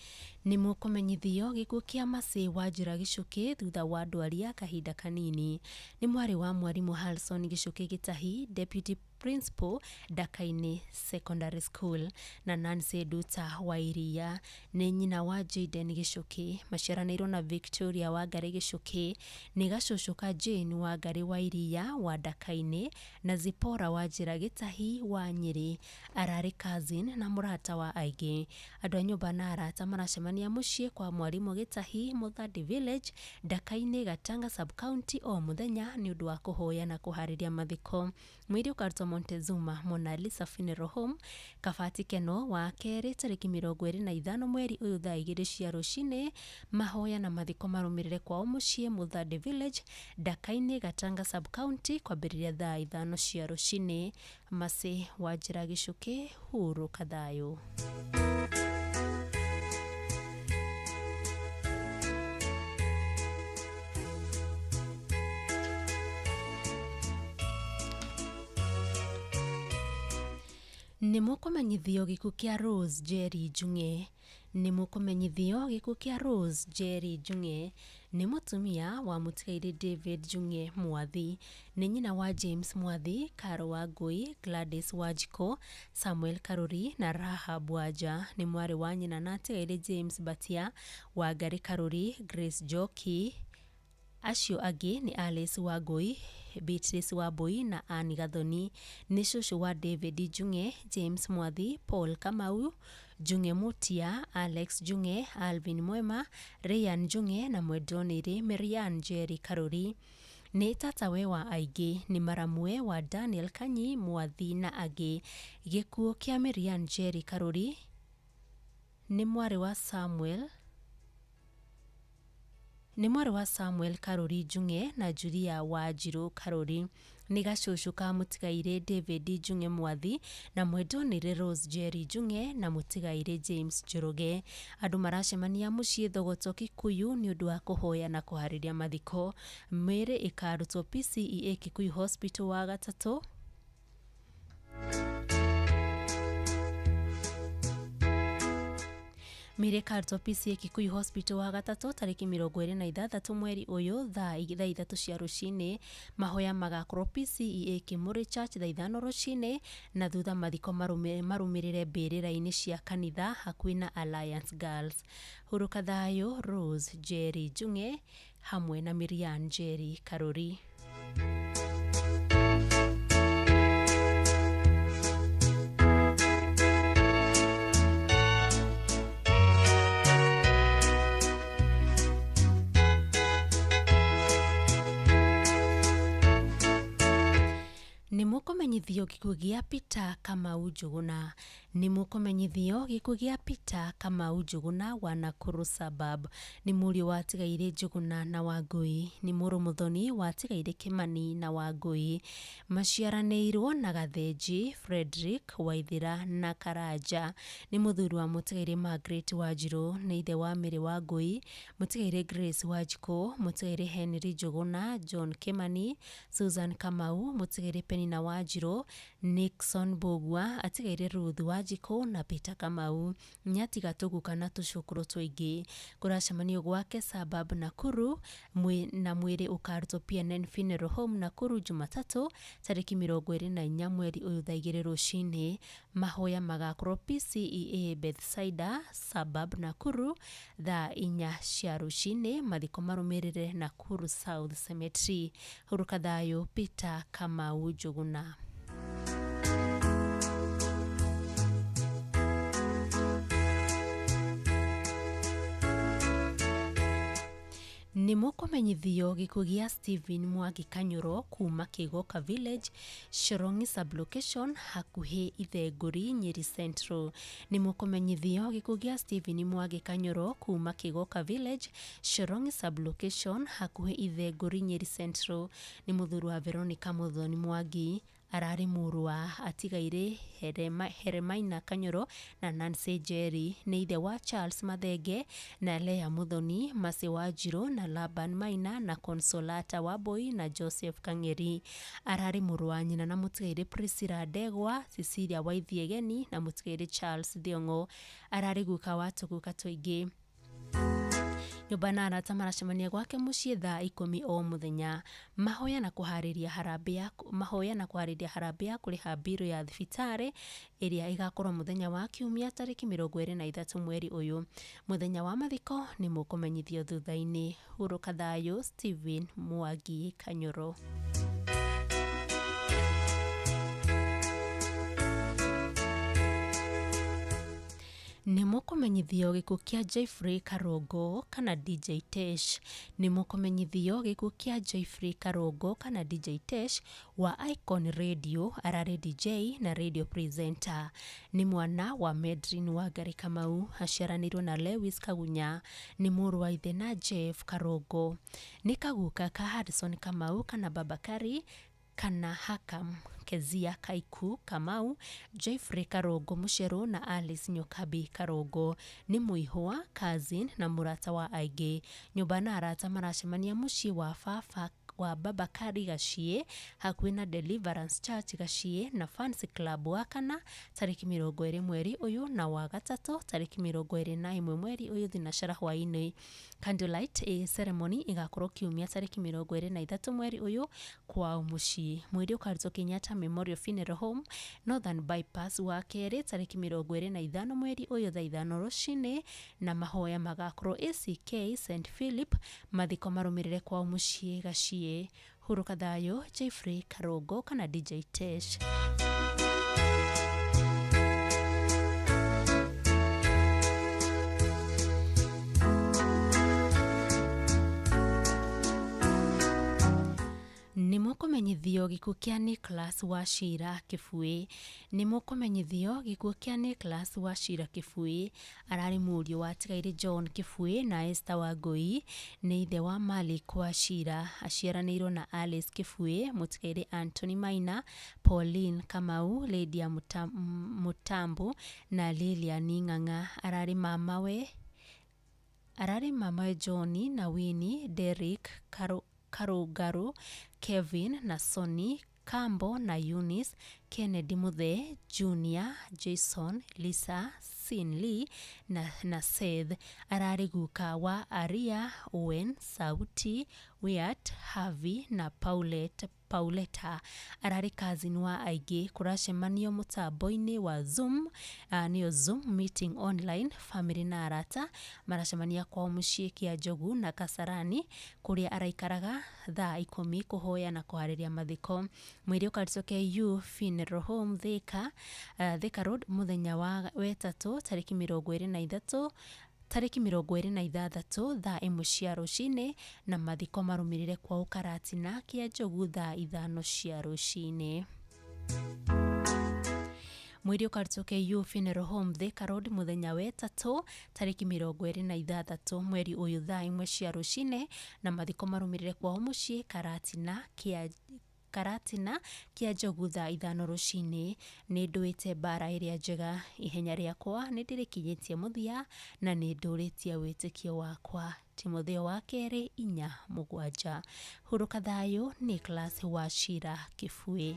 Nĩ mũkũmenyithio gĩkuũ kĩa Mercy Wanjira Gichuki thutha wa ndwari ya kahinda kanini. Nĩ mwarĩ wa mwarimũ Harrison Gichuki Gitahi, Deputy Principal Ndaka-inĩ Secondary School, na Nancy Nduta wa Iria. Nĩ nyina wa Jayden Gichuki. Maciaranĩirwo na Victoria Wangari Gichuki. Nĩ gacũcũ ka Jane Wangari wa Iria wa Ndaka-inĩ na Zipporah Wanjira Gitahi wa Nyĩrĩ. Ararĩ cousin na mũrata wa aingĩ. Andũ a nyũmba na arata maracemania mũciĩ kwa mwarimũ Gitahi, Muthandi Village, Ndaka-inĩ, Gatanga sub-county o mũthenya nĩ ũndũ wa kũhoya na kũharĩria mathiko. Mwĩrĩ ũkarutwo Montezuma Mona Lisa Funeral Home, Kabati Keno wa kerĩ tarĩki 25 mweri ũyũ thaa 2 cia rũcinĩ. Mahoya na mathiko marũmĩrĩre kwao mũciĩ Muthandi Village, Ndaka-inĩ, Gatanga sub-county kwambĩrĩria thaa 5 cia rũcinĩ. Mercy Wanjira Gichuki, hurũka thayũ. Nĩ mũkũmenyithio gĩkuũ kĩa Rose Njeri Njung'e. Nĩ mũkũmenyithio gĩkuũ kĩa Rose Njeri Njung'e. Nĩ mũtumia wa mũtigairĩ David Njung'e Mwathi. Nĩ nyina wa James Mwathi, Caro Wangui, Gladys Wanjikũ, Samuel Karuri na Rahab Wanja. Nĩ mwarĩ wa nyina na atigairĩ James Batia, Wangari Karuri, Grace Njoki. Acio angĩ nĩ Alice Wangui, Beatrice Wambui na Anne Gathoni. Nĩ cũcũ wa David Njung'e, James Mwathi, Paul Kamau, Njung'e Mutia, Alex Njung'e, Alvin Mwema, Ryan Njung'e na mwendonĩrĩ Marianne Njeri Karuri. Nĩ tatawe wa aingĩ. Nĩ maramwe wa Daniel Kanyi Mwathi na angĩ. Gĩkuũ kĩa Marianne Njeri Karuri nĩ mwarĩ wa Samuel Karuri Njung'e na Julia Wanjiru Karuri. Nĩ gacũcũ ka mũtigairĩ David Njung'e Mwathi na mwendonĩrĩ Rose Njeri Njung'e na mũtigairĩ James Njoroge. Andũ maracemania mũciĩ Thogoto Kikuyu nĩ ũndũ wa kũhoya na kũharĩria mathiko. Mĩĩrĩ ĩkarutwo PCEA Kikuyu Hospital Wagatatũ. Mĩĩrĩ ĩkarutwo PCEA Kikuyu Hospital Wagatatũ tarĩki 26 mweri ũyũ thaa 3 cia rũcinĩ. Mahoya magakorwo PCEA Kimuri Church thaa 5 rũcinĩ na thutha mathiko marũmĩrĩre mbĩrĩra-inĩ cia kanitha hakuhĩ na Alliance Girls. Hurũka thayũ Rose Njeri Njung'e hamwe na Marianne Njeri Karuri. Nĩ mũkũmenyithio gĩkuũ gĩa Peter Kamau Njuguna. Nĩ mũkũmenyithio gĩkuũ gĩa Peter Kamau Njuguna wa Nakuru suburb. Nĩ mũriũ wa atigairĩ Njuguna na Wangui. Nĩ mũrũ mũthoni wa atigairĩ Kimani na Wangui. Maciaranĩirwo na Gathenji, Frederick Waithera na Karanja. Nĩ mũthuri wa mũtigairĩ Margaret Wanjiru. Nĩ ithe wa Mary Wangui, mũtigairĩ Grace Wanjikũ, mũtigairĩ Henry Njuguna, John Kimani, Susan Kamau, mũtigairĩ Penina Wanjiru, Nixon Mbugua, atigairĩ Ruth Wanjiru Wanjikũ na Peter Kamau. Nĩatiga tũguka na tũcũkũrũ tũingĩ. Kũracemanio gwake Suburb Nakuru na mwĩrĩ ũkarutwo PNN Funeral Home Nakuru Jumatatũ tarĩki 24 mweri ũyũ thaa 2 rũcinĩ. Mahoya magakorwo PCEA Bethsaida Suburb Nakuru thaa 4 cia rũcinĩ. Mathiko marũmĩrĩre Nakuru South Cemetery. Huruka thayũ Peter Kamau Njuguna. Nĩ mũkũmenyithio gĩkuũ gĩa Stephen Mwangi Kanyũro kuma Kĩgoka Village, Shorong'i Sub-location, hakuhĩ Ithengũri, Nyeri Central. Nĩ mũkũmenyithio gĩkuũ gĩa Stephen Mwangi Kanyũro kuma Kĩgoka Village, Shorong'i Sub-location, hakuhĩ Ithengũri, Nyeri Central. Nĩ mũthuri wa Veronica Muthoni Mwangi. Ararĩ mũrũ wa atigairĩ Heremaina Kanyũro na Nancy Njeri. Nĩ ithe wa Charles Mathenge na Lea Muthoni, Mercy Wanjirũ na Laban Maina na Consolata Wambui na Joseph Kang'eri. Ararĩ mũrũ wa nyina na mũtigairĩ Priscilla Ndegwa, Cecilia Waithiegeni na mũtigairĩ Charles Thiong'o. Ararĩ guka wa tũguka tũingĩ. Nyũmba na arata maracemania gwake mũciĩ thaa 10 o mũthenya. Mahoya na kũharĩria harambee ya kũrĩha mbirũ ya thibitarĩ ĩrĩa ĩgakorwo mũthenya wa Kiumia tarĩki 23 mweri ũyũ. Mũthenya wa mathiko nĩ mũkũmenyithio thutha-inĩ. Hurũka thayũ Stephen Mwangi Kanyũro. Nĩ mũkũmenyithio gĩkuũ kĩa Jeffrey Karongo kana DJ Tesh. Nĩ mũkũmenyithio gĩkuũ kĩa Jeffrey Karongo kana DJ Tesh wa Icon Radio, ararĩ DJ na radio presenter. Nĩ mwana wa Medrin Wangari Kamau, aciaranĩirwo na Lewis Kagunya. Nĩ mũrũ wa ithe na Jeff Karongo. Nĩ kaguka ka Harrison Kamau kana Babakari kana Hakam Kezia Kaiku Kamau, Jeffrey Karongo Mũcerũ na Alice Nyokabi Karongo. Nĩ mũihwa, cousin na mũrata wa aingĩ. Nyũmba na arata maracemania mũciĩ wa baba wa Babakari Gaciĩ hakuhĩ na Deliverance Church Gaciĩ na Fans Club wa kana tarĩki 20 mweri ũyũ na wa gatatũ tarĩki 21 mweri ũyũ thinacara hwaĩ-inĩ. Candlelight ceremony ĩgakorwo Kiumia tarĩki 23 mweri ũyũ kwao mũciĩ. Mwĩrĩ ũkarutwo Kenyatta Memorial Funeral Home Northern Bypass wa kerĩ tarĩki 25 mweri ũyũ thaa 5 rũcinĩ na mahoya magakorwo ACK St Philip. Mathiko marũmĩrĩre kwao mũciĩ Gaciĩ. Huruka thayũ Jeffrey Karongo kana DJ Tesh. Nĩ mũkũmenyithio gĩkuũ kĩa Nicholas Wachira Kĩbuĩ. Nĩ mũkũmenyithio gĩkuũ kĩa Nicholas Wachira Kĩbuĩ. Ararĩ mũriũ wa atigairĩ John Kĩbuĩ na Esther Wangũi. Nĩ ithe wa Malik Wachira. Aciaranĩirwo na Alice Kĩbuĩ, mũtigairĩ Anthony Maina, Pauline Kamau, Lydia Mutambu na Lilian Ng'ang'a. Ararĩ mamawe John na Winnie, Derrick Karũngarũ, Kevin na Sonny, Kambo na Eunice, Kennedy Muthee, Junior, Jason, Lisa, Sinley na Seth. Ararĩ guka wa Aria, Owen, Sauti, Wyatt, Harvey na Pauletta. Ararĩ cousin wa aingĩ. Kũracemanio mũtambo-inĩ wa Zoom, nĩyo Zoom meeting online. Family na arata maracemania kwao mũciĩ Kĩa Njogu na Kasarani kũrĩa araikaraga thaa 10 kũhoya na kũharĩria mathiko. Mwĩrĩ ũkarutwo KU Funeral Home Thika, Thika Road mũthenya wa wetatũ tarĩki 23 tarĩki 26 thaa 1 cia rũcinĩ na mathiko marũmĩrĩre kwao Karatina Kĩa Njogu thaa 5 cia rũcinĩ. Mwĩrĩ ũkarutwo KU Funeral Home Thika Road mũthenya wetatũ tarĩki 26 mweri ũyũ thaa 1 cia rũcinĩ na mathiko marũmĩrĩre kwao mũciĩ Karatina Kĩa Njogu thaa 5 rũcinĩ. Nĩ ndũĩte mbara ĩrĩa njega, ihenya rĩakwa nĩ ndĩrĩkinyĩtie mũthia na nĩ ndũrĩtie wĩtĩkio wakwa. Timotheo wa kerĩ 4:7. Hurũka thayũ Nicholas Wachira Kĩbuĩ.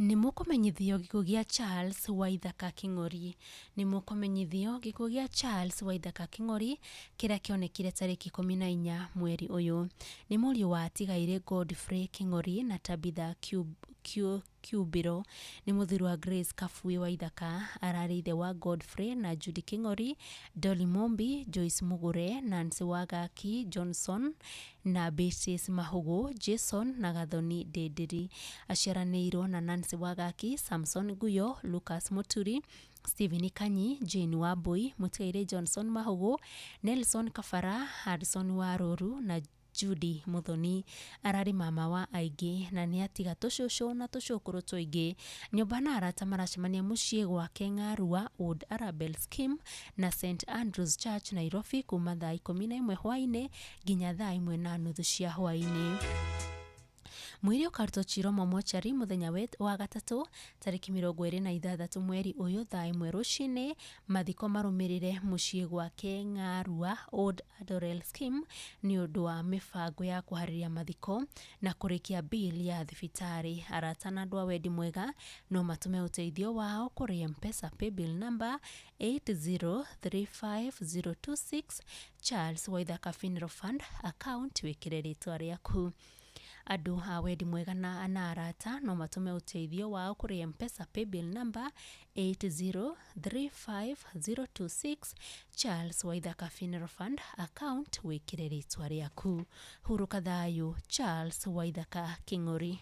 Nĩ mũkũmenyithio gĩkuũ gĩa Charles Waithaka Kĩng'ori. Nĩ mũkũmenyithio gĩkuũ gĩa Charles Waithaka Kĩng'ori kĩrĩa kĩonekire tarĩki 14 mweri ũyũ. Nĩ mũriũ wa atigairĩ Godfrey Kĩng'ori na Tabitha Kiumbĩro. Nĩ mũthuri wa Grace Kabui Waithaka. Ararĩ ithe wa Godfrey na Judy Kĩng'ori, Dolly Mumbi, Joyce Mugure, Nancy Wangaki Johnson na Beatrice Mahugu, Jason na Gathoni Ndĩndĩri. Aciaranĩirwo na Nancy Wangaki, Samson Guyo, Lucas Muturi, Stephen Kanyi, Jane Wambui, Mũtigairĩ Johnson Mahugu, Nelson Kabara, Hudson Warũru na Judy Muthoni. Ararĩ mama wa aingĩ na nĩ atiga tũcũcũ na tũcũkũrũ tũingĩ. Nyũmba na arata maracemania mũciĩ gwake Ng'arua Old Arabel Scheme na St Andrews Church Nairobi kuma thaa 11 hwaĩ-inĩ nginya thaa 1:30 cia hwaĩ-inĩ. Mwĩrĩ ũkarutwo Chiromo mochari mũthenya wa gatatũ tarĩki 26 mweri ũyũ thaa 1 rũcinĩ. Mathiko marũmĩrĩre mũciĩ gwake Ng'arua Old Adorel Scheme nĩ ũndũ wa mĩbango ya kũharĩria mathiko na kũrĩkia bill ya thibitarĩ. Arata na andũ a wendi mwega no matũme ũteithio wao kũrĩ M-Pesa paybill number 8035026 Charles Waithaka Funeral Fund account wĩkĩre rĩtwa rĩaku. Andũ a wendi mwega na arata no matũme ũteithio wao kũrĩ M-Pesa paybill number 8035026 Charles Waithaka Funeral Fund account wĩkĩre rĩtwa rĩaku. Hurũka thayũ Charles Waithaka Kĩng'ori.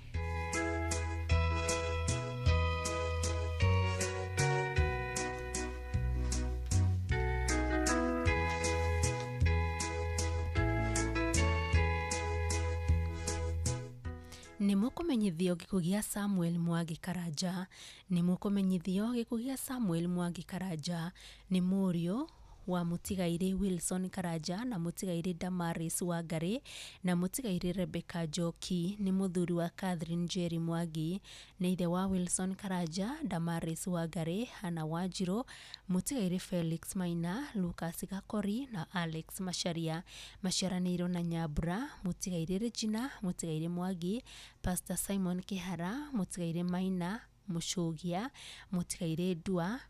Nĩ mũkũmenyithio gĩkuũ gĩa Samuel Mwangi Karanja. Nĩ mũkũmenyithio gĩkuũ gĩa Samuel Mwangi Karanja. Nĩ mũriũ wa mũtigairĩ Wilson Karanja na mũtigairĩ Damaris Wangari na mũtigairĩ Rebecca Njoki. Nĩ mũthuri wa Catherine Njeri Mwangi. Nĩ ithe wa Wilson Karanja, Damaris Wangari, Hannah Wanjiru, mũtigairĩ Felix Maina, Lucas Gakori na Alex Macharia. Maciaranĩirwo na Nyambura, mũtigairĩ Regina, mũtigairĩ Mwangi, Pastor Simon Kihara, mũtigairĩ Maina Mũcũgia, mũtigairĩ Ndua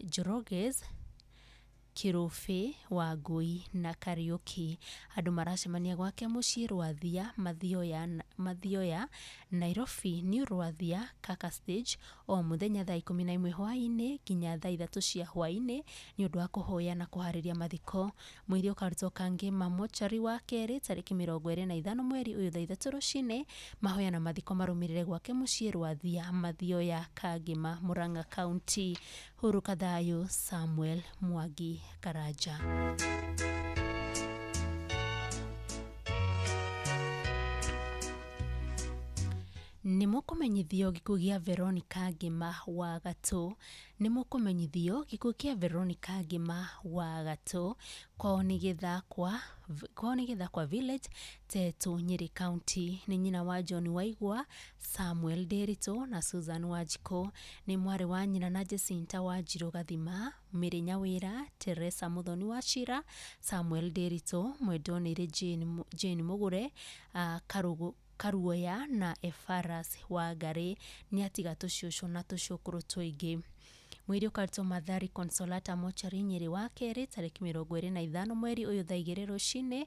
Njoroges Kĩrũbĩ Wangui na Kariũki. Andũ maracemania gwake mũciĩ Rwathia, Mathioya, Nairobi New Rwathia Kaka Stage o mũthenya thaa 11 hwaĩ-inĩ nginya thaa 3 cia hwaĩ-inĩ nĩ ũndũ wa kũhoya na kũharĩria mathiko. Mwĩrĩ ũkarutwo Kangema mochari wa kerĩ tarĩki 25 mweri ũyũ thaa 3 rũcinĩ. Mahoya na mathiko marũmĩrĩre gwake mũciĩ Rwathia, Mathioya, Kangema, Murang'a County. Hurũka thayũ Samuel Mwangi Karanja. Nĩ mũkũmenyithio gĩkuũ gĩa Veronica Ngima wa Gatũ. Nĩ mũkũmenyithio gĩkuũ kĩa Veronica Ngima wa Gatũ. Kwao nĩ Gĩthakwa Village, Tetu, Nyeri County. Nĩ nyina wa John Waigua, Samuel Nderitu na Susan Wanjikũ. Nĩ mwarĩ wa nyina na Jacinta Wanjiru Gathima, Mary Nyawĩra, Teresa Muthoni wa Cira, Samuel Nderitu, mwendwa nĩ Jane Mugure, Karuoya na Efaras Wangari. Nĩ atiga tũcũcũ na tũcũkũrũ tũingĩ. Mwĩrĩ ũkarutwo Mathari Consolata mochari Nyeri wa kerĩ tarĩki 25 mweri ũyũ thaa 2 rũcinĩ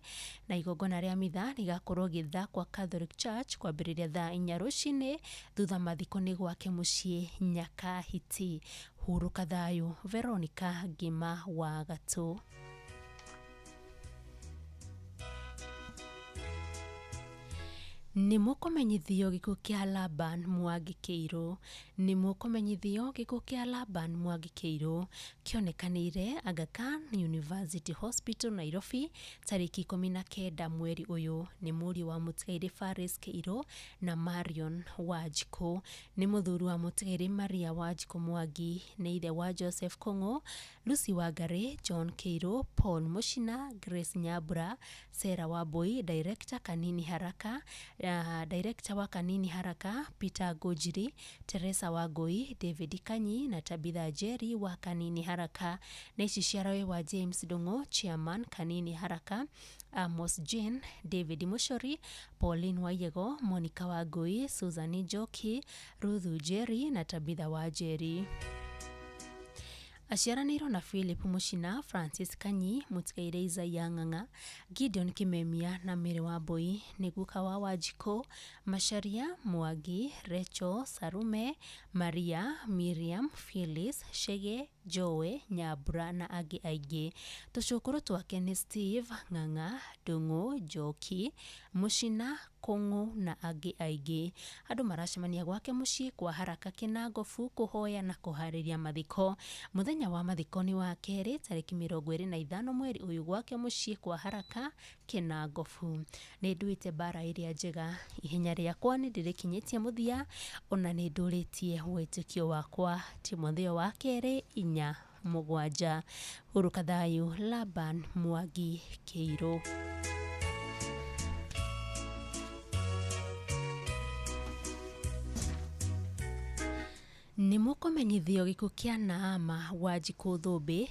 na igongona rĩa mitha rĩgakorwo Gĩthakwa Catholic Church kwambĩrĩria thaa 4 rũcinĩ. Thutha mathiko nĩ gwake mũciĩ Nyakahiti. Hurũka thayũ Veronica Ngima wa Gatũ. Nĩ mũkũmenyithio gĩkuũ kĩa Laban Mwangi Kĩirũ. Nĩ mũkũmenyithio gĩkuũ kĩa Laban Mwangi Kĩirũ kĩonekanĩire Aga Khan University Hospital Nairobi tarĩki 19 mweri ũyũ. Nĩ mũriũ wa mũtigairĩ Faris Kĩirũ na Marion Wanjikũ. Nĩ mũthuri wa mũtigairĩ Maria Wanjikũ Mwangi. Nĩ ithe wa Joseph Kong'o, Lucy Wangari, John Kĩirũ, Paul Muchina, Grace Nyambura, Sarah Wambui, Director Kanini Haraka, Director wa Kanini Haraka Peter Ngũnjiri, Teresa Wangũi, David Kanyi na Tabitha Njeri wa Kanini Haraka. Na ici ciarawe wa James Ndung'u, Chairman Kanini Haraka, Amos Jane, David Muchori, Pauline Waiyego, Monica Wangũi, Susan Njoki, Ruth Njeri na Tabitha Wanjeri. Aciaranĩirwo na Philip Mũchina, Francis Kanyi, Mũtigairĩ Isaiah Ng'ang'a, Gideon Kimemia na Mary Wambui. Nĩ guka wa Wanjikũ, Macharia, Mwangi, Rachel, Sarume, Maria, Miriam, Phyllis, Chege, Joe, Nyambura na angĩ aingĩ. Tũcũkũrũ twake nĩ Steve, Ng'ang'a, Ndung'u, Njoki, Mũchina, Kũng'ũ na angĩ aingĩ. Andũ maracemania gwake mũciĩ kwa Haraka Kĩnangobu kũhoya na kũharĩria mathiko. Mũthenya wa mathiko nĩ wa kerĩ tarĩki 25 mweri ũyũ gwake mũciĩ kwa Haraka Kĩnangobu. Nĩ nduĩte mbara ĩrĩa njega, ihenya rĩakwa nĩ ndĩrĩkinyĩtie mũthia, ona nĩ ndũrĩtie wĩtĩkio wakwa. Timotheo wa kerĩ 4:7. Hurũka thayũ, Laban Mwangi Kĩirũ. Nĩ mũkũmenyithio gĩkuũ kĩa Naama Wanjikũ Thũmbĩ.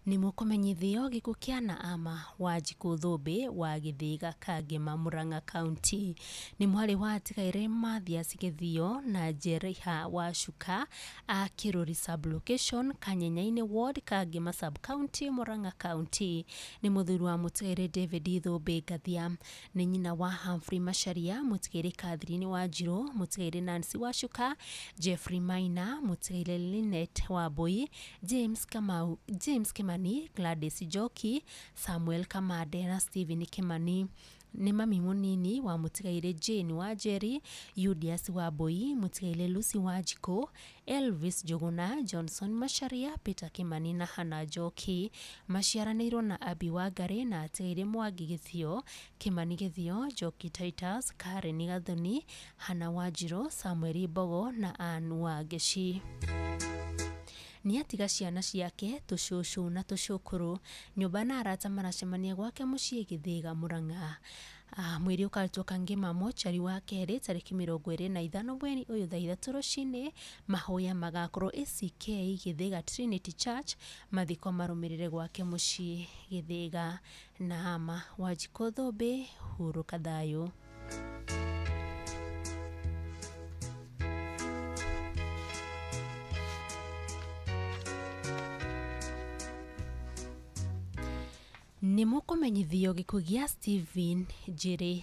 Nĩ mũkũmenyithio gĩkuũ kĩa Naama Wanjikũ Thũmbĩ wa Gĩthĩga Kangema, Murang'a County. Nĩ mwarĩ wa Atigaire Mathias Gĩthio na Jeriha Wacuka a Kĩrũri Sub-location, Kanyenyainĩ Ward, Kangema Sub-county, Murang'a County. Nĩ mũthuri wa Mũtigaire David Thũmbĩ Ngathia. Nĩ nyina wa Humphrey Macharia, Mũtigaire Catherine Wanjirũ, Mũtigaire Nancy Wacuka, Jeffrey Maina, Mũtigaire Linet Wambui, James Kamau, James Kimani, Gladys Njoki, Samuel Kamande na Stephen Kimani. Nĩ mami mũnini wa Mũtigaire Jane Wanjeri, Julius Wambui, Mũtigaire Lucy Wanjikũ, Elvis Njũgũna, Johnson Macharia, Peter Kimani na Hannah Njoki. Maciaranĩirwo na Abby Wangari na Atigaire Mwangi Gĩthio, Kimani Gĩthio, Njoki Titus, Karen Gathoni, Hannah Wanjirũ, Samuel Mbogo na Ann Wangeci. Nĩ atiga ciana ciake, tũcũcũ na tũcũkũrũ. Nyũmba na arata maracemania gwake mũciĩ Gĩthĩga, Murang'a. Mwĩrĩ ũkarutwo Kangema mochari wa kerĩ tarĩki 25 mweri ũyũ thaa 3 rũcinĩ. Mahoya magakorwo ACK Gĩthĩga Trinity Church. Mathiko marũmĩrĩre gwake mũciĩ Gĩthĩga. Naama Wanjikũ Thũmbĩ, hurũka thayũ. Nĩ mũkũmenyithio gĩkuũ gĩa Stephen Njĩrĩ.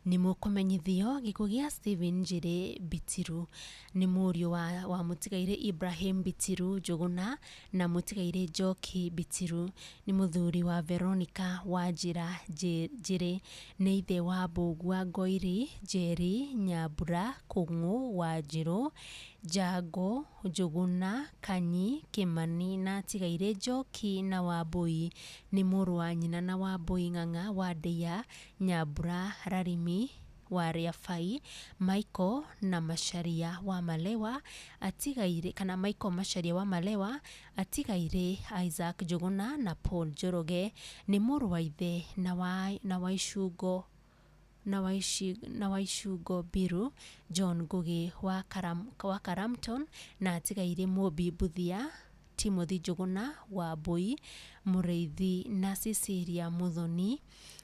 Nĩ mũkũmenyithio gĩkuũ gĩa Stephen Njĩrĩ Mbitiru. Nĩ mũriũ wa Mũtigairĩ Ibrahim Mbitiru Njũgũna na Mũtigairĩ Njoki Mbitiru. Nĩ mũthuri wa Veronica Wanjĩra Njĩrĩ. Nĩ ithe wa Mbũgua Ngoiri, Njeri, Nyambura, Kũng'ũ, Wanjirũ, Njango, Njũgũna, Kanyi, Kĩmani na Atigairĩ Njoki na Wambui. Nĩ mũrũ wa nyina na Wambui Ng'ang'a wa Ndeia, Nyambura Rarimi wa Rĩabai, Michael na Macharia wa Malewa, Atigaire kana Michael Macharia wa Malewa, Atigaire Isaac Njũgũna na Paul Njoroge. Nĩ mũrũ wa ithe na wa Icungo na wa Icungo Mbiru, John Ngugi wa Karamton na Atigaire Mũmbi Mbuthia, Timothy Njũgũna Wambui Mũrĩithi na Cecilia Muthoni.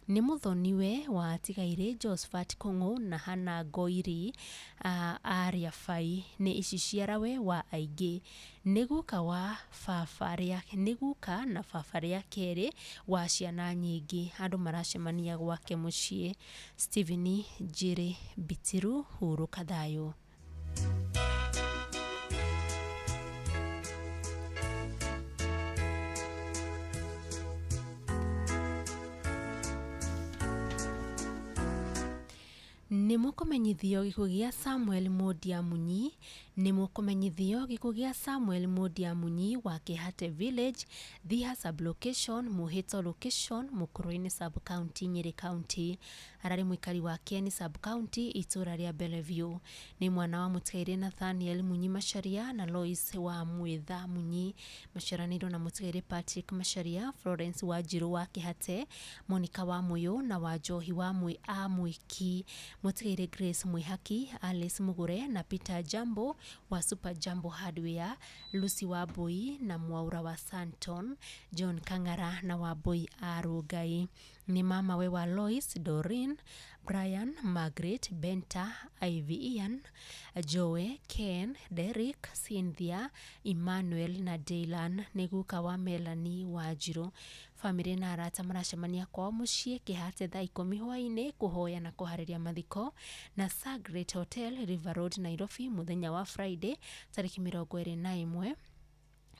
Nĩ mũthoniwe wa Atigaire Josephat Kũng'ũ na Hannah Ngoiri a Rĩabai. Nĩ iciciarawe wa aingĩ. Nĩ guka wa baba nĩ guka na baba rĩa kerĩ wa ciana nyingĩ. Andũ maracemania gwake mũciĩ. Stephen Njĩrĩ Mbitiru, hurũka thayũ. Nĩ mũkũmenyithio gĩkuũ gĩa Samuel Mundia Munyi. Nĩ mũkũmenyithio gĩkuũ gĩa Samuel Mundia Munyi wa Kĩhate Village, Thiha sub-location, Mũhĩto location, Mũkũrwe-inĩ sub-county, Nyĩrĩ county. Ararĩ mũikari wa Kieni sub-county, itũũra rĩa Bellevue. Nĩ mwana wa mũtigairĩ Nathaniel Munyi Macharia na Lois wa Mwĩtha Munyi. Maciaranĩirwo na mũtigairĩ Patrick Macharia, Florence Wanjirũ wa Kĩhate, Monica wa Mũyũ na Wanjohi wa Mwĩ a Mwĩki. Mũtigairĩ Grace Mwĩhaki, Alice Mũgũre na Peter Jambo wa Super Jambo Hardware, Lucy Wambui na Mwaura wa Santon, John Kang'ara na Wambui a Rũngai. Nĩ mamawe wa Lois, Doreen, Brian, Margaret, Benta, Ivy Ian, Joe, Ken, Derrick, Cynthia, Emmanuel na Dylan. Nĩ guka wa Melanie Wanjirũ. Bamĩrĩ na arata maracemania kwao mũciĩ Kĩhate thaa 10 hwaĩ-inĩ kũhoya na kũharĩria mathiko na Sacred Hotel, River Road, Nairobi mũthenya wa Friday tarĩki 21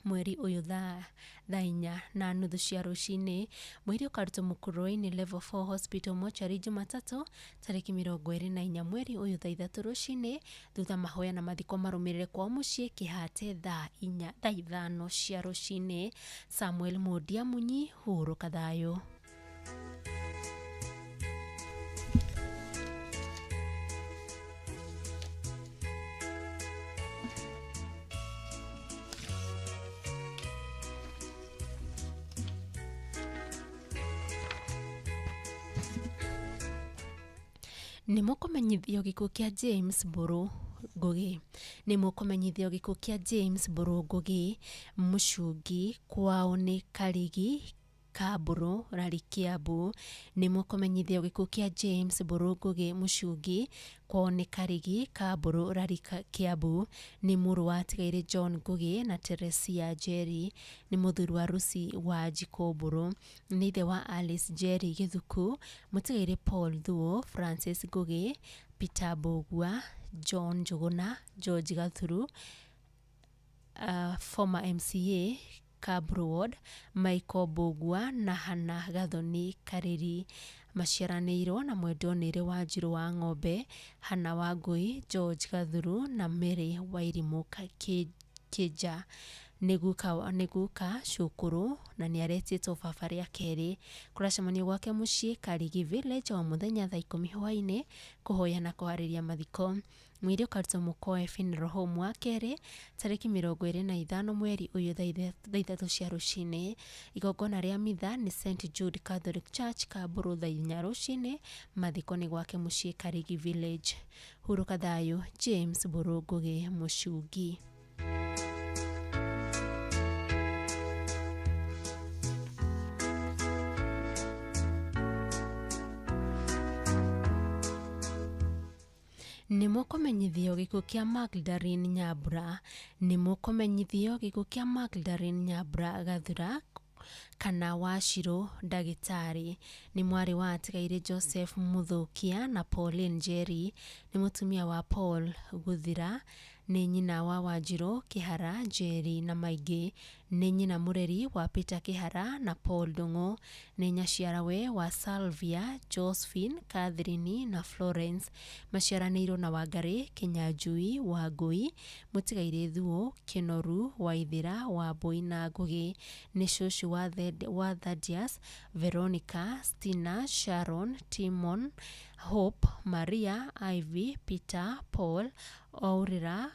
mweri ũyũ thaa 4:30 cia rũcinĩ. Mwĩrĩ ũkarutwo Mũkũrwe-inĩ Level 4 Hospital Mortuary Jumatatũ tarĩki 24 mweri ũyũ thaa 3 rũcinĩ, thutha mahoya na mathiko marũmĩrĩre kwao mũciĩ Kĩhate thaa 5 cia rũcinĩ. Samuel Mundia Munyi, hurũka thayũ. Nĩ mũkũmenyithio gĩkuũ kĩa James Mbũrũ Ngũgĩ. Nĩ mũkũmenyithio gĩkuũ kĩa James Mbũrũ Ngũgĩ Mũcungi, kwao nĩ Karigi Kambũrũ Rari Kiambu. Nĩ mũkũmenyithio gĩkuũ kĩa James Mbũrũ Ngũgĩ Mũcungi, kwao nĩ Karigi Kambũrũ Rari Kiambu. Nĩ mũrũ wa atigairĩ John Ngũgĩ na Teresia Njeri. Nĩ mũthuri wa Lucy wa Njikũ Mbũrũ. Nĩ ithe wa Alice Njeri Gĩthuku, mũtigairĩ Paul Thuo, Francis Ngũgĩ, Peter Mbũgua, John Njũgũna, George Gathuru, former MCA Kabru Ward, Michael Mbũgua na Hannah Gathoni Karĩri. Maciaranĩirwo na mwendwa Nĩrĩ Wanjirũ wa Ng'ombe, Hannah Wangũi, George Gathuru na Mary Wairimũ Kĩnja. Nĩ guka cũkũrũ na nĩ aretĩtwo baba rĩa kerĩ. Kũracemanio gwake mũciĩ Karigi Village o mũthenya thaa 10 hwaĩ-inĩ kũhoya na kũharĩria mathiko. Mwĩrĩ ũkarutwo Mũkoe Funeral Home wa kerĩ tarĩki 25 mweri ũyũ thaa 3 cia rũcinĩ. Igongona rĩa mitha nĩ St Jude Catholic Church Kambũrũ thaa 4 rũcinĩ. Mathiko nĩ gwake mũciĩ Karigi Village. Hurũka thayũ James Mbũrũ Ngũgĩ Mũcungi. Nĩ mũkũmenyithio gĩkuũ kĩa Magdalene Nyambura. Nĩ mũkũmenyithio gĩkuũ kĩa Magdalene Nyambura Gathura kana Wachirũ ndagĩtarĩ. Nĩ mwarĩ wa atigairĩ Joseph Mũthũkia na Pauline Njeri. Nĩ mũtumia wa Paul Gũthira. Nĩ nyina wa Wanjirũ Kĩhara Njeri na Maingĩ. Nĩ nyina mũreri wa Peter Kĩhara na Paul Ndung'u. Nĩ nyaciarawe wa Salvia, Josephine, Catherine na Florence. Maciaranĩirwo na Wangarĩ Kĩnyanjui Wangũi, mũtigairĩ Thuo Kĩnoru Waithĩra Wambui na Ngũgĩ. Nĩ cũcũ wa Thaddeus, Veronica, Stina, Sharon, Timon, Hope, Maria, Ivy, Peter, Paul, Aurora,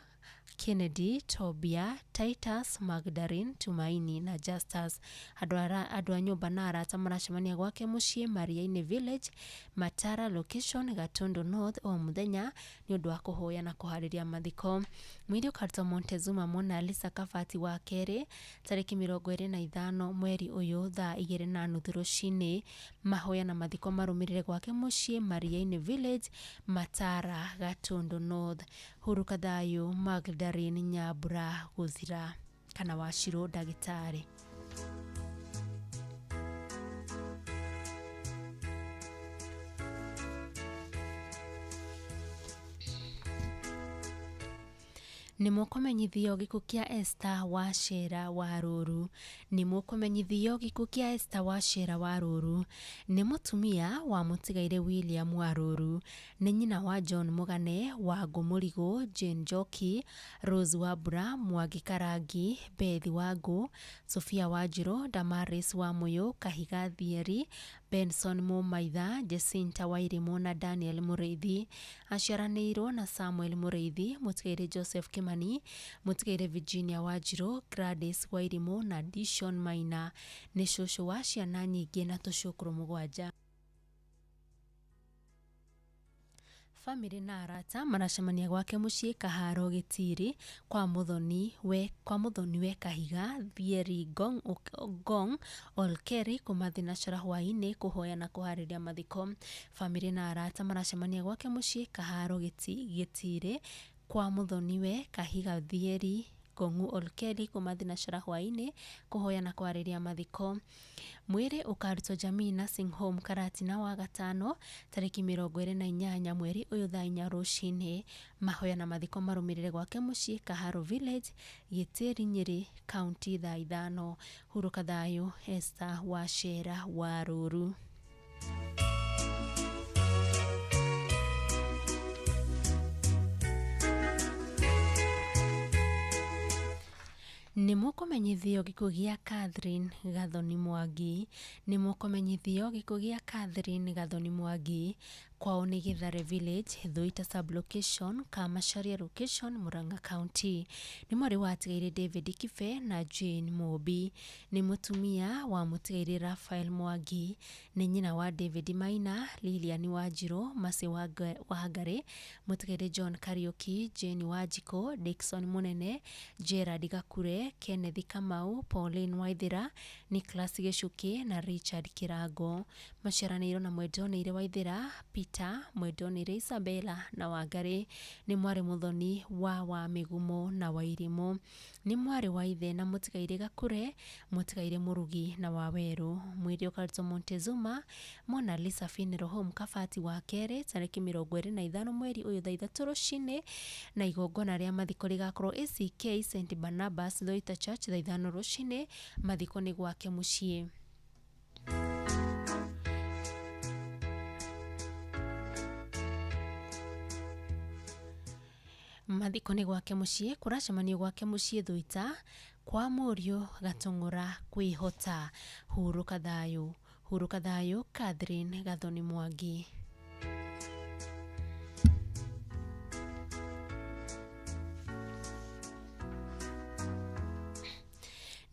Kennedy, Tobia, Titus, Magdalene, Tumaini na Justus. Andũ a nyũmba na arata maracemania gwake mũciĩ Mariaini Village, Matara location, Gatundu North o mũthenya nĩ ũndũ wa kũhoya na kũharĩria mathiko. Mwĩrĩ ũkarutwo Montezuma Mona Lisa Kabati wa kerĩ tarĩki 25 mweri ũyũ thaa 2:30 rũcinĩ. Mahoya na mathiko marũmĩrĩre gwake mũciĩ Mariaini Village, Matara, Gatundu North. Hurũka thayũ Magdalene Nyambura Gũthira kana Wachirũ ndagĩtarĩ. Nĩ mũkũmenyithio gĩkuũ kĩa Esther Wachera Warũru. Nĩ mũkũmenyithio gĩkuũ kĩa Esther Wachera Warũru nĩ mũtumia wa mũtigairĩ William Warũru. Nĩ nyina wa John Mũgane, Wangũ Mũrigũ, Jane Njoki, Rose Wambura, Mwangi Karangi, Beth Wangũ, Sophia Wanjirũ, Damaris Wamũyũ, Kahiga Thieri, Benson Mũmaitha, Jacinta Wairimũ na Daniel Mũrĩithi. Aciaranĩirwo na Samuel Mũrĩithi, mũtigairĩ Joseph Kĩmani, mũtigairĩ Virginia Wanjirũ, Gladys Wairimũ na Dishon Maina. Nĩ cũcũ wa ciana nyingĩ na tũcũkũrũ 7. Bamĩrĩ na arata maracemania gwake mũciĩ Kaharo Gĩtiri kwa mũthoni-we Kahiga Thieri Ngong Olkeri kuma thinacara hwaĩ-inĩ kũhoya na kũharĩria mathiko. Bamĩrĩ na arata maracemania gwake mũciĩ Kaharo Gĩtiri kwa mũthoni-we Kahiga Thieri Ngong Olkeri kuma thinacara hwaĩ-inĩ kũhoya na kũharĩria mathiko. Mwĩrĩ ũkarutwo Jamii Nursing Home Karatina wagatano tarĩki 28 mweri ũyũ thaa 4 rũcinĩ. Mahoya na mathiko marũmĩrĩre gwake mũciĩ Kaharo Village, Gĩtĩri, Nyĩrĩ County thaa 5. Hurũka thayũ Esther Wachera Warũru. Nĩ mũkũmenyithio gĩkuũ gĩa Catherine Gathoni Mwangi. Nĩ mũkũmenyithio gĩkuũ gĩa Catherine Gathoni Mwangi. Kwao nĩ Gĩthare Village, Thuita Sub-location, Kamacharia Location, Murang'a County. Nĩ mwarĩ wa atigairĩ David Kibe na Jane Mũmbi. Nĩ mũtumia wa mũtigairĩ Raphael Mwangi. Nĩ nyina wa David Maina, Lilian Wanjirũ, Mercy Wangari, mũtigairĩ John Kariuki, Jane Wanjikũ, Dickson Mũnene, Gerard Gakure, Kenneth Kamau, Pauline Waithera, Nicholas Gĩcukĩ na Richard Kĩrango. Maciaranĩirwo na Mwendonĩire Waithera, Peter, Mwendonĩire Isabella na Wangari. Nĩ mwarĩ mũthoni wa Mĩgumo na Wairimũ. Nĩ mwarĩ wa ithe na mũtigairĩ Gakure, mũtigairĩ Mũrugi na Wawerũ. Mwĩrĩ ũkarutwo Montezuma, Mona Lisa Funeral Home, Kabati wa kerĩ tarĩki 25 mweri ũyũ thaa 3 rũcinĩ, na igongona rĩa mathiko rĩgakorwo ACK St Barnabas Thuita Church thaa 5 rũcinĩ. Mathiko nĩ gwake mũciĩ. Mathiko nĩ gwake mũciĩ, kũracemanio gwake mũciĩ Thuita kwa mũriũ Gatũng'ũra kwĩhota. Hurũka thayũ, hurũka thayũ Catherine Gathoni Mwangi.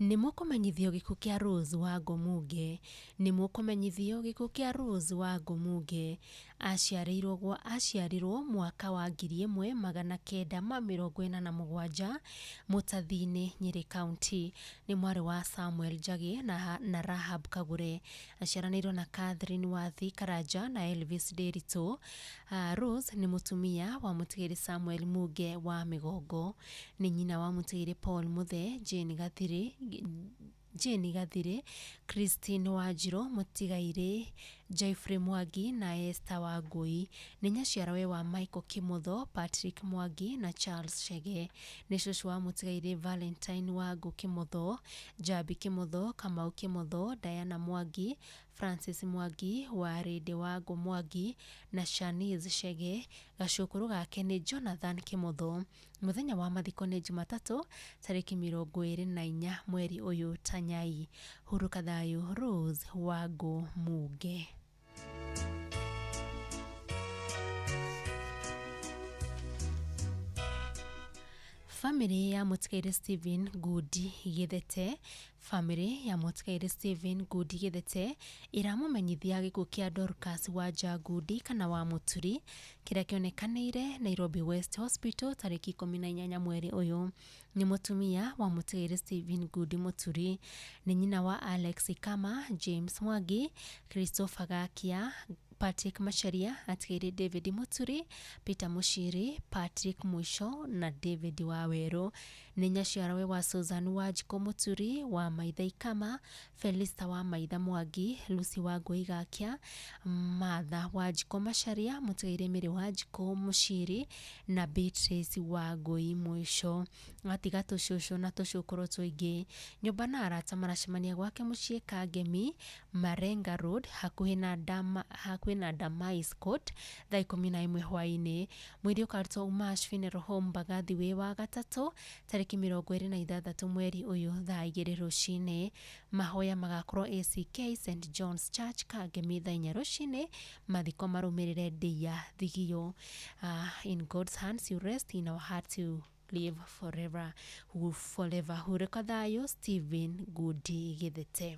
Nĩ mũkũmenyithio gĩkuũ kĩa Rose Wangũ Mũnge. Nĩ mũkũmenyithio gĩkuũ kĩa Rose Wangũ Mũnge. Aciarirwo mwaka wa 1987 Mũtathi-inĩ, Nyĩrĩ County. Nĩ mwarĩ wa Samuel Njagi na Rahab Kagure. Aciaranĩirwo na Catherine Wathi Karanja na Elvis Nderitu. Rose nĩ mũtumia wa mũtigairĩ Samuel Mũnge wa Mĩgongo. Nĩ nyina wa mũtigairĩ Paul Mũthee, Jane Gathiri, Christine Wanjirũ, mũtigairĩ Jeffrey Mwangi na Esther Wangui. Nĩ nyaciarawe wa Michael Kimotho, Patrick Mwangi na Charles Chege. Nĩ cũcũ wa mũtigairĩ Valentine Wangũ Kimotho, Njambi Kimotho, Kamau Kimotho, Diana Mwangi, Francis Mwangi, Warĩndĩ Wangũ Mwangi na Shanice Chege. Gacũkũrũ gake nĩ Jonathan Kimotho. Mũthenya wa mathiko nĩ Jumatatũ tarĩki 24 mweri ũyũ Tanyai. Hurũka thayũ Rose Wangũ Mũnge. Bamĩrĩ ya mũtigairĩ Stephen Ngundi Gĩthete. Bamĩrĩ ya mũtigairĩ Stephen Ngundi Gĩthete ĩramũmenyithia gĩkuũ kĩa Dorcas Wanja Ngundi kana wa Mũturi kĩrĩa kĩonekanĩire Nairobi West Hospital tarĩki 18 mweri ũyũ. Nĩ mũtumia wa mũtigairĩ Stephen Ngundi Mũturi. Nĩ nyina wa Alex Kama, James Mwangi, Christopher Gakia, Patrick Macharia, atigĩrĩ David Muturi, Peter Mushiri, Patrick Mwisho na David Waweru. Nĩ nyaciarawe wa Susan Wanjikũ Muturi wa Maitha Ikama, Felista wa Maitha Mwangi, Lucy wa Ngũi Gakia, Martha Wanjikũ Macharia, mũtigairĩ Mary Wanjikũ Mushiri na Beatrice wa Ngũi Mwisho. Atiga tũcũcũ na tũcũkũrũ tũingĩ. Nyũmba na arata maracemania gwake mũciĩ Kangemi, Marenga Road, hakuhĩ na Dama, hakuhĩ na Damais Court thaa 11 hwaĩ-inĩ. Mwĩrĩ ũkarutwo Umash Funeral Home Mbagathi wĩ wa gatatũ tarĩki 26 mweri ũyũ thaa 2 rũcinĩ. Mahoya magakorwo ACK St John's Church Kangemi thaa 4 rũcinĩ. Mathiko marũmĩrĩre Ndĩia Thigio. In God's hands you rest, in our hearts you live forever. Forever. Hurũka thayũ Stephen Ngundi Githete.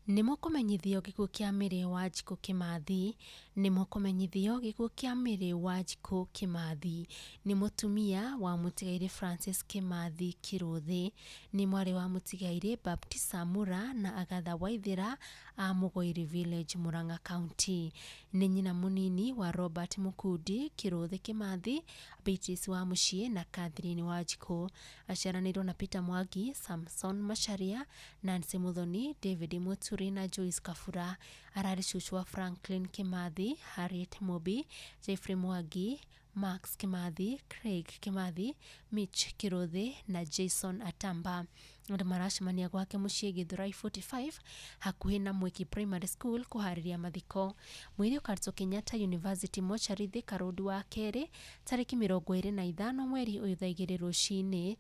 Nĩ mũkũmenyithio gĩkuũ kĩa Mary Wanjikũ Kĩmathi. Nĩ mũkũmenyithio gĩkuũ kĩa Mary Wanjikũ Kĩmathi. Nĩ mũtumia wa mũtigairĩ Francis Kĩmathi Kĩrũthĩ. Nĩ mwarĩ wa mũtigairĩ Baptista Mura na Agatha Waithĩra a Mũgoiri Village, Murang'a County. Nĩ nyina mũnini wa Robert Mũkundi Kĩrũthĩ Kĩmathi, Beatrice wa Mũciĩ na Catherine Wanjikũ. Aciaranĩirwo na Peter Mwangi, Samson Macharia, Nancy Muthoni, David Muturi na Joyce Kabura. Ararĩ cũcũ wa Franklin Kĩmathi, Harriet Mũmbi, Jeffrey Mwangi, Max Kĩmathi, Craig Kĩmathi, Mitch Kĩrũthĩ na Jason Atamba. Andũ maracemania gwake mũciĩ Githurai 45 hakuhĩ na Mwiki Primary School kũharĩria mathiko. Mwĩrĩ ũkarutwo Kenyatta University Mortuary Thika Road wa kerĩ tarĩki 25 mweri ũyũ thaa 2 rũcinĩ.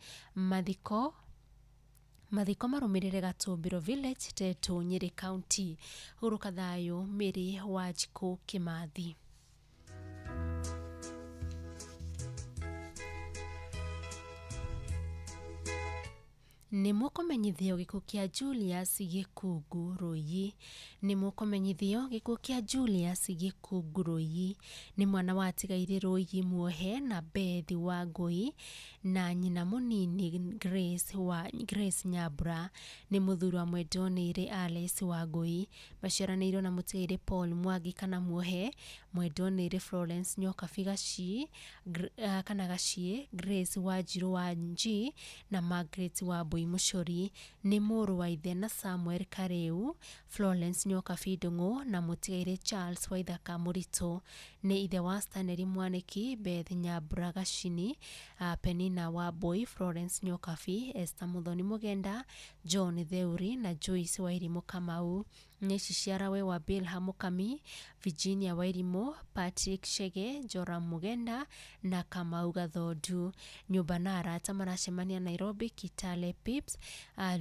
Mathiko marũmĩrĩre Gatũmbĩro Village, Tetũ, Nyĩrĩ County. Hurũka thayũ Mary Wanjikũ Kĩmathi. Nĩ mũkũmenyithio gĩkuũ kĩa Julius Gĩkungu Rũiyi. Nĩ mũkũmenyithio gĩkuũ kĩa Julius Gĩkungu Rũiyi. Nĩ mwana wa atigairĩ Rũiyi Muohe na Beth Wangũi na nyina mũnini Grace wa Grace Nyambura. Nĩ mũthuri wa mwendwa-nĩirĩ Alice Wangũi. Maciaranĩirwo na mũtigairĩ Paul Mwangi kana Muohe, mwendwa-nĩirĩ Florence Nyokabi Gaci kana Gaciĩ, Grace Wanjirũ wa Nji na Margaret Wambui Mũcori. Nĩ mũrũ wa ithe na Samuel Karĩu, Florence Nyokabi Ndung'u na mũtigairĩ Charles Waithaka Mũritũ. Nĩ ithe wa Stanley Mwanĩki, Beth Nyambura Gacini, Penina Wambui, Florence Nyokabi, Esther Muthoni Mũgenda, John Theuri na Joyce Wairimũ Kamau. Nĩ ciciarawe wa Bilha Mũkami, Virginia Wairimũ, Patrick Chege, Joram Mũgenda na Kamau Gathondu. Nyũmba na arata maracemania Nairobi, Kitale Pips,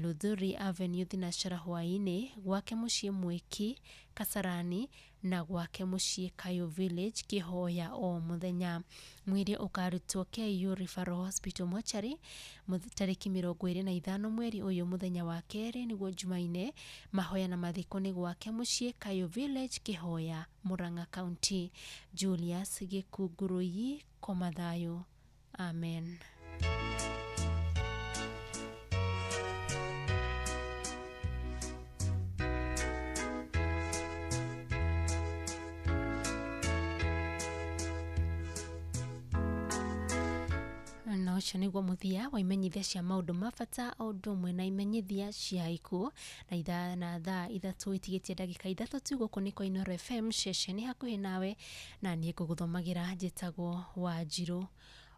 Luthuri Avenue Thinashara hwaĩ-inĩ, gwake mũciĩ Mwiki Kasarani na gwake mũciĩ Kayo Village Kĩhoya o mũthenya. Mwĩrĩ ũkarutwo KU Referral Hospital Mortuary tarĩki 25 mweri ũyũ mũthenya wa kerĩ nĩguo Jumaine. Mahoya na mathiko nĩ gwake mũciĩ Kayo Village Kĩhoya, Murang'a County. Julius Gĩkungu Rũiyi, koma thayũ. Amen. Na ũcio nĩguo mũthia wa imenyithia cia maũndũ ma bata o ũndũ ũmwe na imenyithia cia ikuũ na ithaa na thaa 3 itigĩtie ndagĩka 3 tu. Gũkũ nĩ kwa Inooro FM ceceni hakuhĩ nawe, na niĩ ngũgũthomagĩra njĩtagwo Wanjirũ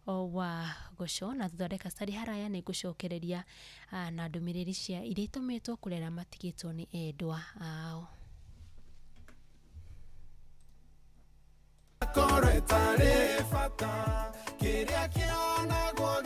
wa Gũco. Na thutha wa ndagĩka citarĩ haraya nĩ ngũcokereria na ndũmĩrĩri cia iria itũmĩtwo kũrĩ arĩa matigĩtwo nĩ endwa ao. Korwo ĩtarĩ bata kĩrĩa kĩonagwo